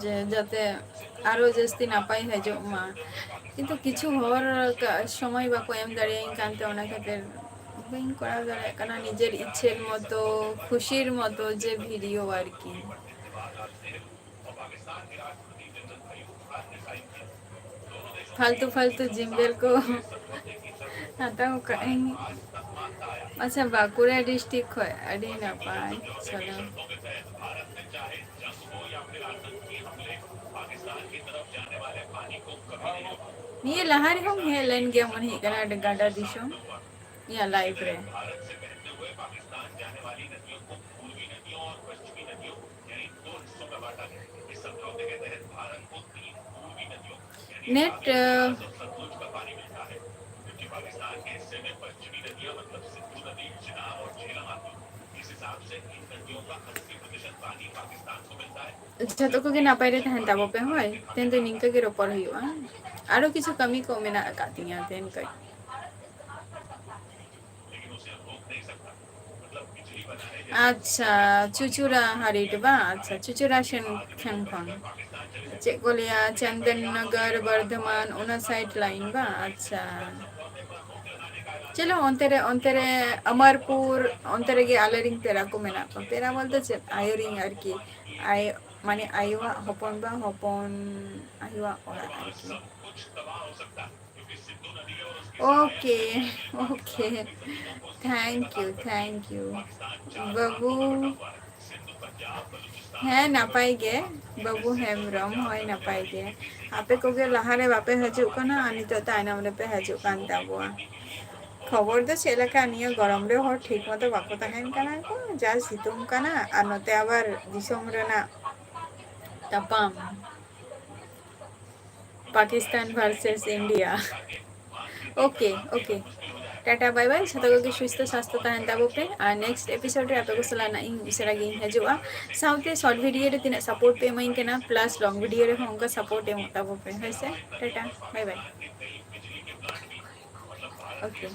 ᱡᱮ ᱡᱟᱛᱮ ᱟᱨᱚ ᱡᱟᱹᱥᱛᱤ ᱱᱟᱯᱟᱭ ᱦᱤᱡᱩᱜ ᱢᱟ᱾ ᱠᱤᱱᱛᱩ ᱠᱤᱪᱷᱩ ᱦᱚᱲ ᱠᱟ-, ᱥᱚᱢᱚᱭ ᱵᱟᱠᱚ ᱮᱢ ᱫᱟᱲᱮᱭᱟᱹᱧ ᱠᱟᱱᱛᱮ ᱚᱱᱟ ᱠᱷᱟᱹᱛᱤᱨ ᱵᱟᱹᱧ ᱠᱚᱨᱟᱣ ᱫᱟᱲᱮᱭᱟᱜ ᱠᱟᱱᱟ ᱱᱤᱡᱮᱨ ᱤᱪᱪᱷᱟᱹᱨ ᱢᱚᱛᱚ, ᱠᱷᱩᱥᱤᱨ ᱢᱚᱛᱚ ᱡᱮ ᱵᱷᱤᱰᱤᱭᱳ ᱟᱨᱠᱤ᱾ ᱯᱷᱟᱞᱛᱩ ᱯᱷᱟᱞᱛᱩ ᱡᱤᱢᱵᱮᱞ ᱠᱚ ᱦᱟᱛᱟᱣ ᱠᱟᱜ ᱟᱹᱧ᱾ ᱟᱪᱪᱷᱟ, ᱵᱟᱸᱠᱩᱲᱟ ᱰᱤᱥᱴᱨᱤᱠᱴ ᱠᱷᱚᱡ, ᱟᱹᱰᱤ ᱱᱟᱯᱟᱭ᱾ ᱪᱚᱞᱚ, ᱱᱤᱭᱟᱹ ᱞᱟᱦᱟ ᱨᱮᱦᱚᱸᱢ ᱦᱮᱡ ᱞᱮᱱ ᱜᱮᱭᱟ ᱢᱚᱱᱮ ᱦᱩᱭᱩᱜ ᱠᱟᱱᱟ ᱜᱟᱰᱟ ᱫᱤᱥᱚᱢ, ᱤᱧᱟᱹᱜ ᱞᱟᱭᱤᱯᱷ ᱨᱮ᱾ ᱱᱮᱴ, ᱟᱸ, ᱡᱷᱚᱛᱚ ᱠᱚᱜᱮ ᱱᱟᱯᱟᱭ ᱨᱮ ᱛᱟᱦᱮᱱ ᱛᱟᱵᱚ ᱯᱮ, ᱦᱳᱭ᱾ ᱛᱮᱦᱮᱧ ᱫᱚ ᱱᱤᱝᱠᱟᱹ ᱜᱮ ᱨᱚᱯᱚᱲ ᱦᱩᱭᱩᱜᱼᱟ᱾ ᱟᱨᱚ ᱠᱤᱪᱷᱩ ᱠᱟᱹᱢᱤ ᱠᱚ ᱢᱮᱱᱟᱜ ᱟᱠᱟᱫ ᱛᱤᱧᱟᱹ ᱛᱮᱦᱮᱧ ᱠᱟᱹᱡ᱾ ᱟᱪᱪᱷᱟ, ᱪᱩᱪᱩᱨᱟ ᱦᱟᱨᱤᱴ ᱵᱟᱝ? ᱟᱪᱪᱷᱟ, ᱪᱩᱪᱩᱨᱟ ᱥᱮᱱ ᱴᱷᱮᱱ ᱠᱷᱚᱱ᱾ ᱪᱮᱫ ᱠᱚ ᱞᱟᱹᱭᱟ, ᱪᱚᱱᱫᱚᱱ ᱱᱚᱜᱚᱨ, ᱵᱚᱨᱫᱷᱚᱢᱟᱱ, ᱚᱱᱟ ᱥᱟᱭᱤᱰ ᱞᱟᱭᱤᱱ ᱵᱟᱝ? ᱟᱪᱪᱷᱟ᱾ ᱪᱚᱞᱚ, ᱚᱱᱛᱮ ᱨᱮ, ᱚᱱᱛᱮ ᱨᱮ ᱟᱢᱟᱨᱯᱩᱨ, ᱚᱱᱛᱮ ᱨᱮᱜᱮ ᱟᱞᱮ ᱨᱤᱱ ᱯᱮᱲᱟ ᱠᱚ ᱢᱮᱱᱟᱜ ᱠᱚᱣᱟ᱾ ᱯᱮᱲᱟ ᱵᱚᱞᱛᱮ ᱪᱮᱫ, ᱟᱭᱳ ᱨᱤᱱ ᱟᱨᱠᱤ᱾ ᱟᱭᱳ, ᱢᱟᱱᱮ ᱟᱭᱳᱣᱟᱜ ᱦᱚᱯᱚᱱ ᱵᱟ, ᱦᱚᱯᱚᱱ ᱟᱭᱳᱣᱟᱜ ᱚᱲᱟᱜ ᱟᱨᱠᱤ᱾ Okay, okay. Thank you, thank you. ᱵᱟᱹᱵᱩ, ᱦᱮᱸ, ᱱᱟᱯᱟᱭ ᱜᱮ᱾ ᱵᱟᱹᱵᱩ ᱦᱮᱢᱵᱨᱚᱢ, ᱦᱳᱭ, ᱱᱟᱯᱟᱭ ᱜᱮ᱾ ᱟᱯᱮ ᱠᱚᱜᱮ ᱞᱟᱦᱟ ᱨᱮ ᱵᱟᱯᱮ ᱦᱤᱡᱩᱜ ᱠᱟᱱᱟ ᱟᱨ ᱱᱤᱛᱚᱜ ᱛᱟᱭᱱᱚᱢ ᱨᱮᱯᱮ ᱦᱤᱡᱩᱜ ᱠᱟᱱ ᱛᱟᱵᱚᱣᱟ᱾ ᱠᱷᱚᱵᱚᱨ ᱫᱚ ᱪᱮᱫ ᱞᱮᱠᱟ, ᱱᱤᱭᱟᱹ ᱜᱚᱨᱚᱢ ᱨᱮ ᱦᱚᱲ ᱴᱷᱤᱠ ᱢᱚᱛᱚ ᱵᱟᱠᱚ ᱛᱟᱦᱮᱱ ᱠᱟᱱᱟ ᱠᱚ, ᱡᱟ ᱥᱤᱛᱩᱝ ᱠᱟᱱᱟ, ᱟᱨ ᱱᱚᱛᱮ ᱟᱵᱟᱨ ᱫᱤᱥᱚᱢ ᱨᱮᱱᱟᱜ ᱛᱟᱯᱟᱢ᱾ Pakistan versus India. Okay, okay. Tata, bye bye. ᱡᱷᱚᱛᱚ ᱠᱚᱜᱮ ᱥᱩᱥᱛᱷᱚ ᱥᱟᱥᱛᱷᱚ ᱛᱟᱦᱮᱱ ᱛᱟᱵᱚ ᱯᱮ᱾ ᱟᱨ next episode ᱨᱮ ᱟᱯᱮ ᱠᱚ ᱥᱟᱞᱟᱜ ᱱᱟᱜ ᱤᱧ ᱩᱥᱟᱹᱨᱟ ᱜᱤᱧ ᱦᱤᱡᱩᱜᱼᱟ᱾ ᱥᱟᱶᱛᱮ short video ᱨᱮ ᱛᱤᱱᱟᱹᱜ support ᱯᱮ ᱮᱢᱟᱹᱧ ᱠᱟᱱᱟ, plus long video ᱨᱮᱦᱚᱸ ᱚᱱᱠᱟ support ᱮᱢᱚᱜ ᱛᱟᱵᱚ ᱯᱮ, ᱦᱳᱭ ᱥᱮ? Tata, bye bye. Okay.